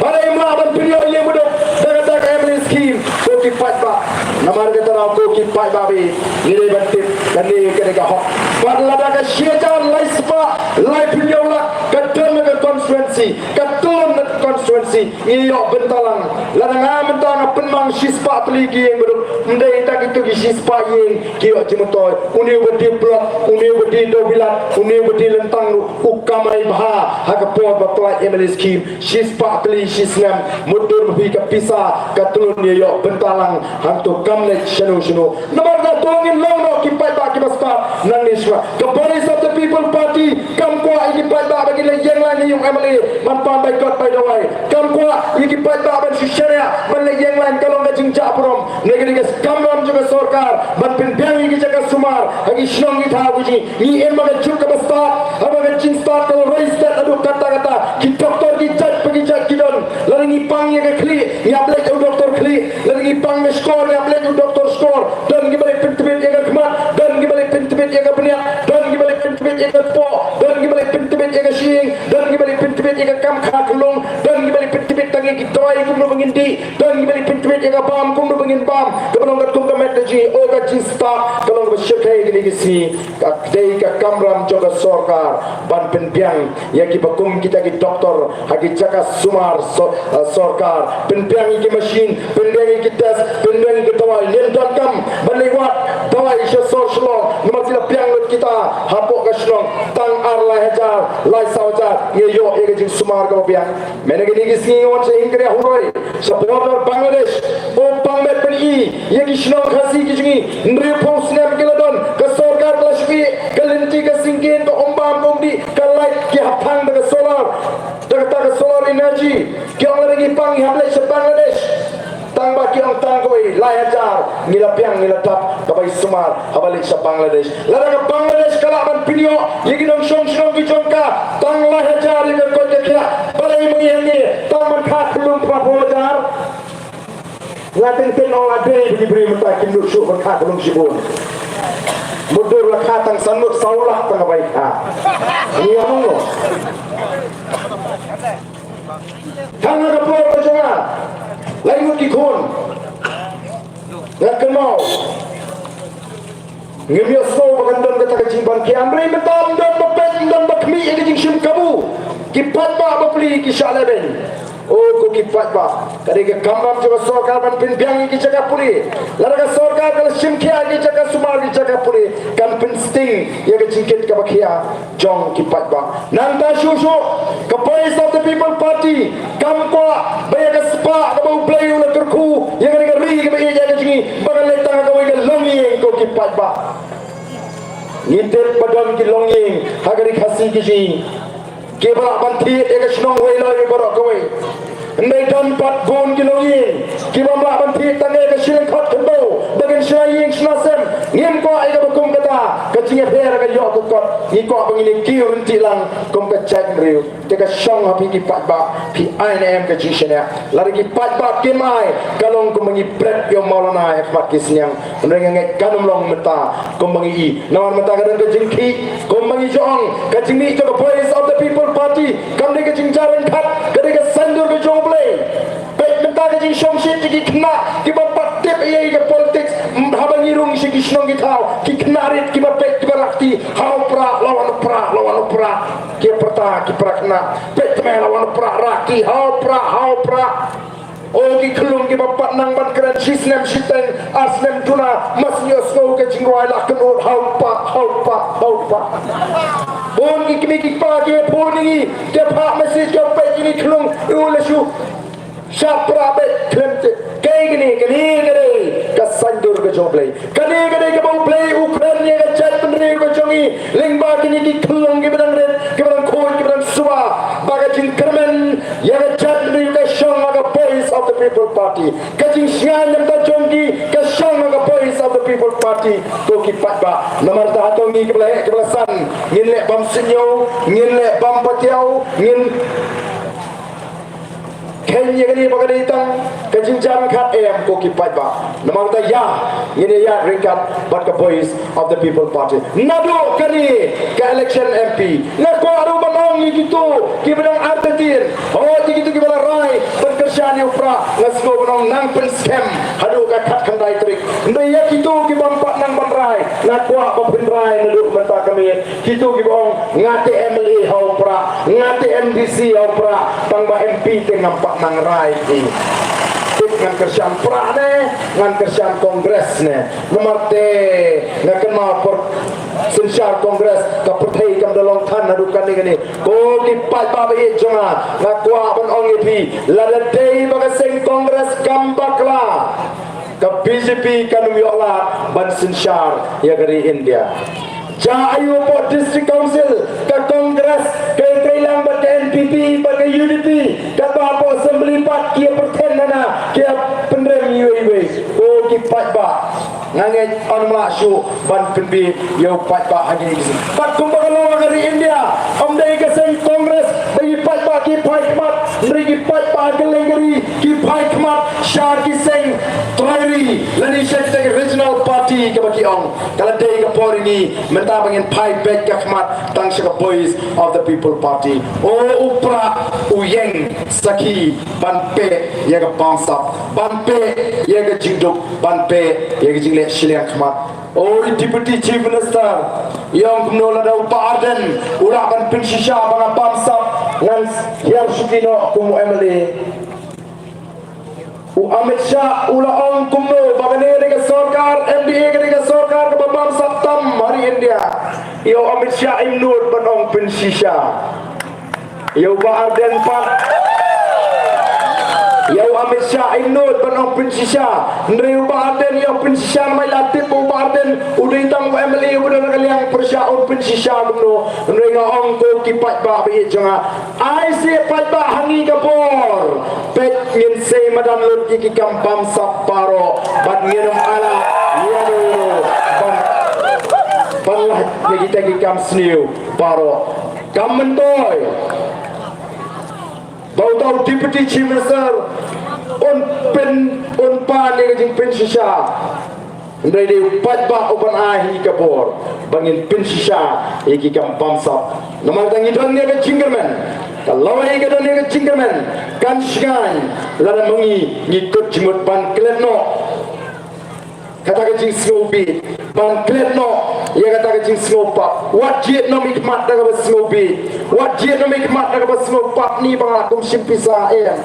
Balei ym lah ban pynïoh ïing ba duk da kata ka M L A scheme, ko ki paidbah? Namar kata ruh, ko ki paidbah, ngi dei ban tip kane ka dei ka hok. Bad lada ka shi hajar lai spah laiphew hynñiew lak ka don ha ka constituency, ka don ha ka constituency, ngi ïoh bynta lang. Lada nga mynta nga pynmang shi spah tylli ki ïing ba duk, Ym dei tang kito ki shispah ïing ki ïoh jingmyntoi. Une uba die block, une uba die dewbilat, une uba die lyntang ruh u kamai bha ha ka por ba pynlait M L A scheme. Shispah tylli shisnem, mutdur ba phi ka pisa ka tlun ïa ïoh bynta lang hangto kam leit shano shano. Namar kata to ngin long noh ki paidbah kiba stad nangne shuwa. Ka Voice of the People Party kam kwah ïa ki paidbah ba kin leit ïeng lain ha ïing M L A ban pan bai kot bai dawai. Kam kwah ïa ki paidbah ban shu shaniah ban leit ïeng lain, ka long ka jingjah burom. Ngi ka dei ka kamram jong ka sorkar ban pynbiang ïa ki jaka sumar ha ki shnong ki thaw ki jong ngi. Ngi im ha ka juk kaba stad, haba ka jingstad ka la roi stet haduh katta katta. Ki doktor ki jait pa ki jait ki don. Lada ngi pang ïa ka khlieh, ngi hap leit u doktor khlieh. Lada ngi pang ïa ka shkor, ngi hap leit u doktor shkor. Don kiba leit pyntbit ïa ka khmat, don kiba leit pyntbit ïa ka bniat, don kiba leit pyntbit ïa ka kpoh, don kiba leit pyntbit ïa ka shyieng, don kiba leit pyntbit ïa ka kam kha khunlung, don kiba leit pyntbit tang ïa ki dawai kumno ba ngin dih, don kiba leit pyntbit ïa ka bam kumno ba ngin bam. Kaba long katkum ka met ka jong ngi, oh ka jingstad ka long kaba shyrkhei kine ki sngi. Ka dei ka kamram jong ka sorkar ban pynbiang ïa kiba kum kita ki doktor ha ki jaka sumar so-, eh, sorkar. Pynbiang ïa ki machine, pynbiang ïa ki test, pynbiang ïa ki dawai. Ngim donkam ban leit wad dawai sha sor Shillong namar ki la biang lut kita hapoh ka shnong. Tang ar lai hajar, lai saw hajar ngi ïoh ïa ka jingsumar kaba biang. Mynta kine ki sngi ngi wan sha Ingkria Huroi, sha border Bangladesh. Oh, pang met ban i ïa ki shnong Khasi ki jong ngi. Hynriewphew snem ki la don, ka sorkar ka la shu ïeh ka lynti ka syngkien, ka umbam ka umdih, ka light ki hap thang da ka solar, da kata ka solar energy. Ki ong lada ngi pang ngi hap leit sha Bangladesh. Tang ba ki ong tang kawei lai hajar ngi la biang ngi la dap kaba i sumar haba leit sha Bangladesh. Lada ka Bangladesh ka lah ban pynïoh ïa ki nongshong shnong ki jong ka tang lai hajar ïa ka koit ka khiah, balei ma ngi hangne tang ban kha khunlung phra phew hajar? Nga teng teng ong la dei ba ki briew mynta kim nud shuh ban kha khunlung shibun. Mutdur la kha tang san ngut saw lak tang ka bai kha. Ngi ong mo. Tang ha ka por ka jong nga, lai ngut ki khun. Nga kynmaw. Ngim ïohsngew ba kan don kata ka jingban khia. Hynrei mynta ym don ba peit, ym don ba khmih ïa ka jingshim kabu. Ki paidbah bapli ki shah lehbeiñ. O ko ki paidbah, ka dei ka kamram jong ka sorkar ban pynbiang ïa ki jaka pule. Lada ka sorkar ka la shim khia ïa ki jaka sumar, ki jaka pule, kan pynsting ïa ka jingkit kaba khia jong ki paidbah. Nangta shuh shuh ka Voice of the People Party kam kwah ba ïa ka spah kaba U Blei u la kyrkhu ïa kane ka ri kaba ïeit ïa ka jong ngi ba kan leit tang ha kawei ka longïing, ko ki paidbah. Ngi tip ba don ki longïing ha ka ri Khasi ka jong ngi kiba lah ban thied ïa ka shnong Weiloi baroh kawei. Hynrei don pat bun ki longïing kiba ym lah ban thied tang ïa ka shilliang khot khyndew ba kin shna ïing shna sem. Ngim kwah ïa kaba kum kata. Ka jingïapher ka ïoh ka kot. Ngi kwah ba ngin ïa kiew ryntih lang kum ka jaitbynriew. Te ka shong ha phi ki paidbah, phi ai ne em ka jingshaniah. Lada ki paidbah kim ai, ka long kumba ngi bret ïa u Maulana ha khmat ki sniang. Hynrei nga ngeit kan ym long mynta kumba ngi i. Namar mynta ka don ka jingkhih kumba ngi ju ong, ka jingmih jong ka Voice of the People Party kam dei ka jingjar ryngkat, ka dei ka saiñdur ka jong U Blei. Peit mynta ka jingshongshit jong ki khynnah kiba pat tip ïa ka politics. Haba ngi rung sha ki shnong ki thaw, ki khynnah rit kiba peit kiba rah kti, ha u Prah, la wan u Prah, la wan u Prah. Ki pyrta ki para khynnah, peit tymmen la wan u Prah, rah kti, ha u Prah, ha u Prah. O ki khyllung kiba pat nang ban kren shi snem shiteng, ar snem duna, mas ngi ïohsngew ka jingrwai la kynud, ha u Prah, ha u Prah, ha u Prah. Bun ki kmie ki kpa ki phone ïa ngi, ki phah message, ki peit ïa ngi khyllung, u la shu shah prah beit khlem tip. Kaei kane, kane ka dei ka saiñdur ka jong U Blei. Kane ka dei kaba U Blei u kren ïa ka jaitbynriew ka jong ngi lyngba kine ki khyllung kiba dang rit, kiba dang khuid, kiba dang suba, ba ka jingkyrmen ïa ka jaitbynriew ka shong ha ka Voice of the People Party. Ka jingsngew na bynta jong ki ka shong ha ka Voice of the People Party. To ki paidbah, namar kata hato ngi kiba la heh kiba la san ngin leh bym sngewthuh, ngin leh bym patiaw, ngin kheiñ ïa kane ba ka dei tang ka jingjar ryngkat, em ko ki paidbah. Namar kata ïa ngin ïa ïaid ryngkat bad ka Voice of the People Party naduh kane ka election M P. Nga kwah ruh ban ong ïa kito kiba dang artatien, hooid ïa kito kiba la rai ban kyrshan ïa u Prah, nga sngew ban ong nang pynskhem haduh ka khatkhyndai tarik. Hynrei ïa kito ki bym pat nang ban rai, nga kwah ba phin rai naduh mynta ka miet. Kito kiba ong nga te M L A ha u Prah, nga te M D C ha u Prah, tang ba M P te ngam pat nang rai hi. Te ngan kyrshan prah ne, ngan kyrshan Congress ne. Namar te nga kynmaw por synshar Congress ka pyrthei kam da long than haduh kane kane. Ko ki paidbah ba ïeit jong nga, nga kwah ban ong ïa phi, lada dei ba ka seng Congress kam bakla, ka B J P kan ym ïoh lad ban synshar ïa ka ri India. Jia aiu hapoh District Council ka Congress ka ïatrei lang bad ka N P P bad ka U D P, katba hapoh Assembly pat ki ïa pyrthen nana, ki ïa pynrem iwei iwei. Ko ki paidbah, nga ngeit ym lah shuh ban pynbeit ïa u paidbah ha kine ki seng. Bad kumba ka long ha ka ri India, ym dei ka seng Congress ba ki paidbah ki phai khmat, hynrei ki paidbah ha kylleng ka ri ki phai khmat sha ki seng trai ri lane sha kita ki regional party kaba ki ong. Ka la dei ka por ïa ngi mynta ba ngin phai beit ka khmat tang sha ka Voice of the People Party. O u prah u ïeng sakhi ban peh ïa ka bamsap, ban peh ïa ka jingduk, ban peh ïa ka jingleh shiliang khmat. O i Deputy Chief Minister, ïa ong kumno lada u Bah Ardent u lah ban pynshisha ba nga bamsap, ngan hiar shuki noh kum u M L A. U Amit Shah u la ong kumno ba kane ka dei ka sorkar M D A, ka dei ka sorkar kaba bamsap tam ha ri India. Ïa u Amit Shah im nud ban ong pynshisha. Ïa u Bah Ardent pat, ïa u Amit Shah im nud ban ong pynshisha. Hynrei u Bah Ardent ïa u pynshisha, namar la tip ba u Bah Ardent u dei tang u M L A uba don ha ka liang pyrshah, un pynshisha kumno. Hynrei nga ong ko ki paidbah ba ïeit jong nga, ai seh paidbah ha ngi ka bor. Peit ngin sei madan lut ïa ki kam bamsap baroh bad ngin ym ailad ïa u ban, ban lait ïa kita ki kam sniew baroh. Kam myntoi ba uta u Deputy Chief Minister un pyn, un pan ïa ka jingpynshisha. Hynrei dei u paidbah uban ai ha ngi ka bor ba ngin pynshisha ïa ki kam bamsap. Namar kata ngi don ïa ka jingkyrmen, ka lawei ka don ïa ka jingkyrmen, kan shngaiñ lada ma ngi ngi kut jingmut ban klet noh kata ka jingsngewbit, ban klet noh ïa kata ka jingsngewpap. Wat jied noh mih khmat da kaba sngewbit, wat jied noh mih khmat da kaba sngewpap, ni ba nga kum shim pisa, em.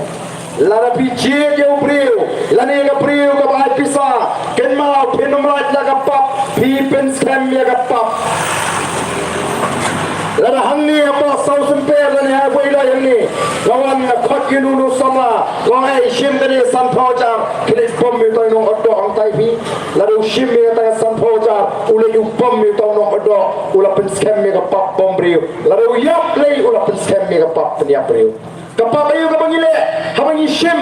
Lada phi jied ïa u briew lane ïa ka briew kaba ai pisa, kynmaw phin ym lait la ka pap, phi pynskhem ïa ka pap. Lada hangne ha Bah Saw Symper lane ha Wei Lai hangne, nga wan nga khot ïa uno uno u samla, nga ong ei shim kane sanphew hajar, khie leit bom ïa uta u nongotdoh, hangtai phi. Lada u shim ïa kata ka sanphew hajar, u leit u bom ïa uta u nongotdoh, u la pynskhem ïa ka pap bom briew. Lada u ïap lei, u la pynskhem ïa ka pap pynïap briew. Ka pap aïu kaba ngi leh haba ngi shim,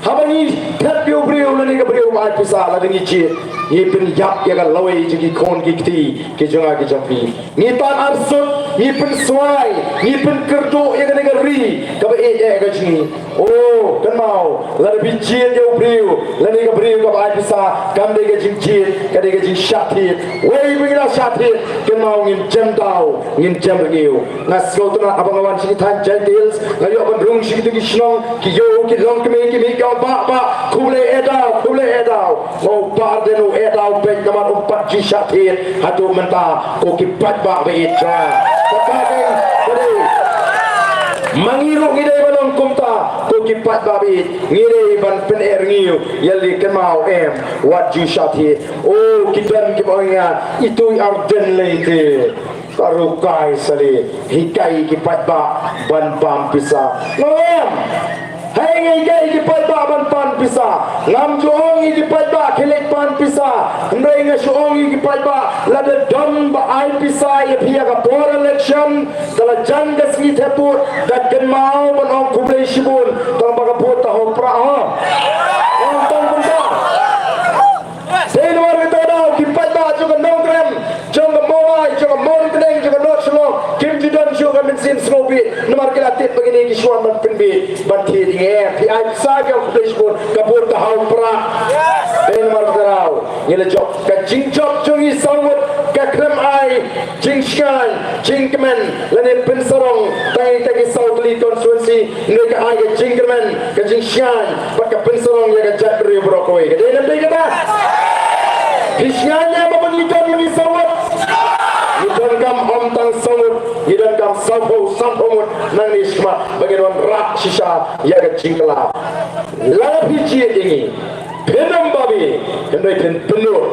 haba ngi thep ïa u briew lane ka briew ba ai pisa? Lada ngi jied, ngi pynïap ïa ka lawei jong ki khun ki kti ki jong nga ki jong phi. Ngi pan arsut, ngi pynswai, ngi pynkyrduh ïa kane ka ri kaba ïeit eh ka jong ngi. O, kynmaw, lada phi jied ïa u briew lane ka briew kaba ai pisa, kam dei ka jingjied, ka dei ka jingshah thied. Wei ba ngi la shah thied, kynmaw ngin jem daw, ngin jem rngiew. Nga sngewtynnat haba nga wan sha ki thaiñ Jaintia Hills, nga ïoh ban rung sha kito ki shnong, ki ïew, ki longkmie, ki mih, ki ong, Bah, Bah, khublei eh daw, khublei eh daw. Nga ong, Bah Ardent u eh daw beit namar um pat ju shah thied haduh mynta, ko ki paidbah ba ïeit jong nga. Kata ka dei, ma ngi ruh ngi dei ban ong kumta, ko ki paidbah ba ïeit, ngi dei ban pyneh rngiew ïa lade, kynmaw em, wat ju shah thied. O, ki don kiba ong ïa nga, itu i Ardent lei te. Ka rukai sali, hikai ki paidbah ban bam pisa. Ngam. Hei ngi hikai ki paidbah ban pan pisa. Ngam ju ong ïa ki paidbah khie leit pan pisa. Hynrei nga shu ong ïa ki paidbah, lada don ba ai pisa ïa phi ha ka por election, da la jan ka sngi thep vote, da kynmaw ban ong khublei shibun, tang ba ka vote ta hau prah ho. Ong tang bynta. Dei namar kata daw ki paidbah jong ka Nongkrem, jong ka Mawlai, jong ka Mawryngkneng, jong ka North Shillong, kim ju don shuh ka mynsiem sngewbit, namar ki la tip ba kine ki shu wan ban pynbeit, ban thied ïa ngi. Phi ai pisa, phi ong khublei shibun, ka vote ka hau prah. Dei namar kata daw ngi la jop, ka jingjop jong ngi saw ngut ka khlem ai jingshngaiñ, jingkmen lane pynsarong tang ïa kita ki saw tylli constituency, hynrei ka ai ka jingkyrmen, ka jingshngaiñ bad ka pynsarong ïa ka jaitbynriew baroh kawei. Ka dei ne ym dei kata? Phi shngaiñ ne em ba ngi don ngi saw ngut? Ngi donkam ym tang saw ngut, ngi donkam sawphew sanphew ngut nangne shakhmat ba ngin wanrah shisha ïa ka jingkylla. Lada phi jied ïa ngi, phin ym babe, hynrei phin pynlut.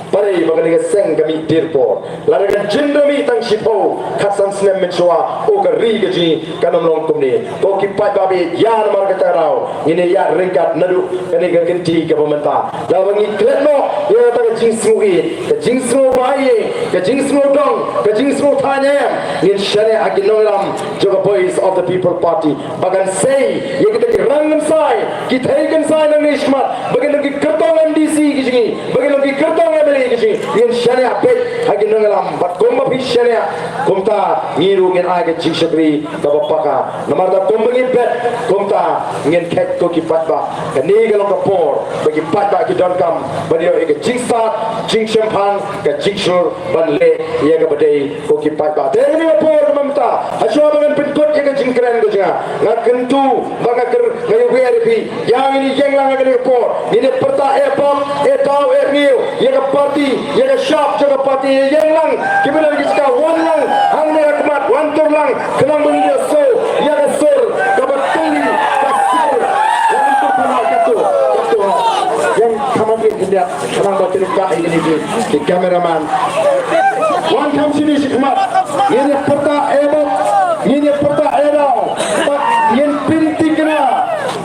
Pare ba kane ka seng ka mih dier por. Lada kan jin da mih tang shiphew khatsan snem mynshuwa, o ka ri ka jong ngi kan ym long kumne. Ko ki paidbah, ïa namar kata ka daw ngin ïa ryngkat naduh kane ka kynti kaba mynta. Lada ngi klet noh ïa kata ka jingsngew ïeit, ka jingsngew ba ïeit, ka jingsngew dong, ka jingsngew thaiñ em, ngin shaniah ha ki nongïalam jong ka Voice of the People Party ba kan sei ïa kita ki rangkynsai, ki theikynsai nangne shakhmat, ba kin long ki kyrtong MDC ki jong ngi, ba kin long ki kyrtong MLA ki jong ngi. Ngin shaniah beit ha ki nongïalam, bad kumba phi shaniah, kumta ngi ruh ngin ai ka jingshakri kaba paka. Namar da kumba ngi bet, kumta ngin khet, ko ki paidbah. Kane ka long ka por ba ki paidbah ki donkam ban ïoh ïa ka jingstad, jingshemphang, ka jingshlur ban leh ïa kaba dei, ko ki paidbah. Te ha kane ka por kaba mynta, ha shuwa ba ngan pynkut ïa ka jingkren ka jong nga, nga kyntu bad nga kyrpad, nga ïawer ïa phi, ïa ngin ïeng lang ha kane ka por, ngin ïa pyrta eh pop, eh daw, eh rngiew ïa ka party, ïa ka shap jong ka party, ïa ïeng lang kiba don ki jaka, wan lang hangne ha khmat, wan tur lang, khnang ba ngin ïohsngew ïa ka sur kaba tuli, ka sur. Wan tur, khnang katto, katto, ïeng khmat, ïeng khyndiat, khnang ba kin ym kah ïa kine ki, ki cameraman. Wan kham shane shakhmat, ngin ïa pyrta eh pop, ngin ïa pyrta eh daw, bad ngin pynthikna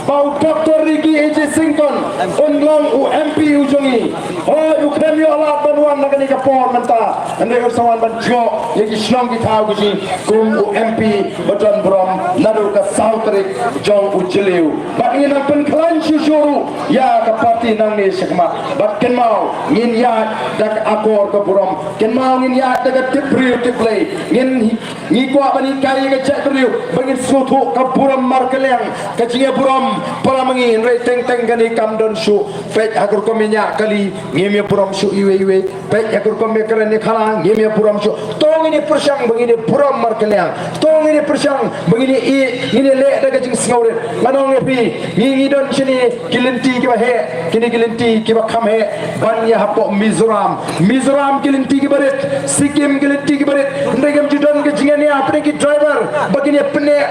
ba u Doctor Ricky A J Syngkon un long u MP u jong ngi. Hooid, u khlem ïoh lad ban wan ha kane ka por mynta, hynrei un sa wan ban jngoh ïa ki shnong ki thaw ki jong ngi kum u MP ba don burom naduh ka saw tarik jong u Jylliew. Bad ngin nang pynkhlaiñ shuh shuh ruh ïa ka party nangne shakhmat. Bad kynmaw, ngin ïaid da ka akor ka burom. Kynmaw, ngin ïaid da ka tip briew tip Blei. Ngin Ngi kwah ban hikai ïa ka jaitbynriew ba ngin sngewthuh ka burom markylliang, ka jingïaburom para ma ngi, hynrei teng teng kane kam don shuh. Peit ha ka rukom ïa ñiah kali, ngim ïaburom shuh iwei iwei. Peit ha ka rukom ïa kren ïa khana, ngim ïaburom shuh. To ngin ïa pyrshang ba ngin ïaburom markylliang. To ngin ïa pyrshang ba ngin ïa ïeit, ngin ïa leh da ka jingsngewrit. Ngan ong ïa phi, ngi ngi don shane ki lynti kiba heh, kine ki lynti kiba kham heh ban ïa hapoh Mizoram. Mizoram ki lynti kiba rit, Sikkim ki lynti kiba rit. Hynrei kam ju don ka jingïania hapdeng ki driver ba kin ïa pyneh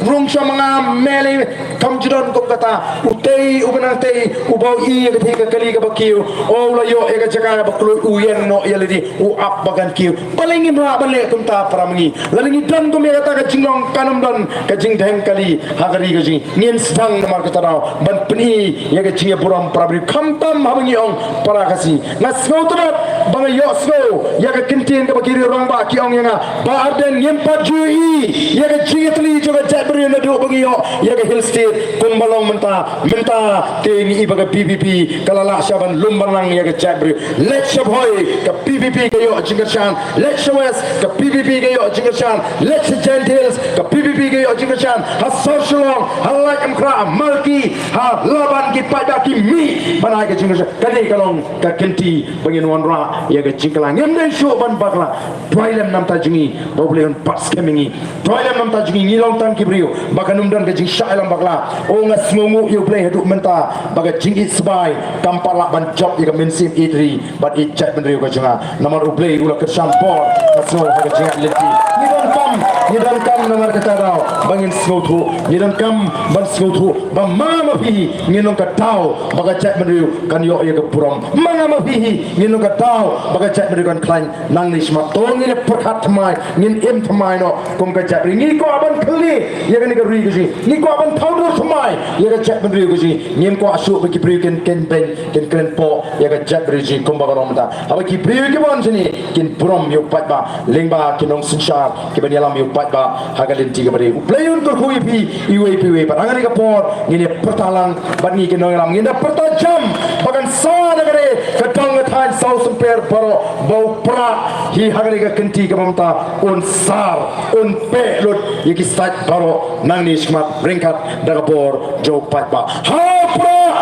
rung sha ma nga mele, kam ju don kum kata. Utei uba nang tei, uba u ïohi ïa ka thei ka kali kaba kiew, u la ïoh ïa ka jaka ba kloi, u ïeng noh ïa lade, u ap ba kan kiew. Balei ngim lah ban leh kumta para ma ngi? Lada ngi don kum ïa kata ka jinglong, kan ym don ka jingdheng kali ha ka ri ka jong ngi. Ngin sdang namar kata daw ban pyni ïa ka jingïaburom para briew, khamtam haba ngi ong para Khasi. Nga sngewtynnat ba nga ïohsngew ïa ka kyntien kaba ki riew rangbah ki ong ïa nga, Bah Ardent, ngim pat ju ïohi ïa ka jingïatylli jong ka jaitbynriew naduh ba ngi ïoh ïa ka Hill State kumba long mynta. Mynta te ngi i ba ka VPP ka la lah sha ban lum ban lang ïa ka jaitbynriew. Leit sha Bhoi, ka VPP ka ïoh jingkyrshan. Leit sha West, ka VPP ka ïoh jingkyrshan. Leit sha Jaintia Hills, ka VPP ka ïoh jingkyrshan. Ha sor Shillong, ha Laitumkhrah, ha Malki, ha Laban, ki paidbah ki mih ban ai ka jingkyrshan. Kane ka long ka kynti ba ngin wanrah ïa ka jingkylla. Ngim dei shuh ban bakla. Duwai lem na ka bynta jong ngi ba U Blei un pat skhem ïa ngi. Duwai lem na ka bynta jong ngi, ngi long tang ki briew ba kan ym don ka jingshah ïalam bakla. O, nga sngewnguh ïa U Blei haduh mynta ba ka jingïeit sbai kam pat lah ban jop ïa ka mynsiem ïeit ri bad ïeit jaitbynriew ka jong nga. Namar U Blei u la kyrshan bor, nga sngew, ha ka jingïaid lynti. Ngi donkam, ngi donkam namar kata daw ba ngin sngewthuh, ngi donkam ban sngewthuh ba ma nga ma phi hi ngin long ka daw ba ka jaitbynriew kan ïoh ïa ka burom. Ma nga ma phi hi ngin long ka daw ba ka jaitbynriew kan khlaiñ. Nangne shakhmat to ngin ïa pyrkhat thymmai, ngin im thymmai noh kum ka jaitbynriew. Ngi kwah ban khyllem ïa kane ka ri ka jong ngi. Ngi kwah ban thaw dur thymmai ïa ka jaitbynriew ka jong ngi. Ngim kwah shuh ba ki briew kin, kin beiñ, kin kren poh ïa ka jaitbynriew jong ngi kumba ka long mynta. Haba ki briew kiba wan shane kin burom ïa u paidbah lyngba ki nongsynshar kiban ïalam ïa u paidbah ha ka lynti kaba dei. U Blei un kyrkhu ïa phi iwei pa iwei. Bad ha kane ka por ngin ïa pyrta lang bad ngi ki nongïalam ngin da pyrta jam ba kan sa na kane ka dong ka thaiñ Sawsymper baroh, ba u Prah hi ha kane ka kynti kaba mynta un sar, un peit lut ïa ki state baroh nangne shakhmat ryngkat da ka bor jong u paidbah. Ha u Prah!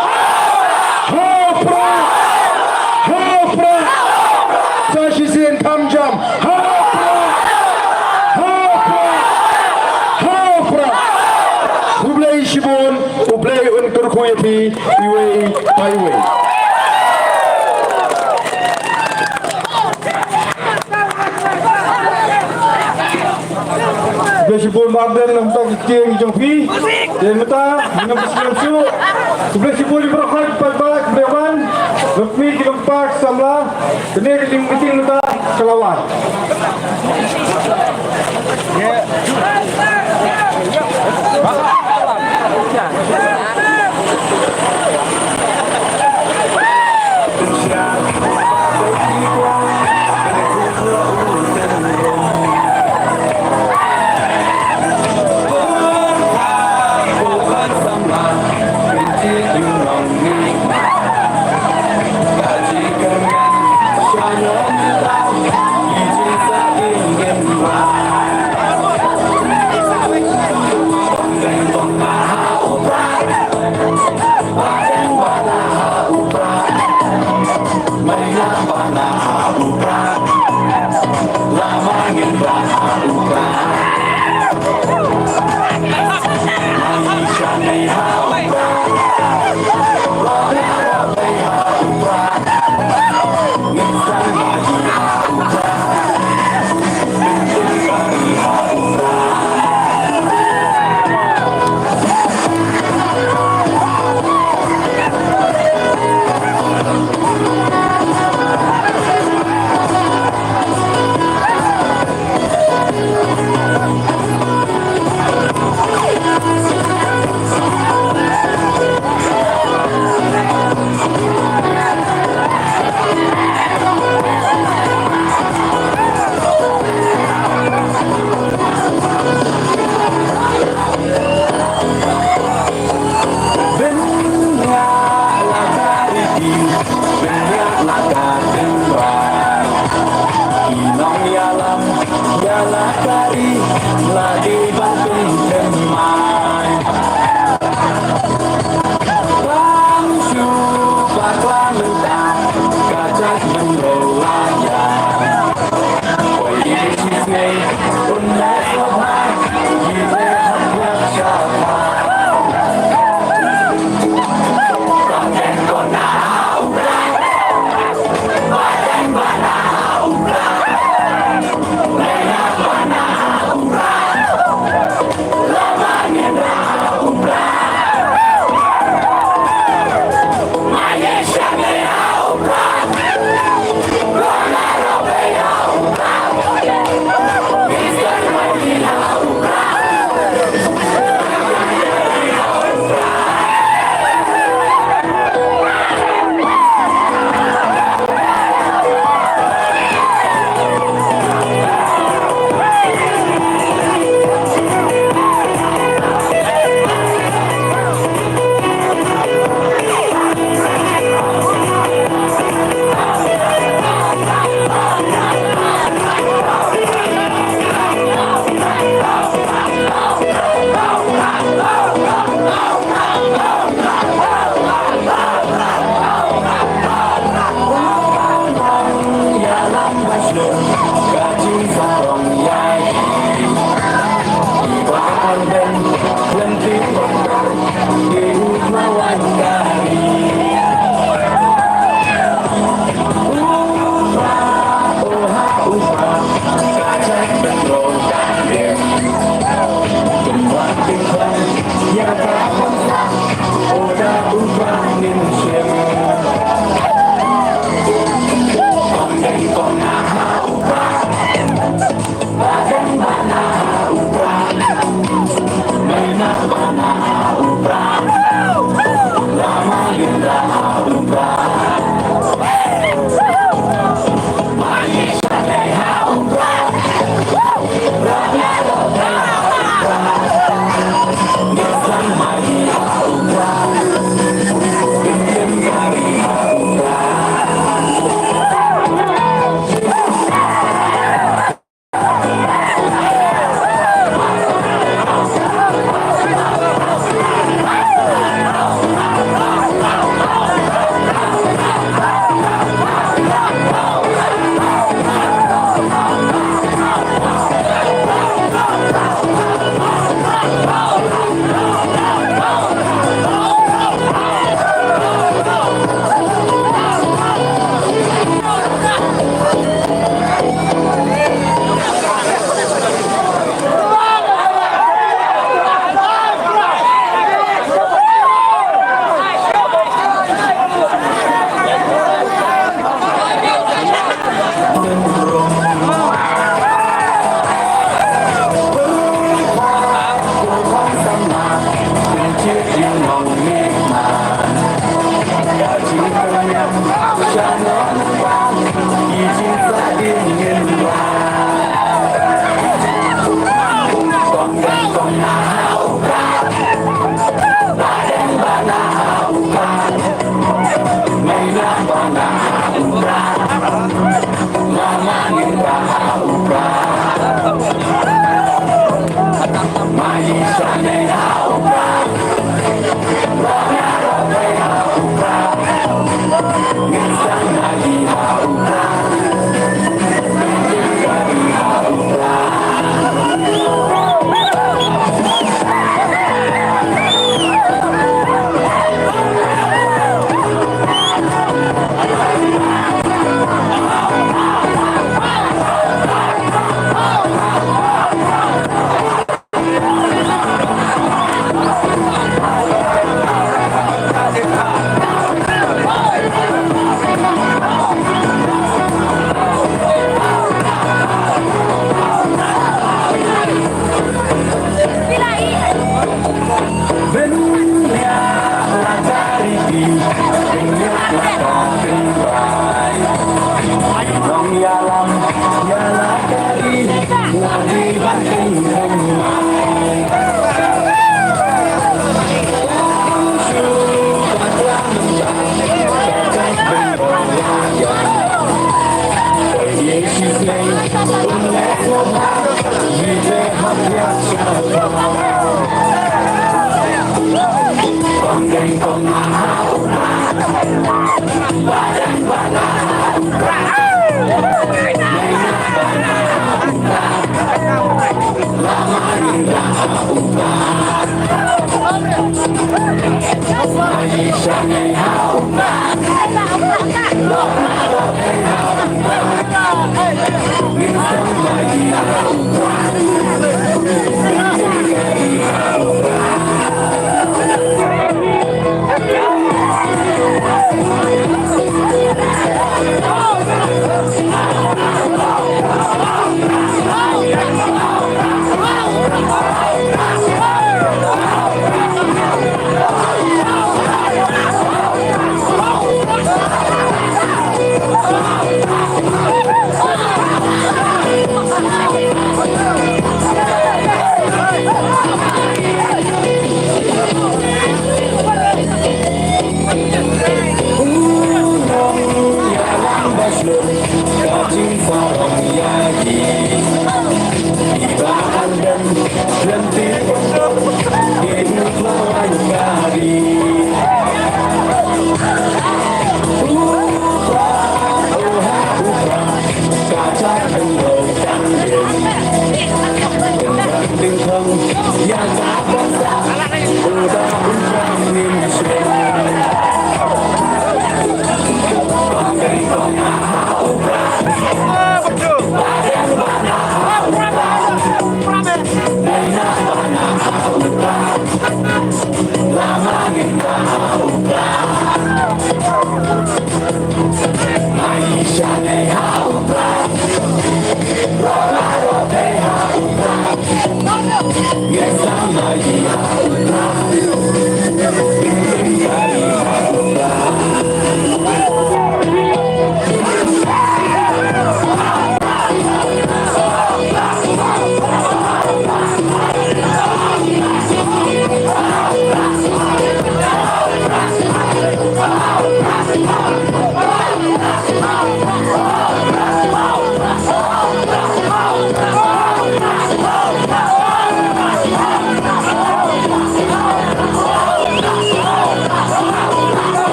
Ha u Prah! Ha u Prah! Sa shisien kham jam. Ha u Prah! Ha u Prah! Ha u Prah! U Blei shibun, U Blei un kyrkhu ïa phi iwei pa iwei. Shibun Bah Ardent na bynta ka ktien jong phi. Te mynta ngin ym pynslem shuh. Khublei shibun ïa baroh, khublei paidbah, khublei ban. Lok mih ki lok pak samla. Kane ka jingmeeting mynta ka la wan.